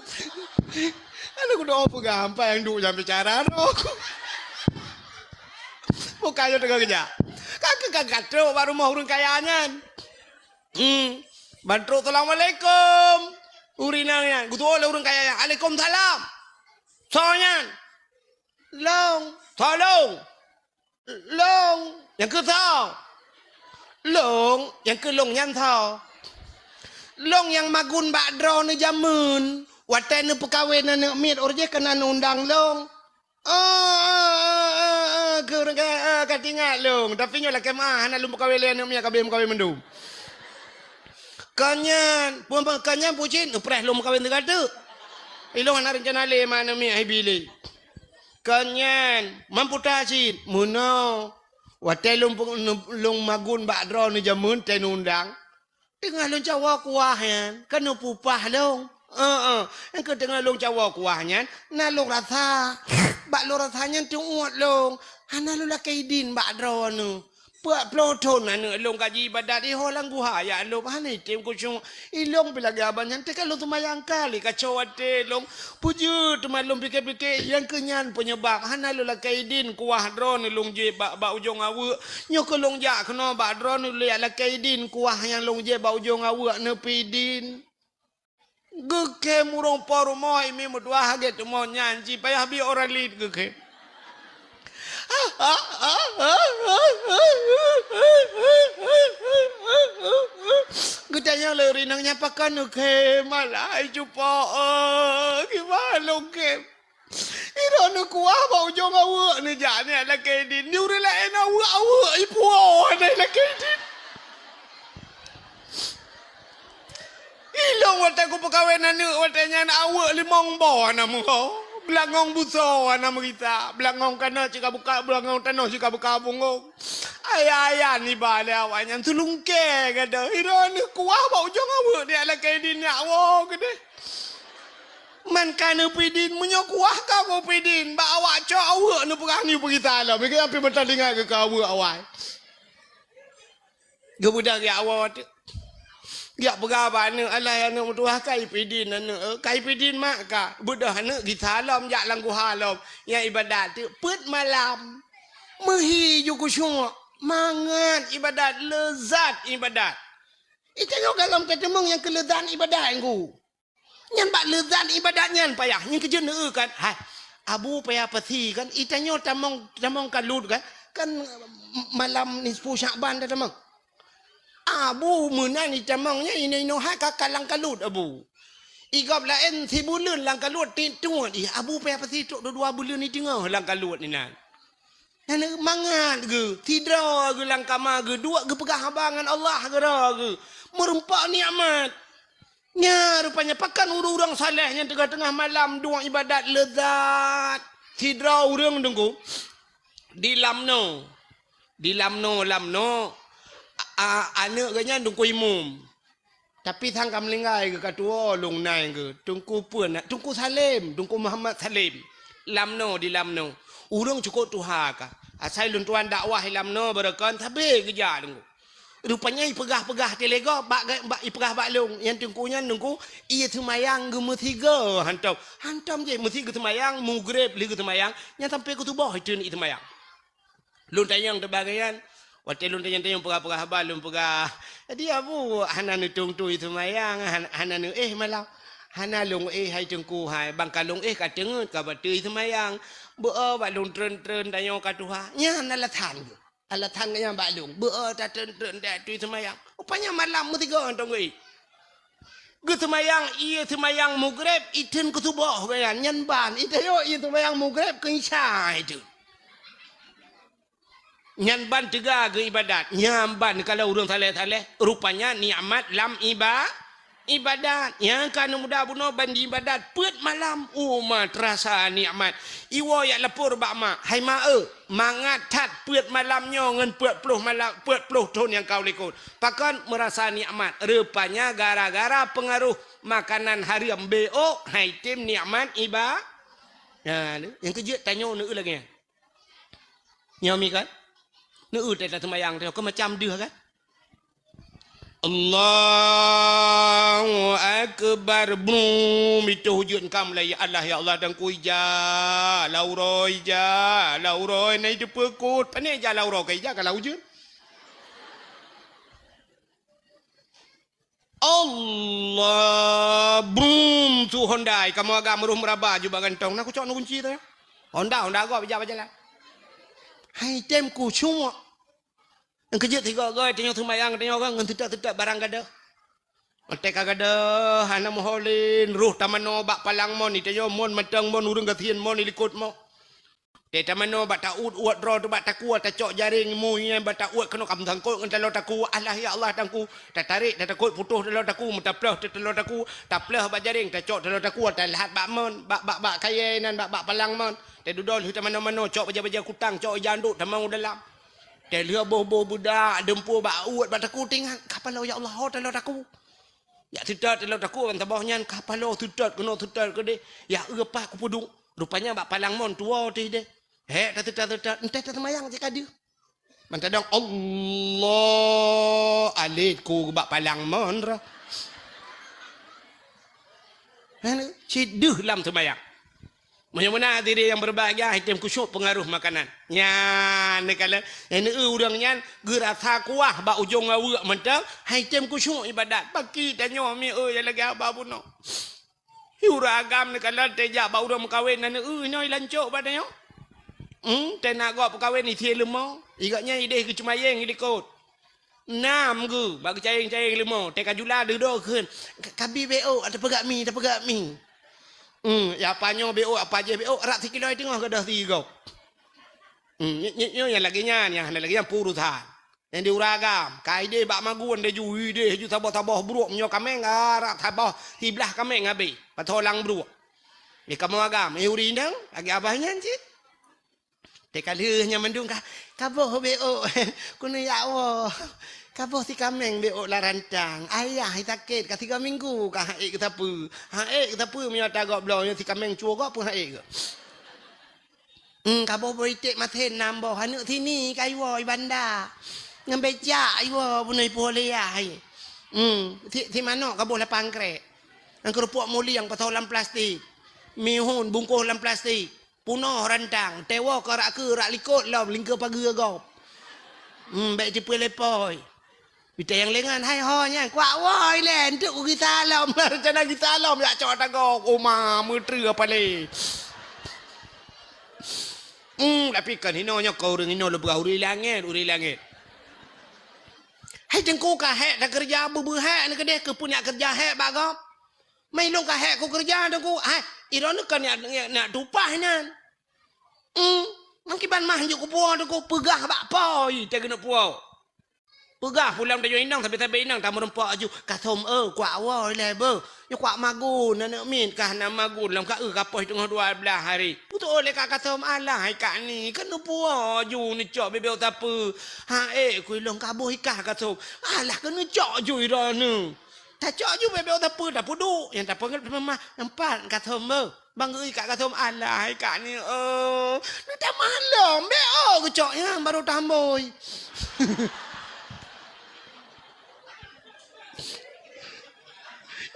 Lalu kudoa peugah, "Ampai nyang duek nyang bicara droe." Bukai nyoe teungoh geujak. Ka keuh ka gatrok bak rumoh ureueng kaya nyan. Hmm. Ban trok, "Assalamualaikum." Ureueng inong nyan, geutuwoe lé ureueng kaya nyan, "Alaikumsalam." "Soe nyan?" "Lôn." "Soe lôn?" "Lôn." "Nyang keuh soe?" "Lôn." "Nyang keuh lôn nyan soe?" "Lôn nyang magun bak droeneuh jameun. Watèe neupeukawen aneuk miet, uroe jéh ka na neuundang lôn." "Oh, oh, oh, oh, oh, keu ureueng ka, oh, ka teuingat lôn. Tapi nyoe lakèe meu'ah, hana lôn peukawen lé aneuk miet, ka abéh meukawen mandum." "Kon nyan, peue, peue, kon nyan peue cit, neupreh lôn meukawen teuka teuk. Ilôn hana reuncana lé ma aneuk miet, hai bi lé." "Kon nyan, mamputa cit, meunoe. Watèe lôn pe-, lôn magun bak droeneuh jameun teuh neuundang. Teungoh lôn cawoe kuah nyan, ka neupeupah lôn. Heeh, nyang keuh teungoh lôn cawoe kuah nyan, na lôn rasa. Bak lôn rasa nyan teuôt lôn. Hana lôn lakèe idin bak droeneuh. Peuet ploh thon aneuk lôn ka jiibadat ihoe lam guha, ya lôn hana item khusyuk. Ilôn pih lagèe abah nyan teuka lôn seumayang kali kacau até lôn. Peue jeuet teuma lôn pike-pike, nyang keuh nyan peunyebab hana lôn lakèe idin kuah droeneuh lôn jieb bak, bak ujong aweuek. Nyoe keuh lôn jak keunoe bak droeneuh lôn lakèe idin kuah nyang lôn jieb bak ujong aweuek neupeuidin. Geukhem ureueng po rumoh, imi meutuah lagèe teumon nyan, ci payah bi ora lit geukhem. Geutanyong lé ureueng inong nyan, "Pakon neukhem?" "Alah, hai cupo, kiban lôn khem. Droeneuh kuah bak ujong aweuek neujak nyan lakèe idin. Di ureueng laén aweuek-aweuek ipuwoe hana lakèe idin." Lôn watèe kupeukawen aneuk, watèe nyan aweuek limong boh hana meuho, beulangong busoe hana meurita, beulangong tanoh cit ka buka, beulangong tanoh cit ka buka punggong. Ayah-ayah niba lé awaknyan seulungkèe gadoh. Droeneuh kuah bak ujong aweuek, jak lakèe idin, jak woe keudéh. Man ka neupidin, meunyoe kuah ka kupidin, bak awak cok aweuek neupeugah nyoe peugisa lom. Meukeue pih meutalinggai keu aweuek awai. Geubeudôh jak woe teuk. Jak peugah bak aneuk, "Alah aneuk meutuwah, ka ipidin aneuk, eh, ka ipidin mak ka." Beudôh aneuk gisa lom jak lam guha lom. Nyang ibadat teuk peuet malam. Meuhi ju khusyuk, mangat ibadat, leuzat ibadat. Itanyoe gohlom tateumeung nyang keu leuzat ibadat nyan. Nyan bak leuzat ibadat nyan payah. Nyan keuh jeuet neueu kan. Hai, Abu payah pasi kan. Itanyoe tamong, tamong kalut kan. Kan malam nisfu Syakban tatamong. Abu meunan itamong nyan inoe-inoe hai ka kalang kalut Abu. Igob laén sibuleuen lam kalut tiep tuet. Ih, Abu payah pasi trok dua buleuen iteungoh lam kalut inan. Nyan mangat geuh, sidroe geuh lam kama geuh, duek geupeugah haba ngon Allah keudroe geuh. Meureumpok nikmat. Nya rupanya pakon ureuëng-ureuëng saleh nyang teungoh-teungoh malam duek ibadat leuzat. Sidroe ureuëng Teungku di Lamno. Di Lamno, Lamno, a, a, aneuk geuh nyan Teungku Imum. Tapi sang ka meuninggai geuh ka tuwoe lôn nai geuh. Teungku peue na, Teungku Salem, Teungku Muhammad Salem. Lamno di Lamno. Ureuëng cukôp tuha ka. Asai lôn tuan dakwah di Lamno beureukan sabe geujak Teungku. Rupanya ipeugah-peugah teulego bak, bak ipeugah bak lôn. Nyang Teungku nyan Teungku, ie seumayang geumeusigoe hantom. Hantom jih meusi geuseumayang mugreb lheueh geuseumayang, nyan sampai keu suboh itreun ie seumayang. Lôn tanyong teuh bak gobnyan. Watée lôn tanyong-tanyong peugah-peugah haba, lôn peugah, "Jadi Abu hana neutueng-tueng ie seumayang, han-, hana neuéh malam?" "Hana lôn éh hai Teungku hai, ban ka lôn éh ka teungeut ka bateue ie seumayang. Beu-o bak lôn treun-treun tanyoe ka tuha." Nyan alasan geuh. Alasan gobnyan bak lôn, "Beu-o tatreun-treun tateue ie seumayang." Rupanya malam meusigoe hantom geuéh. Geuseumayang ie seumayang mugreb, itreun keu suboh gobnyan, nyan ban. Itayok ie seumayang mugreb keu isya itreun. Nyan ban teuga geuibadat. Nyan ban kalau ureuëng saleh-saleh, rupanya nikmat lam iba-, ibadat. Nyang ka neuh muda bunoe ban diibadat peuet malam, uma teurasa nikmat. Iwoe jak lapor bak mak, "Hai mak eu, mangat that peuet malam nyoe ngon peuet ploh malam, peuet ploh thon nyang ka u likot. Pakon meurasa nikmat?" Rupanya gara-gara peungaroh makanan hareuem, beu-o, hai tem nikmat iba-, nah, nyang keujeuet tanyoe neueu lagée nyan. Nyoe mi kan? Neueu teuh taseumayang teuh, keu macam deuh kan? Allahu Akbar. Brum, itu hujud engkam lah, ya Allah, ya Allah, dan ku ija, lau roh ija, lau roh, nai teupeukot. Pane ija lau roh, ka ija ka lau hujud. Allah, brum, su Honda, kamoe agam roh meuraba jubah gantong. Na kucok na kunci teuh. Honda, Honda gob ija bajalan. Hai tem kucok. Nyang keujeuet sigoe-goe tanyoe seumayang tanyoe kan ngon teutak-teutak barang gadoh. Watée ka gadoh hana meuho lén, roh tamanoe bak palang mon, itanyoe mon mantong mon, ureuëng gasien mon ilikot mo. Tée tamanoe bak ta-uet-uet droe teuh bak takue, tacok jareng mu nyan bak ta-uet keunoe ka meusangkot ngon taloe takue. Alah ya Allah tangku, tatarek tatakot putoh taloe takue, meutaploh teuh taloe takue, taploh bak jareng, tacok taloe takue, talhat bak mon, bak, bak, bak kayée nan, bak, bak palang mon. Tée dudoe lheueh tamanoe-manoe, cok bajée-bajée kutang, cok ija andok tamong u dalam. Tée lheueh boh-boh beudak, deumpue bak uet bak takue, teuingat, ka paloe ya Allah, ho taloe takue. Jak seutôt taloe takue ban saboh nyan, ka paloe seutôt keunoe seutôt keudeh. Ya eu pat kupeuduek. Rupanya bak palang mon tuwoe teuh deh. Hék taseutôt-seutôt, enteh taseumayang cit ka deuh. Ban tadong Allah alet ku bak palang mon roh. Hana, cit deuh lam seumayang. Meunyoe meunan hadirin nyang beubahgia, hai tem khusyuk peungaroh makanan. Nyan neukalon, nyang neueu ureuëng nyan geurasa kuah bak ujong aweuek mantong, hai tem khusyuk ibadat. Baki tanyoe mi eu nyang lagée haba bunoe. Hi ureuëng agam neukalon teuh jak bak ureuëng meukawen na neueu nyoe lancok bak tanyoe. Hmm, teuh na gob peukawen isie leumo, igak nyan ideh geuceumayeng ilikot. Nam geuh bak geucayeng-cayeng leumo, teuh ka jula deuh doh kheun, "Ka-, kabi beu-o, tapeugah mi, tapeugah mi." Hmm, ya apa nyoe beu-o, apa jih beu-o, rak sikilo teungoh gadoh sigoe. Hmm, nyoe, nyoe, nyoe nyang lagée nyan, nyang hana lagée nyan peurusan. Nyang di ureueng agam, ka ideh bak magun deh ju, ideh ju saboh-saboh bruek meunyoe kaméng, arak saboh siblah kaméng habéh, pasoe lam bruek. Di kamoe agam, eh, ureueng inong, lagèe abah nyan cit. Teuka lheueh nyan mandum ka, "Kaboh beuôk, keuneuk jak woe. Kaboh si kaméng beuôk lam rantang. Ayah sakét ka tiga minggu ka han ék geusapeue. Han ék geusapeue meunyoe ata gob bloe nyoe si kaméng cue gob pun han ék geuh." Hmm, kaboh boh iték masén nam boh, aneuk sini ka iwoe i banda. Ngon becak iwoe bunoe ipoh lé yah. Hmm, si, si manok kaboh lapan krek. Ngon keurupuk mulieng pasoe lam plastik. Mihun bungkôh lam plastik. Punoh rantang, teuwoe keu rak keue rak likot lom lingkeu pageue gob. Hmm, bèk tipeu lé pôi. Ita nyang lengan, "Hai ho nyan, kuak woe ilèe, enteuk kugisa lom." Rencana gisa lom, jak cok ata gob. Oma, meutreue apa lé? Hmm, tapi kan hinoe nyoe keu ureueng hinoe lôn peugah ureueng langèt, ureueng langèt. Hai Teungku ka hék takeureuja beubeue hék neuh keudeh keupeue nyak keureuja hék bak gob? Meuilôn ka hék kukeureuja Teungku. Hai, droeneuh kan nyak, nyak, nyak tupah nyan. Hmm, meukiban mah jeuet kupuwoe Teungku, peugah bak pôi teuh keuneuk puwoe. Peugah pulang tanyoe inong, sabe-sabe inong tameurumpok aju, "Kasom, eh, kuak woe ilèe beuh. Nyoe kuak magun, aneuk miet kah na magun lom ka, eh, ka poh teungoh dua blaih hari." Beutôi lé Kak Kasom, "Alah hai Kak Ni, keuneuk puwoe aju neucok beubeuk sapeue." "Han ék keu ilôn kaboh ikah Kasom." "Alah keuneuk cok aju droeneuh." Tacok aju beubeuk sapeue, tapeuduek. Nyang tapeugah teuma mah, "Nampak Kasom beuh." Bang geuikat Kasom, "Alah hai Kak Ni, oh, neutamah lom, beuôk geucok nyan baru tambôi."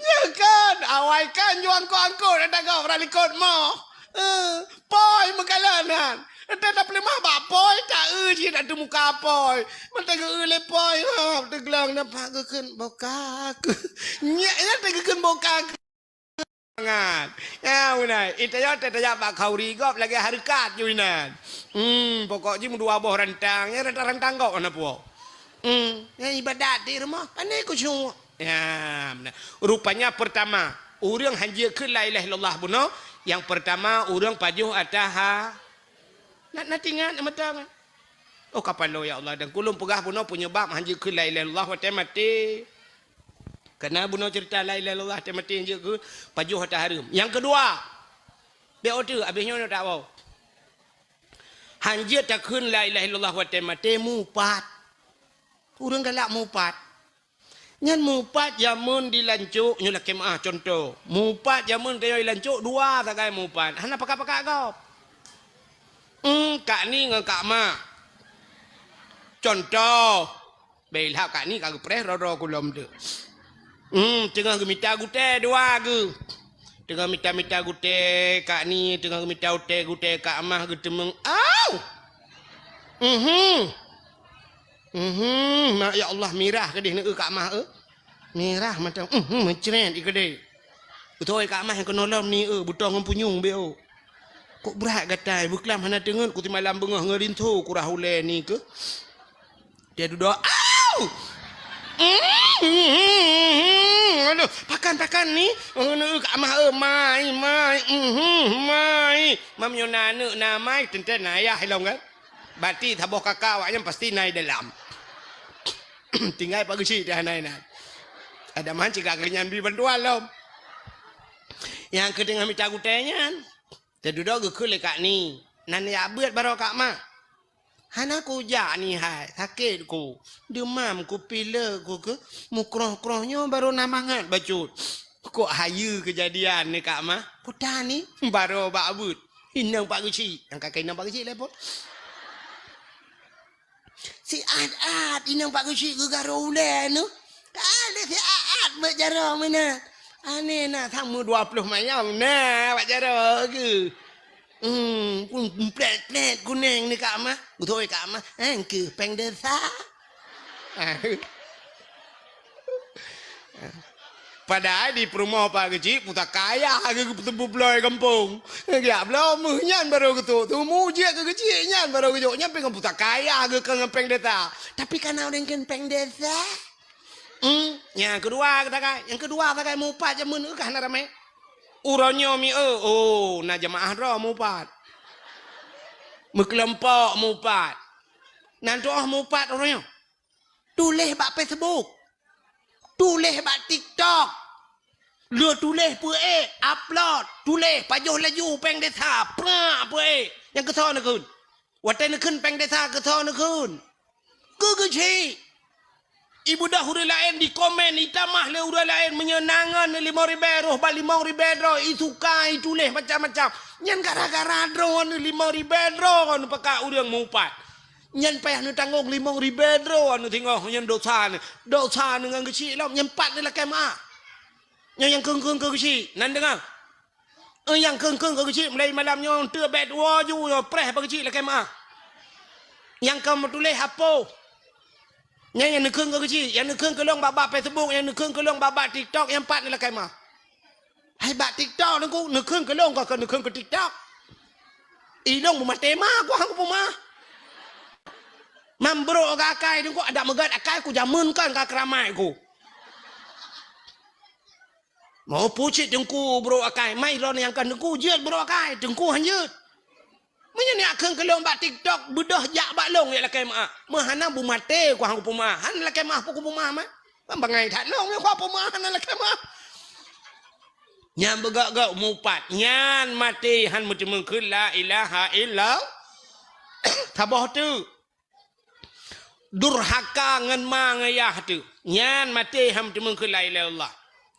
Nyan kan, awai kan ju angkot-angkot ata gob rak likot moh. Eh, pôi meukalon nyan. Ata tapeuleumah bak pôi, ta-eu cit ata muka pôi. Mantong geu-eu lé pôi, ha, teuglong nampak geukheun boka keuh. Nyan, nyan teugeukheun boka keuh. Mangat. Ya, beuna. Ita nyoe teutajak bak khauri gob lagèe hareukat ju inan. Hmm, pokok jih meudua boh rantang, ya rantang-rantang gob hana puwoe. Hmm, ya ibadat di rumoh, pandai khusyuk. Ya, beuna. Rupanya pertama, ureueng han jeuet kheun la ilaha illallah bunoe, nyang pertama ureueng pajoh ata ha-, na, na tingat, na meuteumèe. Oh, kapalo, ya Allah, dan kulôn peugah bunoe penyebab han jeuet kheun la ilaha illallah watèe maté. Karena bunoe cerita la ilaha illallah watèe maté han jeuet kheun pajoh ata hareuem. Nyang keudua, bèk oteuk, abéh nyoe tak woe. Han jeuet takheun la ilaha illallah watèe maté mupat. Ureueng galak mupat. Nyan mupat jameun di lancok, nyoe lakèe meu'ah contoh. Mupat jameun tanyoe di lancok dua sagai mupat. Hana pakat-pakat gob. Hmm, Kak Ni ngon Kak Ma. Contoh. Bèk ilhab Kak Ni ka geupreh droe-droe kulom tu. Hmm, teungoh geumita gutèe dua geuh. Teungoh mita-mita gutèe Kak Ni, teungoh geumita gutèe-gutèe Kak Ma geuteumeung. Au! Mhm. Mhm, ma-, ya Allah, mirah keudeh neu-eu Kak Ma, eh. Mirah mantong, mhm, meucret ikeudeh. Beutôi Kak Ma nyang keunoe lom ni, eh, beutoe ngon punyueng beuôk. Kok brat gatai, beuklam hana teungeut, ku simalam beungoh ngon rinso kurah ulèe ni keuh. Dia dudoe, au! Mhm, aduh, pakan, pakan ni. Neu-eu Kak Ma, eh, mai, mai, mhm, mai. Mam nyoe na aneuk na mai, teuntèe na ayah ilom kan? Berarti saboh kaka awak nyan pasti na i dalam. Tinggai Pak Geuchik teuh hana inan. Ada mah cit ka keu nyan bri bantuan lom. Nyang keu teungoh mita gutèe nyan, teududoe geukheun lé Kak Ni. Nan jak beuet baroe Kak Ma. Hana kujak Ni hai, sakét ku. Deumam ku, pilek ku keuh, mukroh-kroh nyoe baroe na mangat bacut. Kok hayeue keujadian ni Kak Ma? Peue tan Ni? Baroe bak beuet. Inong Pak Geuchik. Nyang ka keu inong Pak Geuchik lé phôn. Siat-at inong Pak Geuchik geugarô ulèe nyoe. Ka lé siat-at bak jaroe meunan. Aneh na, sama dua ploh mayam na bak jaroe geuh. Hmm, pun plèt-plèt kunéng ni Kak Ma. Beutôi Kak Ma. Eh, keuh péng desa. Padahai di peurumoh Pak Geuchik pusaka ayah geuh, geupeuteupeue bloe gampông. Geujak bloe meuh nyan barô geutrok. Teumu jeuet keu Geuchik nyan barô geujok. Nyan pih ngon pusaka ayah geuh, kon ngon péng desa. Tapi kana ureueng kheun péng desa. Hmm, nyang keudua sagai, nyang keudua sagai mupat jameun, eh, ka hana ramé. Uroe nyoe mi, eh, oh, na jeumaáh droe mupat. Meukeulompok mupat. Nan tuoh mupat uroe nyoe. Tuléh bak Facebook. Tuléh bak TikTok. Lheueh tuléh peuék, upload, tuléh pajoh laju péng desa, prak peuék. Nyang keusoe neukheun. Watée neukheun péng desa keusoe neukheun. Keu geuchik. Ibeudôh ureuëng laén dikomen, itamah lé ureuëng laén meunyoe na ngon limong ribée roh bak limong ribée droe, isuka, ituléh macam-macam. Nyan gara-gara droeneuh limong ribée droe neupakat ureuëng meuupat. Nyan payah neutanggong limong ribée droe neuh singoh nyan dosa neuh. Dosa neuh ngon geuchik lom, nyan pat neulakée meuáh. Nyoe nyang kheun-kheun keu geuchik, nan deungoe. Eh, nyang kheun-kheun keu geuchik mulai malam nyoe teuk bék tuwoe ju nyoe preh bak geuchik lakée meuáh. Nyang ka meutuléh hapoh. Nyan nyang neukheun keu geuchik, nyang neukheun keu lôn bak-bak Facebook, nyang neukheun keu lôn bak-bak TikTok, nyang pat neulakée meuáh. Hai bak TikTok Teungku, neukheun keu lôn ka keu neukheun keu TikTok. I lôn beumaté ma ku hang kupeumeuáh. Mam brok akai Teungku, adak meugat akai ku jameun kan ka keuramai ku. Mau pucit Teungku brok akai, mai lôn nyang ka Teungku jeuet brok akai, Teungku han jeuet. Meunyoe neukheun keu lôn bak TikTok, beudôh jak bak lôn jak lakée meuáh. Meuhana beumaté ku hang kupeumeuáh, han lakée meuáh peue kupeumeuáh mah. Ban bangai that lôn nyang kupeumeuáh hana lakée meuáh. Nyan beugok-gok meuupat, nyan maté han meuteumeung kheun la ilaha illallah. Saboh teuk. Durhaka ngon ma ngon yah teuh. Nyan maté han meuteumeung kheun la ilaha illallah.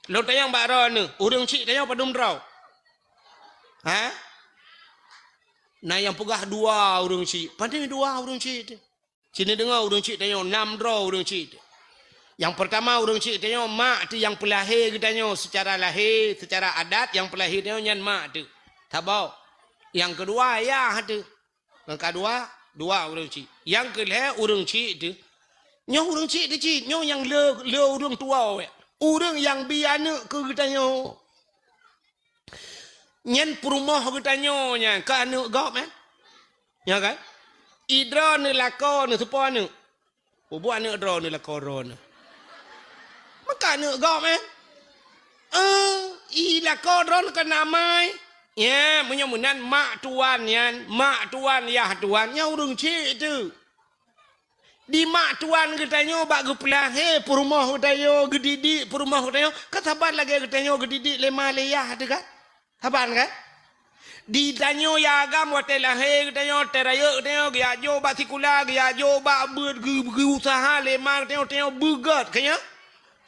Lôn tanyong bak droeneuh, ureuëng chik tanyoe padum droe? Ha? Na nyang peugah dua ureuëng chik. Pane dua ureuëng chik teuh? Sini deungoe ureuëng chik tanyoe, nam droe ureuëng chik teuh. Nyang peurtama ureuëng chik tanyoe mak teuh nyang peulahé geutanyoe seucara lahé, seucara adat nyang peulahé tanyoe nyan mak teuh. Saboh. Nyang keudua yah teuh. Nyang keudua, dua ureuëng chik. Nyang keulhée ureuëng chik teuh. Nyoe ureuëng chik teuh cit, nyoe nyang le, le ureuëng tuwoe. Ureuëng nyang bi aneuëk keu geutanyoe. Nyan peurumoh geutanyoe nyan, keu aneuëk gob, eh? Nyan kan? I droeneuh lakoe neuh seupôt aneuëk. Peubuet aneuëk droeneuh lakoe droeneuh. Maka aneuëk gob, eh? Eh, i lakoe droeneuh keu namai. Ya, meunyoe meunan mak tuan nyan, mak tuan yah tuan, nyan ureuëng chik teuh. Di mak tuan geutanyoe bak geupeulahé peurumoh geutanyoe, geudidik peurumoh geutanyoe, ka saban lagée geutanyoe geudidik lé ma lé yah teuh kan? Saban kan? Di tanyoe yah agam watée lahé geutanyoe, watée rayeuk geutanyoe, geujak jok bak sikula, geujak jok bak beuet, geu-, geuuseuha lé ma geutanyoe, tanyoe beugét, ka nyan?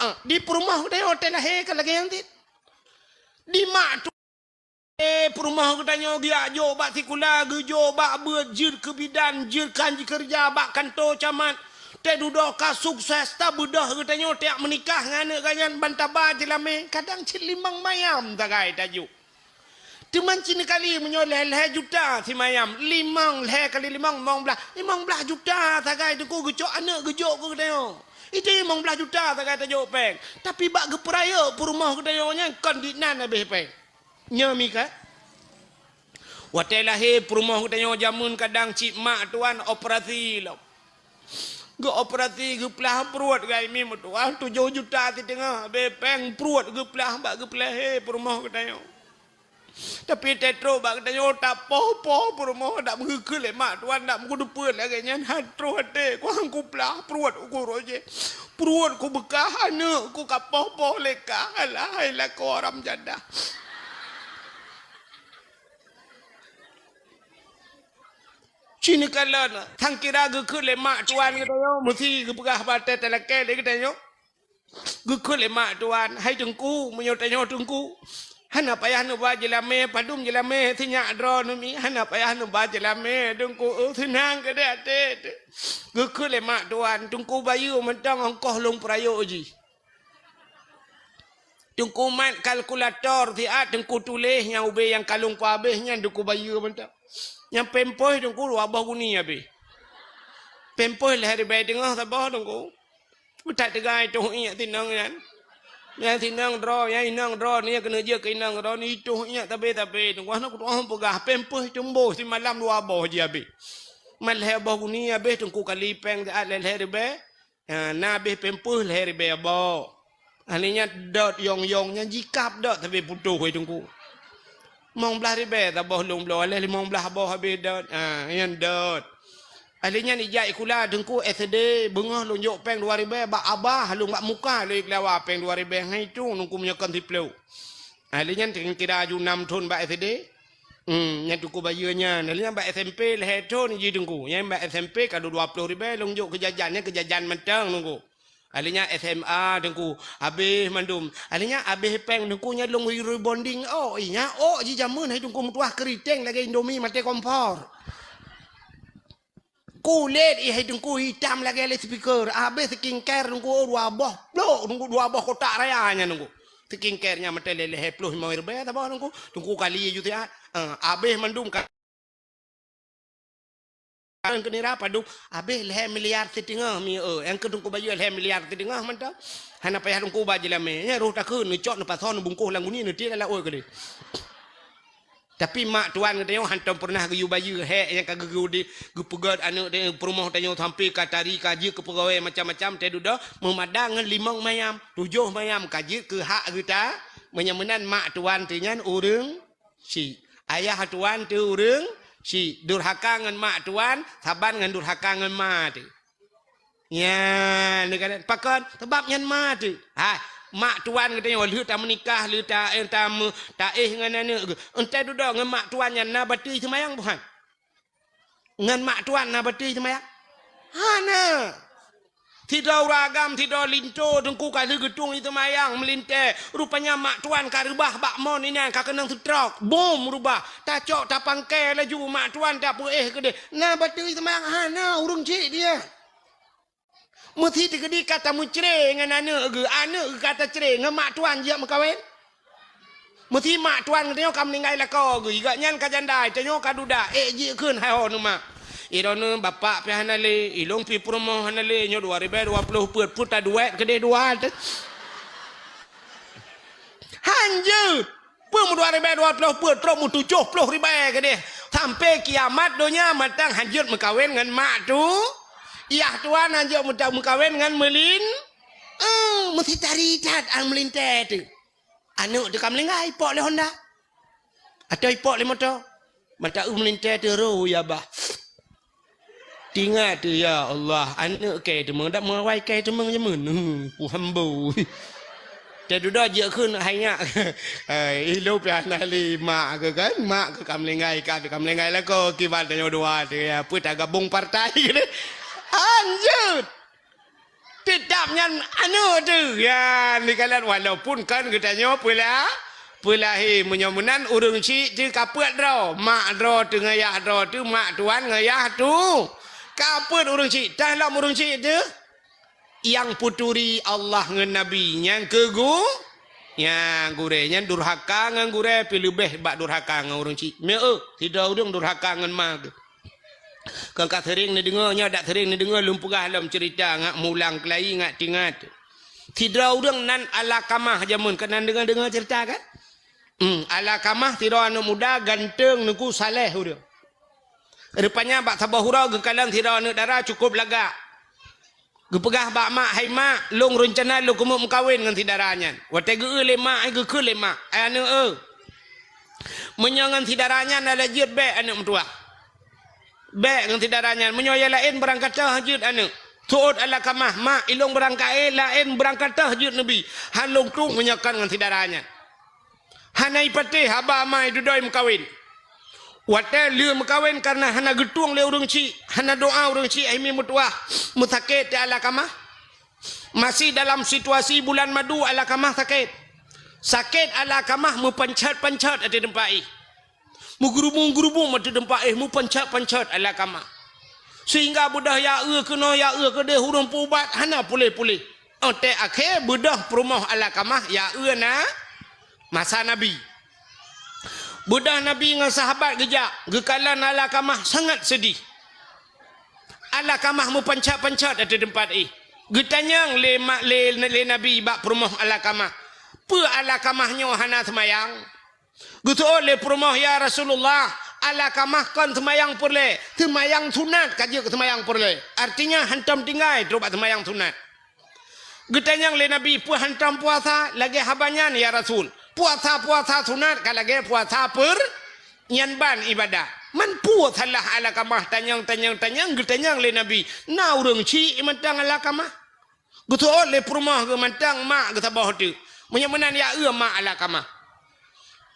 Ah, di peurumoh geutanyoe watée lahé ka lagée nyan cit. Di mak tu Eh, peurumoh geutanyoe geujak jok bak sikula, geujok bak beuet, jeuet keu bidan, jeuet kan jikeureuja bak kantô camat. Teuh dudoe ka sukses, tabeudôh geutanyoe tajak meunikah ngon aneuëk geuh nyan ban taba jeulamé, kadang cit limong mayam sagai tajok. Teuma cit kali meunyoe lhée-lhée juta simayam, limong, lhée kali limong, limong blaih, limong blaih juta sagai Teungku geucok aneuëk geujok keu geutanyoe. Itu limong blaih juta sagai tajok péng. Tapi bak geupeurayeuk peurumoh geutanyoe nyan kon dinan habéh péng. Nyoe mi ka. Watée lahé peurumoh geutanyoe jameun kadang cit mak tuan operasi lom. Geuoperasi geuplah pruet gai mi meutuah tujoh juta siteungoh, habéh péng pruet geuplah bak geupeulahé peurumoh geutanyoe. Tapi teutrok bak geutanyoe tapoh-poh peurumoh dak meugeukeue lé mak tuan dak meugeudupeue lagée nyan han troh até ku han kuplah pruet uku roh jih. Pruet kubeukah aneuëk ku kapoh-poh lé kah, alah hai lakoe haram jadah. Cini kalon, sangkira geukheun lé mak tuan geutanyoe meusi geupeugah bak watée talakée lé geutanyoe. Geukheun lé mak tuan, hai Teungku, meunyoe tanyoe Teungku, hana payah neuba jeulamé, padum jeulamé sinyak droeneuh mi, hana payah neuba jeulamé Teungku, oh, seunang keudeh até. Geukheun lé mak tuan, Teungku bayeue mantong ongkoh lôn peurayeuk jih. Teungku mat kalkulator siat, Teungku tuléh nyang ubé nyang kalon ku habéh nyan Teungku bayeue mantong. Nyang pampers Teungku dua boh guni habéh. Pampers lhée ribée teungoh saboh Teungku. Meutat teugai toh iék sinong nyan. Nyang sinong droe, nyang inong droe, nyang keuneuk jeuet keu inong droe, itoh iék tabé-tabé Teungku. Hana kutu'oh peugah pampers tumboh simalam dua boh jih habéh. Mat lhée boh guni habéh Teungku kali péng siat lhée-lhée ribée. Ha, na habéh pampers lhée ribée boh. Ahli nyan dot yong-yong nyan jikab dot sabe putôh hai Teungku. Limong blaih ribée saboh lôn bloe, lhée limong blaih boh habéh dot. Ha, nyan dot. Ahli nyan ijak sikula Teungku S D, beungoh lôn jok péng dua ribèe bak abah, lôn bak muka lôn ikeulawa péng dua ribèe, han itong Teungku meunyoe kon siplôh. Ahli nyan kira ju nam thon bak S D. Hmm, nyan Teungku bayeue nyan. Ahli nyan bak S M P lhèe thon jih Teungku. Nyan bak S M P ka dua ploh ribèe lôn jok keu jajan, nyan keu jajan mantong Teungku. Ahli nyan S M A Teungku, habéh mandum. Ahli nyan habéh péng Teungku nyan lôn rebonding ôk, ih nyan ôk jih jameun hai Teungku meutuah keuriteng lagèe Indomie maté kompor. Kulét ih hai Teungku itam lagèe loudspeaker, habéh skincare Teungku dua boh plôk Teungku, dua boh kotak raya nyan Teungku. Skincare nyan maté lhèe ploh limong ribèe saboh Teungku. Teungku kali ju siat. Ah, habéh mandum ka Nyang keu nira padub, habéh lhèe miliar siteungoh mi, eh, nyang keu Teungku bayeue lhèe miliar siteungoh mantong. Hana payah Teungku ba jilamé. Nyan roh takheun, neucok, neupasoe, neubungkoh lam guni, neutiek lam laôt keudeh. Tapi mak tuan geutanyoe hantom peureunah geuyue bayeue, hék nyang ka geugeu-, geupeugöt aneuk peurumoh tanyoe sampoe ka tari, ka jeuet keu peugawée macam-macam, teududoe meumadang ngon limong mayam, tujoh mayam ka jeuet keu hak geuta. Meunyoe meunan mak tuan teuh nyan ureueng Syiek. Ayah tuan teuh ureueng syiek. Durhaka ngon mak tuan, saban ngon durhaka ngon ma teuh. Nyan, pakon? Sabab nyan ma teuh. Hai, mak tuan geutanyoe lheueh tameunikah, lheueh ta-, eh, tameu-, taéh ngon aneuk geuh. Enteuk dudoe ngon mak tuan nyan na batui seumayang buhan? Ngon mak tuan na batui seumayang? Hana. Sidroe ureueng agam, sidroe linto Teungku ka lheueh geutueng i seumayang meulintèe. Rupanya mak tuan ka reubah bak mon inan ka keunong seutrok. Bom reubah. Tacok tapangkée laju mak tuan tapeuéh keudeh. Na batui seumayang hana ureueng syiek dia. Meusi teukeudi ka tameucre ngon aneuk geuh, aneuk geuh ka tacre ngon mak tuan jijak meukawen. Meusi mak tuan geutanyoe ka meuninggai lakoe geuh, gobnyan ka janda, tanyoe ka duda, ék jikheun hai ho neuh mak. I droeneuh bapak pih hana lé, i lôn pih peurumoh hana lé, nyoe dua ribèe dua ploh peuet, peue taduek keudeh dua teuh. Han jeuet! Peue meudua ribèe dua ploh peuet, trok meutujoh ploh ribèe keudeh. Sampoe kiamat donya mantong han jeuet meukawen ngon mak tu. Yah tuan han jeuet meuta-, meukawen ngon meulin. Eh, meusi tari that an meulintèe teuh. Aneuk teuh ka meuninggai, ipok lé honda. Atau ipok lé moto. Mata eu meulintèe teuh ro ya bah. Tingat teuh, ya Allah, aneuk kèe teumeung, dak meuawai kèe teumeung jameun. Huh, puhambo. Teududoe jeuet kheun hai nyak. Hai, ilôn pih hana lé mak keuh kan? Mak keuh ka meuninggai, ka, ka meuninggai lakoe, kiban tanyoe dua teuh, ya, peue tagabong partai keuh. Anjeuet! Teutap nyan aneuk teuh. Ya, neukalon walaupun kon geutanyoe peula-, peulahé. Meunyoe meunan ureueng syiek teuh ka peuet droe. Mak droe teuh ngon yah droe teuh, mak tuan ngon yah tu. Ka peuet ureueng syiek. Tah lom ureueng syiek teuh. Nyang peuturi Allah ngon Nabi. Nyang keu gu-, nyang gurèe. Nyan durhaka ngon gurèe pih leubeh bak durhaka ngon ureueng syiek. Meu, sidroe ureueng durhaka ngon ma geuh. Kon ka seuring neudeungoe, nyoe dak seuring neudeungoe lôn peugah lom ceurita ngat mulang keulayi ngat tingat. Sidroe ureueng nan Alakamah jameun, keunan deungoe-deungoe ceurita kan? Hmm, Alakamah sidroe aneuk muda ganteng Teungku saleh ureueng. Rupanya bak saboh uroe geukalon sidroe aneuk dara cukôp lagak. Geupeugah bak mak, "Hai mak, lôn reuncana lôn keumeung meukawen ngon si dara nyan." Watèe geu-eu lé mak, ai geukheun lé mak, "Ai aneuk eu, meunyoe ngon si dara nyan hana jeuet bèk aneuk meutuah. Bèk ngon si dara nyan, meunyoe nyang laén beurangkat teuh jeuet aneuk." Seuôt Alakamah, "Mak, ilôn beurangkat, eh, laén beurangkat teuh jeuet neubi. Han lôn tueng meunyoe kon ngon si dara nyan." Hana ipatéh haba ma idudoe meukawen. Watèe lheueh meukawen kareuna hana geutueng lé ureueng syiek, hana doa ureueng syiek, hai mi meutuah, meusakét teuh Alakamah. Masih dalam situasi bulan madu Alakamah sakét. Sakét Alakamah meupanchat-panchat ateueh teumpat éh. Meugeurubung-geurubung ateueh teumpat éh, meupanchat-panchat Alakamah. Sehingga beudôh ya eu keunoe, ya eu keudéh, ureueng peuubat hana puléh-puléh. Óh tée akhé beudôh peurumoh Alakamah ya eu na masa Nabi. Beudôh Nabi ngon sahabat geujak, geukalon Alakamah sangat seudeh. Alakamah meupanchat-panchat ateueh teumpat éh. Geutanyong lé ma-, lé, lé Nabi bak peurumoh Alakamah, "Peue Alakamah nyoe hana seumayang?" Geuseuôt lé peurumoh, "Ya Rasulullah, Alakamah kon seumayang peureulée, seumayang sunat ka jeuet keu seumayang peureulée. Artinya, hantom tinggai trok bak seumayang sunat." Geutanyong lé Nabi, "Peue hantom puasa lagée haba nyan, ya Rasul? Puasa-puasa sunat ka lagée puasa peur-, nyan ban ibadah." Man peue salah Alakamah tanyong, tanyong, tanyong, geutanyong lé Nabi. Na ureuëng chik mantong Alakamah. Geuseuôt lé peurumoh geuh mantong mak geusaboh teuk. Meunyoe meunan jak eu mak Alakamah.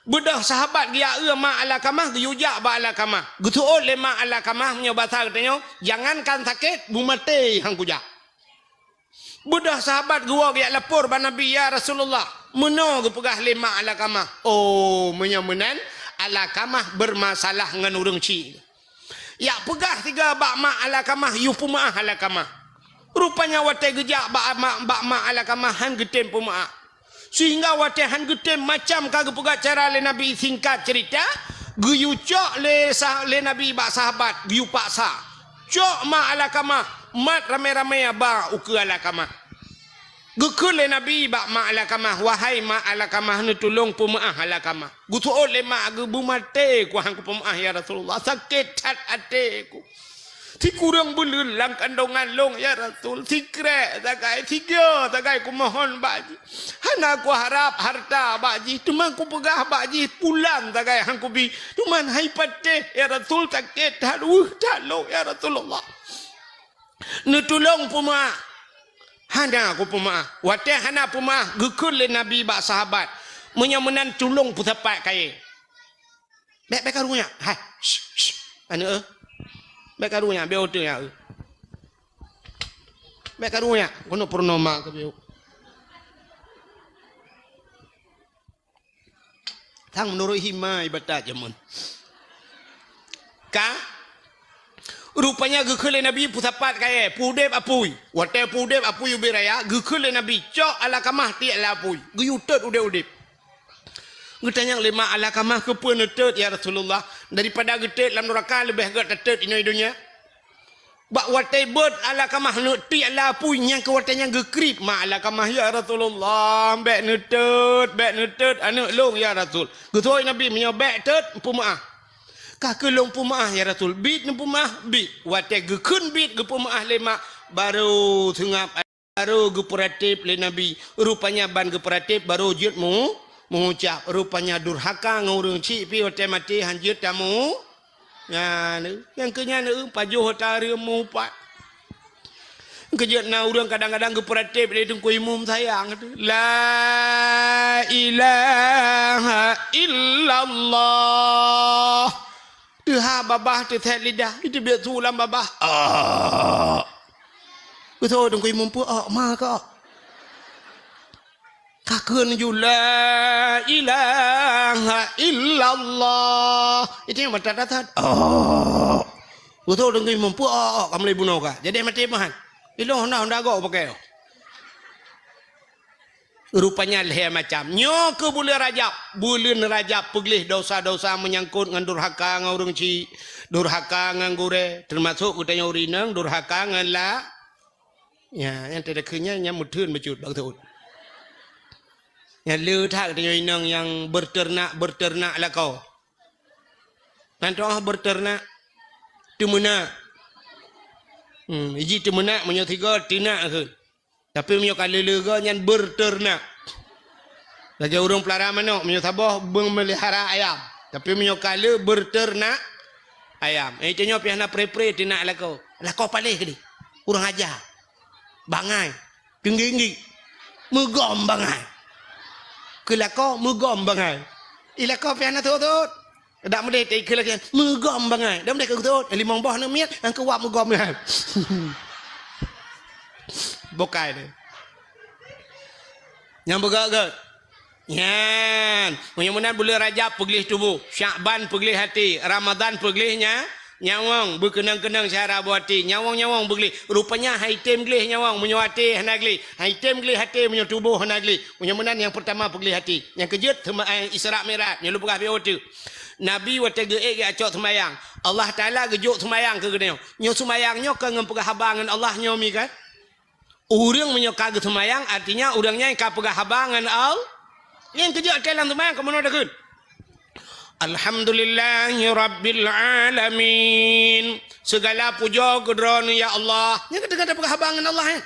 Beudôh sahabat geujak eu mak Alakamah, geuyue jak bak Alakamah. Geuseuôt lé mak Alakamah meunyoe basa geutanyoe, "Jangankan sakét, beumaté han kujak." Beudôh sahabat geuwoe geujak lapor bak Nabi, "Ya Rasulullah, meunoe geupeugah lé mak Alakamah." Oh, meunyoe meunan, Alakamah beurmasalah ngon ureuëng chik. Jak peugah sigoe bak mak Alakamah, yue peumeuáh Alakamah. Rupanya watée geujak bak mak, bak mak Alakamah han geutem peumeuáh. Sehingga watée han geutem macam ka geupeugah cara lé Nabi, singkat cerita, geuyue cok lé sah-, lé Nabi bak sahabat, geuyue paksa. Cok mak Alakamah, mat ramé-ramé ba ukeue Alakamah. Geukheun lé Nabi bak mak Alakamah, "Wahai mak Alakamah, neutulông peumeuáh Alakamah." Geuseuôt lé mak geuh, "Beumaté ku han kupeumeuáh, ya Rasulullah. Sakét that até ku. Sikureueng buleuen lam kandongan lôn, ya Rasul. Sikrek sagai, sigoe sagai kumohon bak jih. Hana kuharab hareuta bak jih, teuma kupeugah bak jih pulan sagai han kubi. Teuma hai patéh, ya Rasul, sakét that, weueh that lôn, ya Rasulullah. Neutulông peumeuáh." Hana kupeumeuáh. Watée hana peumeuáh, geukheun lé Nabi bak sahabat, "Meunyoe meunan, tulông peusapat kayée." "Bék, bék karu nyak. Hai, shh, shh, aneuëk, eh. Bék karu nyak, bék uteue nyak, eh. Bék karu nyak, keuneuk peurunoe mak keubieu." Sang meunurot hima ibadat jameun. Ka? Rupanya geukheun lé Nabi peusapat kayée, peuudeb apui. Watée peuudeb apui ubit raya, geukheun lé Nabi, "Cok Alakamah tiek lam apui." Geuyue tot udeb-udeb. Geutanyong lé mak Alakamah, "Keupeue neutot, ya Rasulullah? Daripada geutot lam nuraka, leubeh gét tatot inoe donya." Bak watée beuet Alakamah neuk tiek lam apui, nyang keu watée nyan geukriet mak Alakamah, "Ya Rasulullah, bék neutot, bék neutot aneuëk lôn, ya Rasul." Geuseuôt Nabi, "Meunyoe bék tot, peumeuáh." "Ka keuh lôn peumeuáh, ya Rasul." "Biet neupeumeuáh?" "Biet." Watée geukheun biet geupeumeuáh lé mak, barô seungab Barô geupeuratéb lé Nabi. Rupanya ban geupeuratéb barô jeuet mu-, meuucab. Rupanya durhaka ngon ureuëng chik pih watée maté han jeuet tamu. Nyan, nyang keu nyan, eh, pajoh ata reuem mupat. Keujeuet na ureuëng kadang-kadang geupeuratéb lé Teungku Imum sayang tu. La ilaha illallah. Teuhah babah, teusét lidah, iteubiet su lam babah. Ah. Beutôi Teungku Imum peuok, ma kok. Ka kheun ju, "La ilaha illallah." Itu yang meutat-tat. Ah. Beutôi Teungku Imum peuok, ka mulai bunoe ka. Jadi maté mahan. Ilong honda-honda gok pakai. Rupanya lhée macam. Nyoe keuh buleuen Rajab. Buleuen Rajab peugleh desya-desya meunyangkot ngon durhaka ngon ureuëng chik, durhaka ngon gurée, teumasok geutanyoe ureuëng inong durhaka ngon la-, ya, nyang teudeukheun nyan, nyan meutheun bacut bak teuôt. Nyan le that geutanyoe inong nyang beuteunak-beuteunak lakoe. Nan toh beuteunak, teumeunak. Hmm, iji teumeunak meunyoe sigoe teunak kheun. Tapi meunyoe ka le-le goe nyan beuteunak. Lagée ureuëng peulara manok, meunyoe saboh beumeulihara ayam. Tapi meunyoe ka le beuteunak ayam. Eh, tanyoe pih hana pre-pre teunak lakoe. Lakoe paléh keudeh. Ureuëng aja. Bangai. Keunggi-unggi. Meugom bangai. Keu lakoe meugom bangai. I lakoe pih hana thot-thot. Dak meudeh teuka lagée meugom bangai. Dak meudeh keu thot, limong boh aneuk miet, nyang keu wab meugom nyan. Bukai deh. Nyang beugét-gét. Nyan, meunyoe meunan buleuen Rajab peugleh tuboh, Syakban peugleh até, Ramadhan peugleh nya, nyawöng, beukeunong-keunong syara buati, nyawöng-nyawöng beugleh. Rupanya hai tem gleh nyawöng, meunyoe até hana gleh. Hai tem gleh até, meunyoe tuboh hana gleh. Meunyoe meunan nyang peurtama peugleh até. Nyang keujeuet teuma, eh, Isra Mi'raj, nyoe lôn peugah beu teuk. Nabi watée geuék geucok seumayang, Allah Taala geujok seumayang keu geutanyoe. Nyoe seumayang nyoe ka ngon peugah haba ngon Allah nyoe mi kan? Ureuëng meunyoe ka geuseumayang, artinya ureuëng nyan ka peugah haba ngon Allah. Nyang keujeuet watée lam seumayang ka meunoe takheun, "Alhamdulillahirabbil alamin." Segala pujoe keu Droeneuh ya Allah. Nyan ka teuka peugah haba ngon Allah, eh.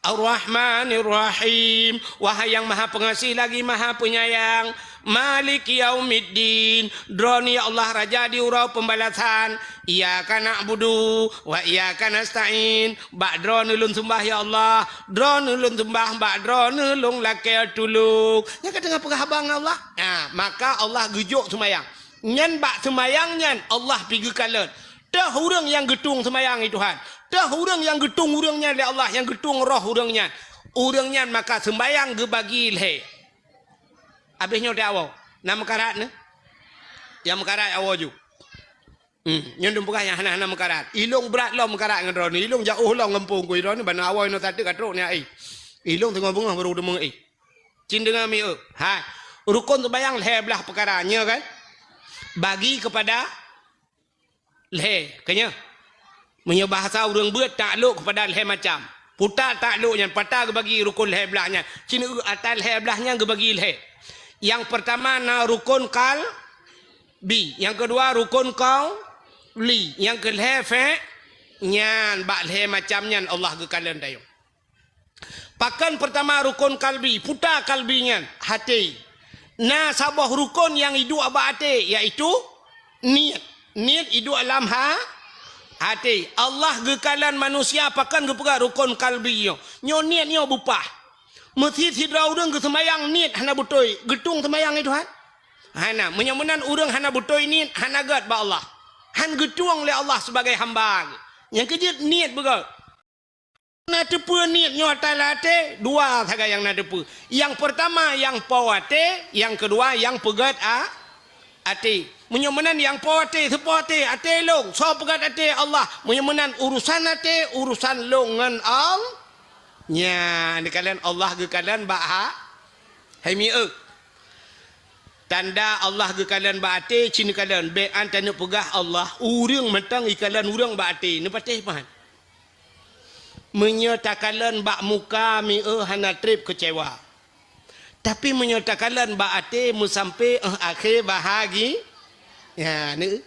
Ar-Rahmanir Rahim, wahai yang Maha Pengasih lagi Maha Penyayang, Maliki yaumiddin. Droeneuh ya Allah Raja di uroe pembalasan. Iyyaka na'budu wa iyyaka nasta'in. Bak Droeneuh lôn seumbah ya Allah. Droeneuh lôn seumbah, bak Droeneuh lôn lakée tulông. Nyang ka teungoh peugah haba ngon Allah. Ha, maka Allah geujok seumayang. Nyan bak seumayang nyan Allah pi geukalon. Teuh ureuëng nyang geutueng seumayang, i Tuhan. Teuh ureuëng nyang geutueng ureuëng nyan lé Allah, nyang geutueng roh ureuëng nyan. Ureuëng nyan maka seumayang geubagi lhée. Abéh nyoe teuh awoe. Na meukarat nyoe? Nyang meukarat awoe ju. Hmm, nyoe dum peugah nyang hana-hana meukarat. Ilong brat lom meukarat ngon droeneuh. Ilong jaoh lom gampông ku droeneuh, bana awoe nyoe tateuk ka trok nyan ai. Ilong teungoh beungoh barô deungoe ai. Cin deungoe mieu. Hai. Rukon seumayang lhée blaih peukara, nyoe kan? Bagi kepada lhée, keunyoe. Meunyoe bahasa ureuëng beuet, taklok kepada lhée macam. Puta taklok nyan, pata geubagi rukon lhée blaih nyan. Cin eu ata lhée blaih nyan geubagi lhée. Nyang peurtama na rukon kalbi, nyang keudua rukon qauli, nyang keulhée fe nyan bak lhée macam nyan Allah geukalon tanyoe. Pakon peurtama rukon kalbi, puta kalbi nyan, até. Na saboh rukon nyang iduek bak até, yaitu niet. Niet iduek lam ha-, até. Allah geukalon manusia pakon geupeugah rukon kalbi nyoe. Nyoe niet nyoe beupah. Meusit sidroe ureuëng geuseumayang niet hana beutôi, geutueng seumayang i Tuhan? Hana. Meunyoe meunan ureuëng hana beutôi niet, hana gét bak Allah. Han geutueng lé Allah sibagai hamba. Nyang keujeuet niet beugét. Na teupeue niet nyoe ata lam até, dua sagai nyang na teupeue. Nyang peurtama nyang po até, nyang keudua nyang peugét a-, até. Meunyoe meunan nyang po até, soe po até, até lôn, soe peugét até, Allah. Meunyoe meunan urusan até, urusan lôn ngon All-, nyan geukalon Allah geukalon bak ha-, hai mieu. Tanda Allah geukalon bak até, cin kalon, bék an taneuk peugah Allah, ureuëng mantong ikalon ureuëng bak até, neupatéh pahan. Meunyoe takalon bak muka mieu hana treb keucewa. Tapi meunyoe takalon bak até meusampé éh akhé bahagi-, ya, neu.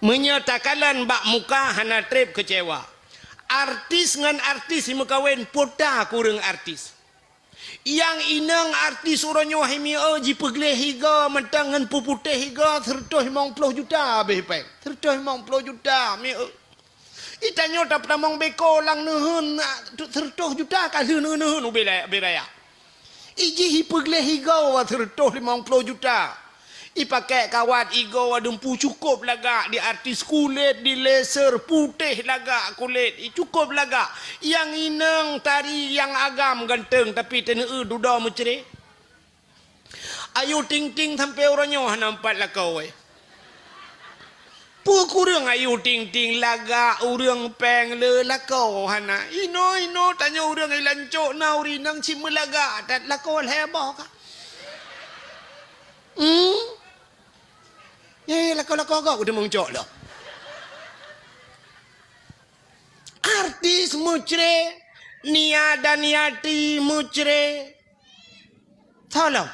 Meunyoe takalon bak muka hana treb keucewa. Artis ngon artis meukawen, puta kureueng artis. Nyang inong artis uroe nyoe hai mieu jipeugleh higa mantong ngon peuputéh higa seureutôh limong ploh juta abéh péng. Seureutôh limong ploh juta mieu. Itanyoe tapeutamong beko lam neuheun, seureutôh juta ka lheueh neuheun ubé raya. Ijih ipeugleh igoe seureutôh limong ploh juta. Ipakék kawat igoe dumpu cukôp lagak di artis kulét, di laser putéh lagak kulét, i cukôp lagak. Nyang inong tari nyang agam ganteng tapi teuneu dudoe meucré. Ayu Ting Ting sampoe uroe nyoe hana meupat lakoe. Peue kureueng Ayu Ting Ting lagak ureuëng péng le lakoe hana. Inoe-inoe tanyoe ureuëng i lancok na ureuëng inong cit meulagak that lakoe lhée boh ka. Hmm? Nyoe lakoe-lakoe gob keudeung cok lom. Artis meucré, Nia Daniati meucré. Tolong.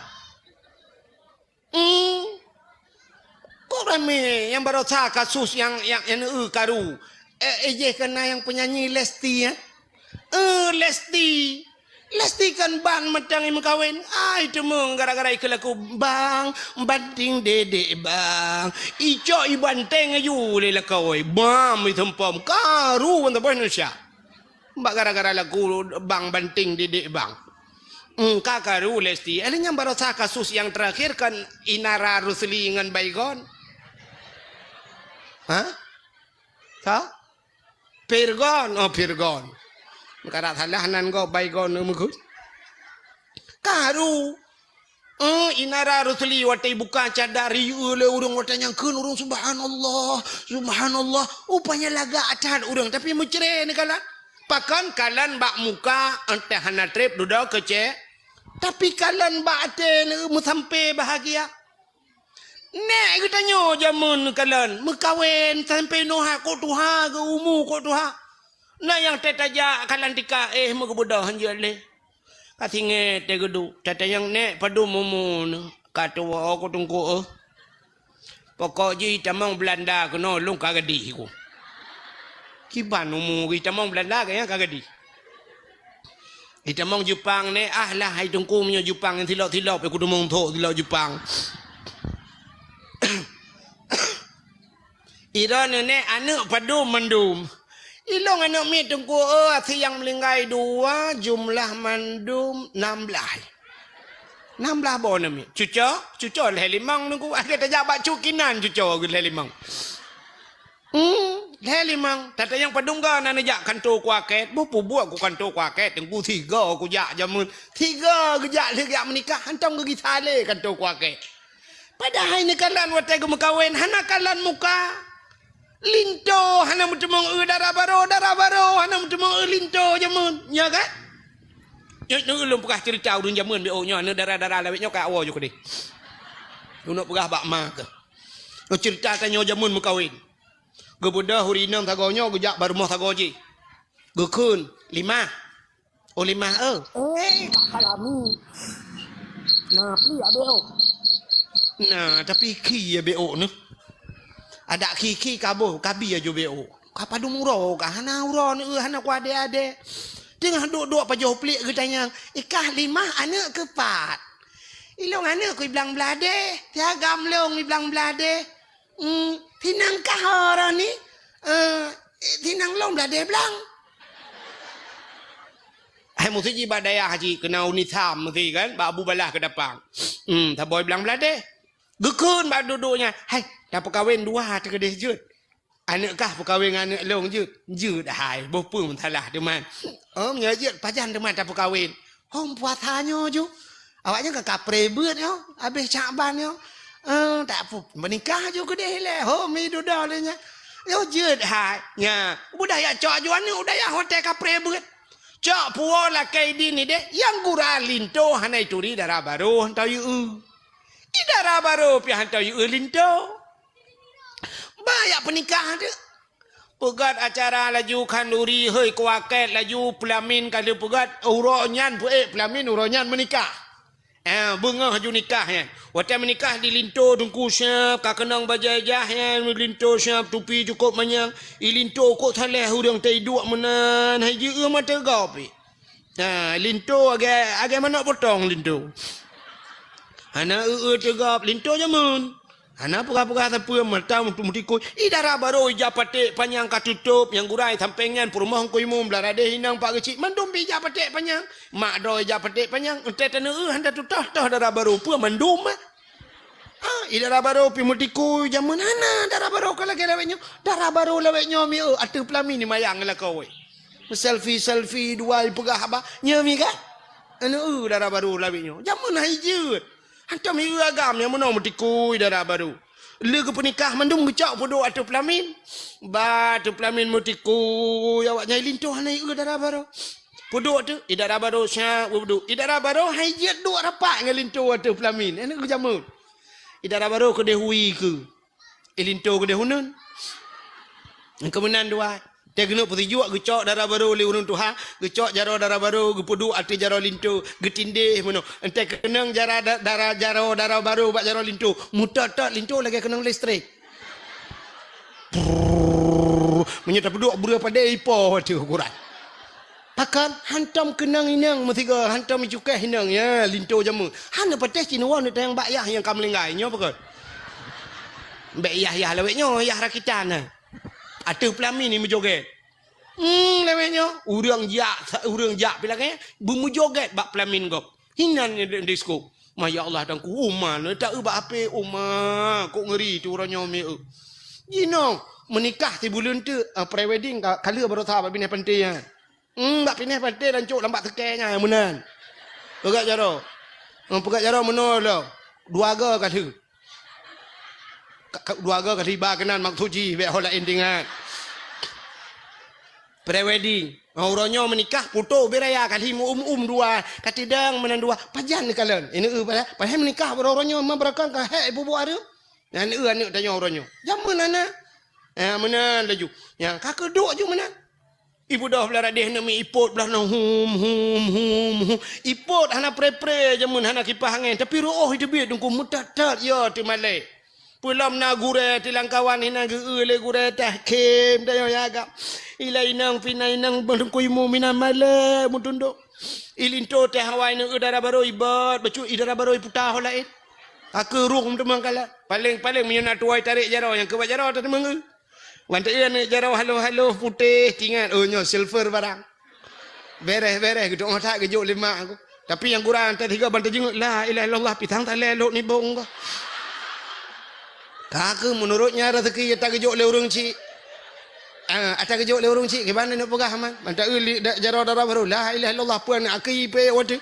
Hmm. Kok ramé nyang barosa kasus nyang, nyang, nyang neu karu? Eh, eh, jih kena nyang penyanyi Lesti, eh? Eh, Lesti. Lesti kan ban mantong i meukawen. Ai, teuma gara-gara ikeu lagu, "Bang, banting dedek, Bang." Icok i banteng aju lé lakoe. Bam, i seumpom. Karu ban saboh Indonesia. Bak gara-gara lagu bang banting didik bang. Hmm, ka karu Lesti. Eh, nyang barosa kasus nyang terakhir kan Inara Rusli ngon Baygon. Hah? Sa? Pirgon. Oh, Pirgon. Karat salah nan go Baygon meugut. Karu. Eh, Inara Rusli watée buka cadar, iyue lé ureuëng watée nyang kheun ureuëng, "Subhanallah, subhanallah." Rupanya lagak that ureuëng, tapi meucré neukalon. Pakon kalon bak muka, entah hana treb dudoe keucé. Tapi kalon bak até neu meusampé bahagia. Nék geutanyoe jameun kalon, meukawen sampé noha kok tuha geu umu kok tuha. Na nyang teutajak kalon tika éh meugeubeudoh hanjeuet lé. Ka singoh teuh geuduek, tatanyong nék padum umu neuh, ka tuwoe ku teungku, eh. Pokok jih tamong Beulanda keunoe lôn ka gadih ku. Kiban umu jih tamong Beulanda ka nyan ka gadih. Itamong Jepang neh, ah lah hai Teungku meunyoe Jepang nyang silop-silop, aku teumong thok silop Jepang. Ira neunek aneuk padum mandum. Ilong aneuk miet Teungku, oh, asie nyang meuninggai dua, jumlah mandum nam blaih. Nam blaih boh aneuk miet. Cuco, cuco lhèe limong Teungku. Akhé tajak bak cukinan cuco lhèe limong. Hmm, lhèe limong. Tatanyong padum ga na neujak kanto kuaket. Boh peubuet ku kanto kuaket Teungku, sigoe kujak jameun. Sigoe geujak lheueh geujak meunikah, hantom geugisa lé kanto kuaket. Padahai neukalon watèe geumeukawen hana kalon muka. Linto hana meuteumong eu dara baro, dara baro hana meuteumong eu linto jameun. Nya kan? Nyoe, nyoe ulôn peugah cerita ureueng jameun B O nyoe, aneuk dara-dara lawét nyoe ka awoe ju keudeh. Ulôn peugah bak ma keuh. Nyoe cerita tanyoe jameun meukawen. Geubeudôh ureueng inong sagoe nyoe geujak bak rumoh sagoe jih. Geukheun, limah. Oh, limah, oh. Eh, Kak Kalami. Nah, pli abéh, oh. Nah, tapi khi ya B O nyoe. Adak khi-khi kaboh, kabi aju B O. Ka padum uroe ka hana uroe nyoe, hana kuadé-adé. Teungoh duek-duek pajoh pliek geutanyong, "Ikah limah aneuk keu pat?" "Ilong aneuk keu iblang bladé, siagam long iblang bladé." Hmm, sinang kah ora ni? Eh, sinang long bladé blang. Hai meusti ji bak dayah ji keunan unisam meusti kan, bak Abu Balah Keudapang. Hmm, saboh iblang bladé. Geukheun bak duek-duek nyan, "Hai, tapeukawen dua teukeudeh jeuet. Aneuk kah peukawen ngon aneuk lôn jeuet?" "Jeuet hai, boh peue meusalah teuma." "Oh, meunyoe jeuet pajan teuma tapeukawen?" "Hom puasa nyoe ju. Awaknyan ka kapreh beuet nyoe, habéh Syakban nyoe. Eh, tak pu-, meunikah ju keudeh ilèe. Hom mi dudoe lé nyan." "Yoh jeuet hai." Nya, udah jak cok aju aneuk u dayah watèe kapreh beuet. Cok puwoe lakèe idin ideh, nyang gura linto hana ituri dara baro hantom yue. Di dara baro pih hantom yue linto. Ba jak peunikah teuk. Peugöt acara laju khanduri, hei kuaket laju peulamin ka lheueh peugöt, uroe nyan peuék peulamin, uroe nyan meunikah. Eh, beungoh ju nikah nyan. Watèe meunikah di linto teungku siab, ka keunong bajèe jah nyan, linto siab, tupi cukôp manyang. I linto kok saléh ureueng teuiduek meunan, hai jieu mata gop. Ha, linto agak, agak manok potong linto. Hana eu-eu teugop linto jameun. Hana peugah-peugah sapeue mata meutikui. I dara baro ija paték panyang ka tutôp, nyang gura i sampéng nyan peurumoh Teungku Imum, blah radeh inong Pak Geuchik, mandum pi ija paték panyang. Mak droe ija paték panyang, entée taneu eu hana tutoh-toh dara baro peue mandum, eh. Ah, i dara baro pi meutikui jameun hana dara baro ka lagée lawét nyoe. Dara baro lawét nyoe mi eu ateueh peulamin ni mayang lakoe. Selfie-selfie dua ipeugah haba, nyoe mi ka? Anu eu dara baro lawét nyoe. Jameun hai jeuet. Hantom i eu agam nyang meunoe meutikui dara baro. Lé geupeunikah mandum geucok peuduek ateueh peulamin. Ba ateueh peulamin meutikui awak nyang linto hana i eu dara baro. Peuduek tu, i dara baro syak peuduek. I dara baro hai jeuet duek rapat ngon linto ateueh peulamin. Anu eu jameun. I dara baro keudeh hui keu. I linto keudeh uneun. Keumeunan dua. Teuh geuneuk peusijuek geucok dara baro lé ureueng tuha, geucok jaroe dara baro, geupeuduek ateueh jaroe linto, geutindéh meunoe. Entée keunong jara da-, dara jaroe dara baro bak jaroe linto, meutot-tot linto lagée keunong listrik. Prrrr. Meunyoe tapeuduek breueh padé ipo ateueh ukuran. Pakon hantom keunong inong meusigoe, hantom icukéh inong, ya, linto jameun. Hana patéh cit neuwoe neutanyong bak yah nyang ka meuninggai, nyoe pakon. Bék yah-yah lawét nyoe, yah rakitan, ha. Ateueh peulamin ni meujogét. Hmm, lawét nyoe, ureueng jak, ureueng jak pi lagée, beumeujogét bak peulamin gob. Hinan nyoe di-, disko. Ma ya Allah, Teungku, uma, neutak eu bak H P, uma, kok ngeuri tu uroe nyoe mi eu. Jinoe, meunikah sibuleuen teuk, ah, pre-wedding ka, ka lheueh baroesa bak binéh panté nyan. Hmm, bak binéh panté lancok lam bak seukée nyan meunan. Peugah jaroe. Hmm, peugah jaroe meunoe lom. Dua go ka lheueh. Ka, ka, dua go ka lheueh iba keunan maksud jih, bék ho laén teuingat. Pre-wedding. Ha, uroe nyoe meunikah, putôh ubé raya ka lheueh meu-um-um dua, ka teudong meunan dua. Pajan neukalon. Ini eu padahai, padahai meunikah uroe nyoe ma beurakon ka hék ibu-bu areuem. Nyan eu aneuk tanyoe uroe nyoe. Jameun hana. Eh, meunan laju. Nyan ka keuduek ju meunan. Ibu doh blah radeh neumi ipot blah nong hum, hum, hum, hum. Ipot hana pre-pre jameun hana kipah angén. Tapi reuôh iteubiet Teungku meutat-tat ya teumalée. Peulom na gurée tilang kawan hinan geu-eu lé gurée tah khém dayoe ya agam. Ilai inong pih na inong Teungku Imum hinan malée meutundok. I linto teuh awai neu dara barô ibot, bacut i dara barô iputa ho laén. Ka keu rhueng teuma kalon. Paléng-paléng meunyoe na tuwoe tarek jaroe nyang keu bak jaroe teuh teuma ngeu. Wan teu aneuk jaroe halo-halo putéh tingat, oh nyoe silver barang. Bereh-bereh geuduek ngon that geujok lima aku. Tapi nyang gura anta tiga ban teujingeuk, "La ilaha illallah, pisang talé lok nibong ka." Ka keu meunurot nyan rezeki ata geujok lé ureueng chik. Ah, ata geujok lé ureueng chik, kiban neuk peugah man. Mantap eu li-, da-, jaroe dara barô, "La ilaha illallah, peue aneuk aki pé watèe."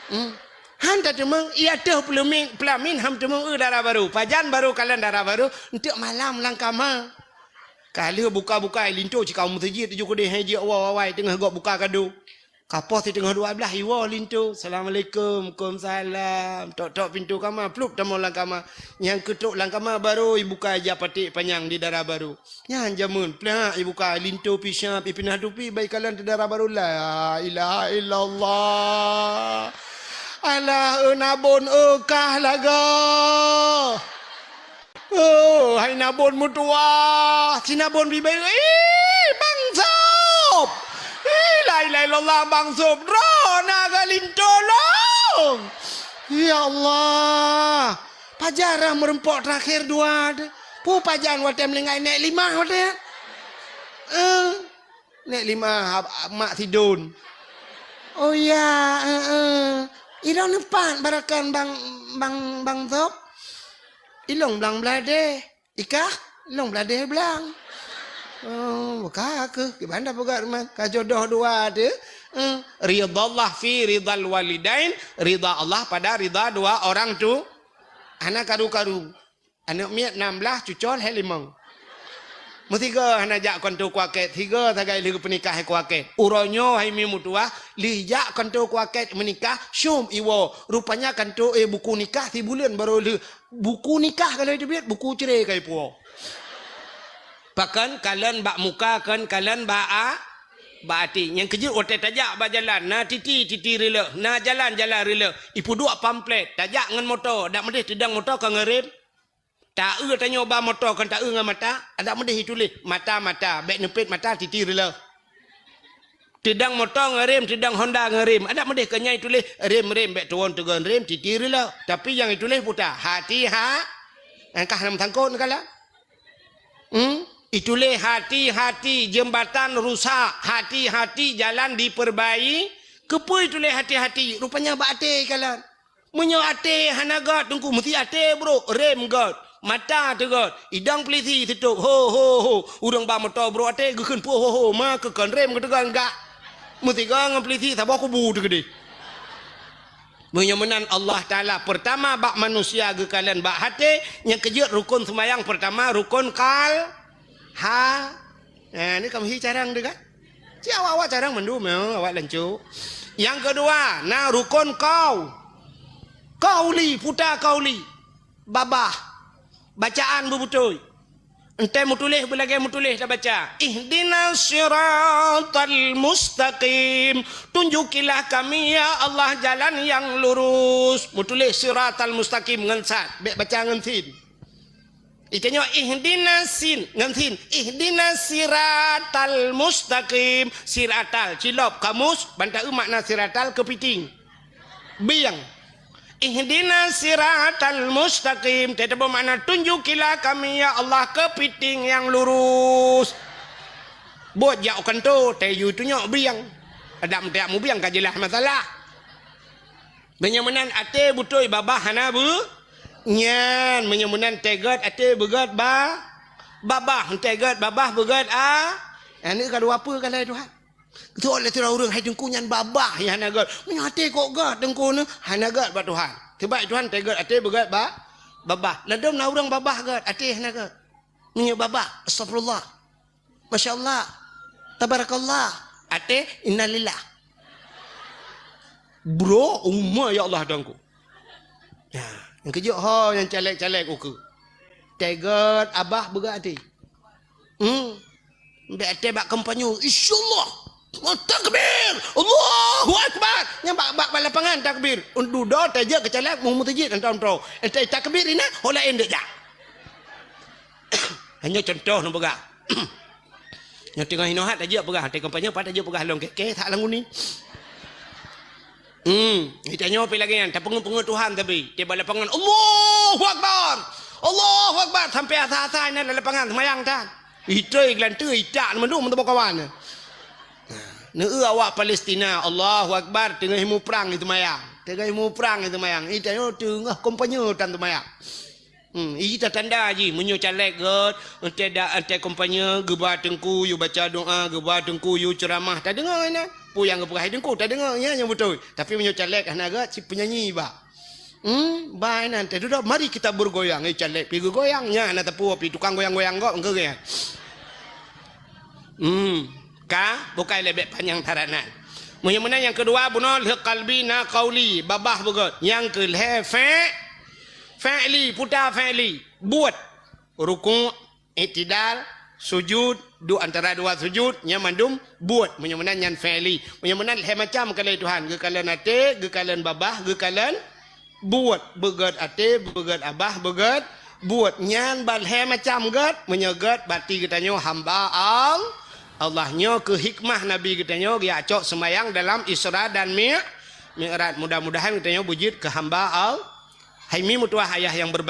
Hmm. Han tateumeung, iya teuh peulamin, peulamin han teumeung eu dara barô. Pajan barô kalon dara barô, enteuk malam lam kama. Ka lheueh buka-buka, linto cit ka u meuseujid tujoh keudeh, hai jeuet awai-awai teungoh gob buka kado. Ka poh siteungoh dua blaih iwoe linto, "Assalamualaikum." "Waalaikumsalam." Tok-tok pintoe kama, plup tamong lam kama. Nyang keutok lam kama barô ibuka ija paték panyang di dara barô. Nyan jameun, plak ibuka linto pih siap, ipinah tupi bak ikalon teu dara barô. La ilaha illallah. Alah, eu nabon, eu kah lagoe. Oh, hai nabon meutuwah, si nabon bibée, "Ih, Bang Sop! Ih, la ilaha illallah, Bang Sop, droeneuh ka linto lôn!" Ya Allah, pajan rhah meureumpok teurakhé dua teuh. Peue pajan watèe meuninggai nèk limah watèe? Eh, nèk limah, ab-, ab-, mak sidon. Oh ya, eh, eh. Ilôn neupat barakan Bang, Bang, Bang Sop. Ilôn blang bladeh. Ikah, lôn bladeh blang. Oh, ka keuh, kiban dah peugah teuma, ka jodoh dua teuh. Eh, ridhallah fi ridhal walidain, ridha Allah pada ridha dua orang tu. Hana karu-karu. Aneuk miet nam blaih, cucol hai limong. Meusigoe hana jak kanto kuakét, sigoe sagai lheueh geupeunikah hai kuakét. Uroe nyoe hai mi meutuwah, lheueh jak kanto kuakét meunikah, syom iwoe. Rupanya kanto, eh, buku nikah sibuleuen barô lheueh. Buku nikah ka lheueh teubiet, buku cre ka ipuwoe. Pakon kalon bak muka, kon kalon bak a-, bak até. Nyang keujeuet watèe tajak bak jalan, na titi, titi rileuk, na jalan, jalan rileuk. Ipeuduek pamflet, tajak ngon moto, dak meudeh teudong moto ka ngon rem. Taeu tanyoe ba moto, kon taeu ngon mata, dak meudeh ituléh, mata, mata, bèk neupet mata, titi rileuk. Teudong moto ngon rem, teudong Honda ngon rem. Adak meudeh keu nyan ituléh rem-rem, bèk tuwon teugon rem, titi rileuk. Tapi nyang ituléh puta, hati ha-, nyang kah nam sangkot neukalon. Hmm? Ituléh hati-hati jembatan rusak, hati-hati jalan diperbai-, keupeue ituléh hati-hati? Rupanya bak até kalon. Meunyoe até hana gèt, Teungku, meusti até brôk, rem gèt, mata teugèt, idong peulisi sitôb, ho, ho, ho. Ureueng ba moto brôk até geukheun peue ho, ho, ma keu kon rem geuteugon gak. Meusigoe ngon peulisi saboh kubu teuh keudeh. Meunyoe meunan Allah Taala, peurtama bak manusia geukalon bak até, nyang keujeuet rukon seumayang peurtama rukon kal-, ha. Nah, ni kamoe hi carông teuh kan? Ci awak-awak carông mandum, ya, awak lancôk. Nyang keudua, na rukon kau-, kauli, puta kauli. Babah. Bacaan beubeutôi. Entée meutuléh beulagée meutuléh tabaca, "Ihdinas siratal mustaqim." Tunjukilah kami, ya Allah, jalan yang lurus. Meutuléh siratal mustaqim ngon sad, bék baca ngon sin. Itanyoe ihdinas sin, ngon sin. Ihdinas siratal mustaqim. Siratal, cilop, kamus, ban taeu makna siratal keupiting. Bieng. Ihdinas siratal mustaqim. Teutabeumakna tunjukilah kami, ya Allah, keupiting nyang lurus. Buet jak u kantô, tayue tunyok bieng. Adak meuteuk mubieng ka jeulaih masalah. Meunyoe meunan até beutôi babah hana beu-, nyan, meunyoe meunan teuh gèt até beugèt ba-, babah, teuh gèt babah beugèt a-, aneuk ka dua peue ka lheueh Tuhan. Geutôk lé sidroe ureueng, hai Teungku nyan babah nyang hana gèt. Meunyoe até kok gèt Teungku nyoe, hana gèt bak Tuhan. Sabab Tuhan teuh gèt até beugèt ba-, babah. Ladôm na ureueng babah gèt, até hana gèt. Meunyoe babah, astagfirullah. Masya Allah. Tabarakallah. Até, innalillah. Bro, uma ya Allah Teungku. Ya, nyang keujeuet ho nyang caleg-caleg ukeue. Teuh gèt babah beugèt até. Hmm. Bék até bak kampanye, "Insyaallah." Takbir! Allahu Akbar! Nyang bak, bak, bak lapangan takbir. Dudoe tajak keu caleg mu meuseujid entong-entong. Enteuk takbir inan, ho laén dek jak. Hanya contoh neupeugah. Nyang teungoh hinoe hat tajak peugah, teuh kampanye pat tajak peugah lôn kèe-kèe that lam guni. Hmm, geutanyoe pih lagée nyan, tapeungeut-peungeut Tuhan tapi, tieb lapangan, "Allahu Akbar! Allahu Akbar!" Sampai asa-asa inan lam lapangan seumayang tan. Itroi geulanteue, itak mandum meuteumé kawan. Nah, neueu awak Palestina, "Allahu Akbar!" Teungoh muprang itu mayang. Teungoh muprang itu mayang. Geutanyoe teungoh kampanye tan seumayang. Hmm, iji tatanda jih, meunyoe caleg gét, entée da-, entée kampanye, geuba teungku yue baca doa, geuba teungku yue ceuramah, tadeungoe inan. Peue nyang geupeugah teungku, tadeungoe, nyan nyang beutôi. Tapi meunyoe caleg hana gét, cit peunyanyi ba. Hmm, ba inan teuh dudoe, mari kita bergoyang. Eh, caleg pi geugoyang, nyan hana teupeu pi tukang goyang-goyang gét, geugoyang. Hmm, ka, bukai leubeh panyang syarat nyan. Meunyoe meunan nyang keudua, bunoe lheueh kalbi na kauli, babah beugét. Nyang keu lhée fe-, fi'li, puta fi'li, buet. Rukuk, iktidal, sujud, duek antara dua sujud, nyan mandum buet. Meunyoe meunan nyan fi'li. Meunyoe meunan lhée macam kalon Tuhan, geukalon até, geukalon babah, geukalon buet, beugét até, beugét babah, beugét buet. Nyan ban lhée macam gét, meunyoe gét berarti geutanyoe hamba Al-, Allah. Nyoe keuh hikmah Nabi geutanyoe geujak cok seumayang dalam Isra dan Mi-, Mi'raj. Mudah-mudahan geutanyoe beujeuet keu hamba Al-, hai mi meutuwah ayah nyang beureuba-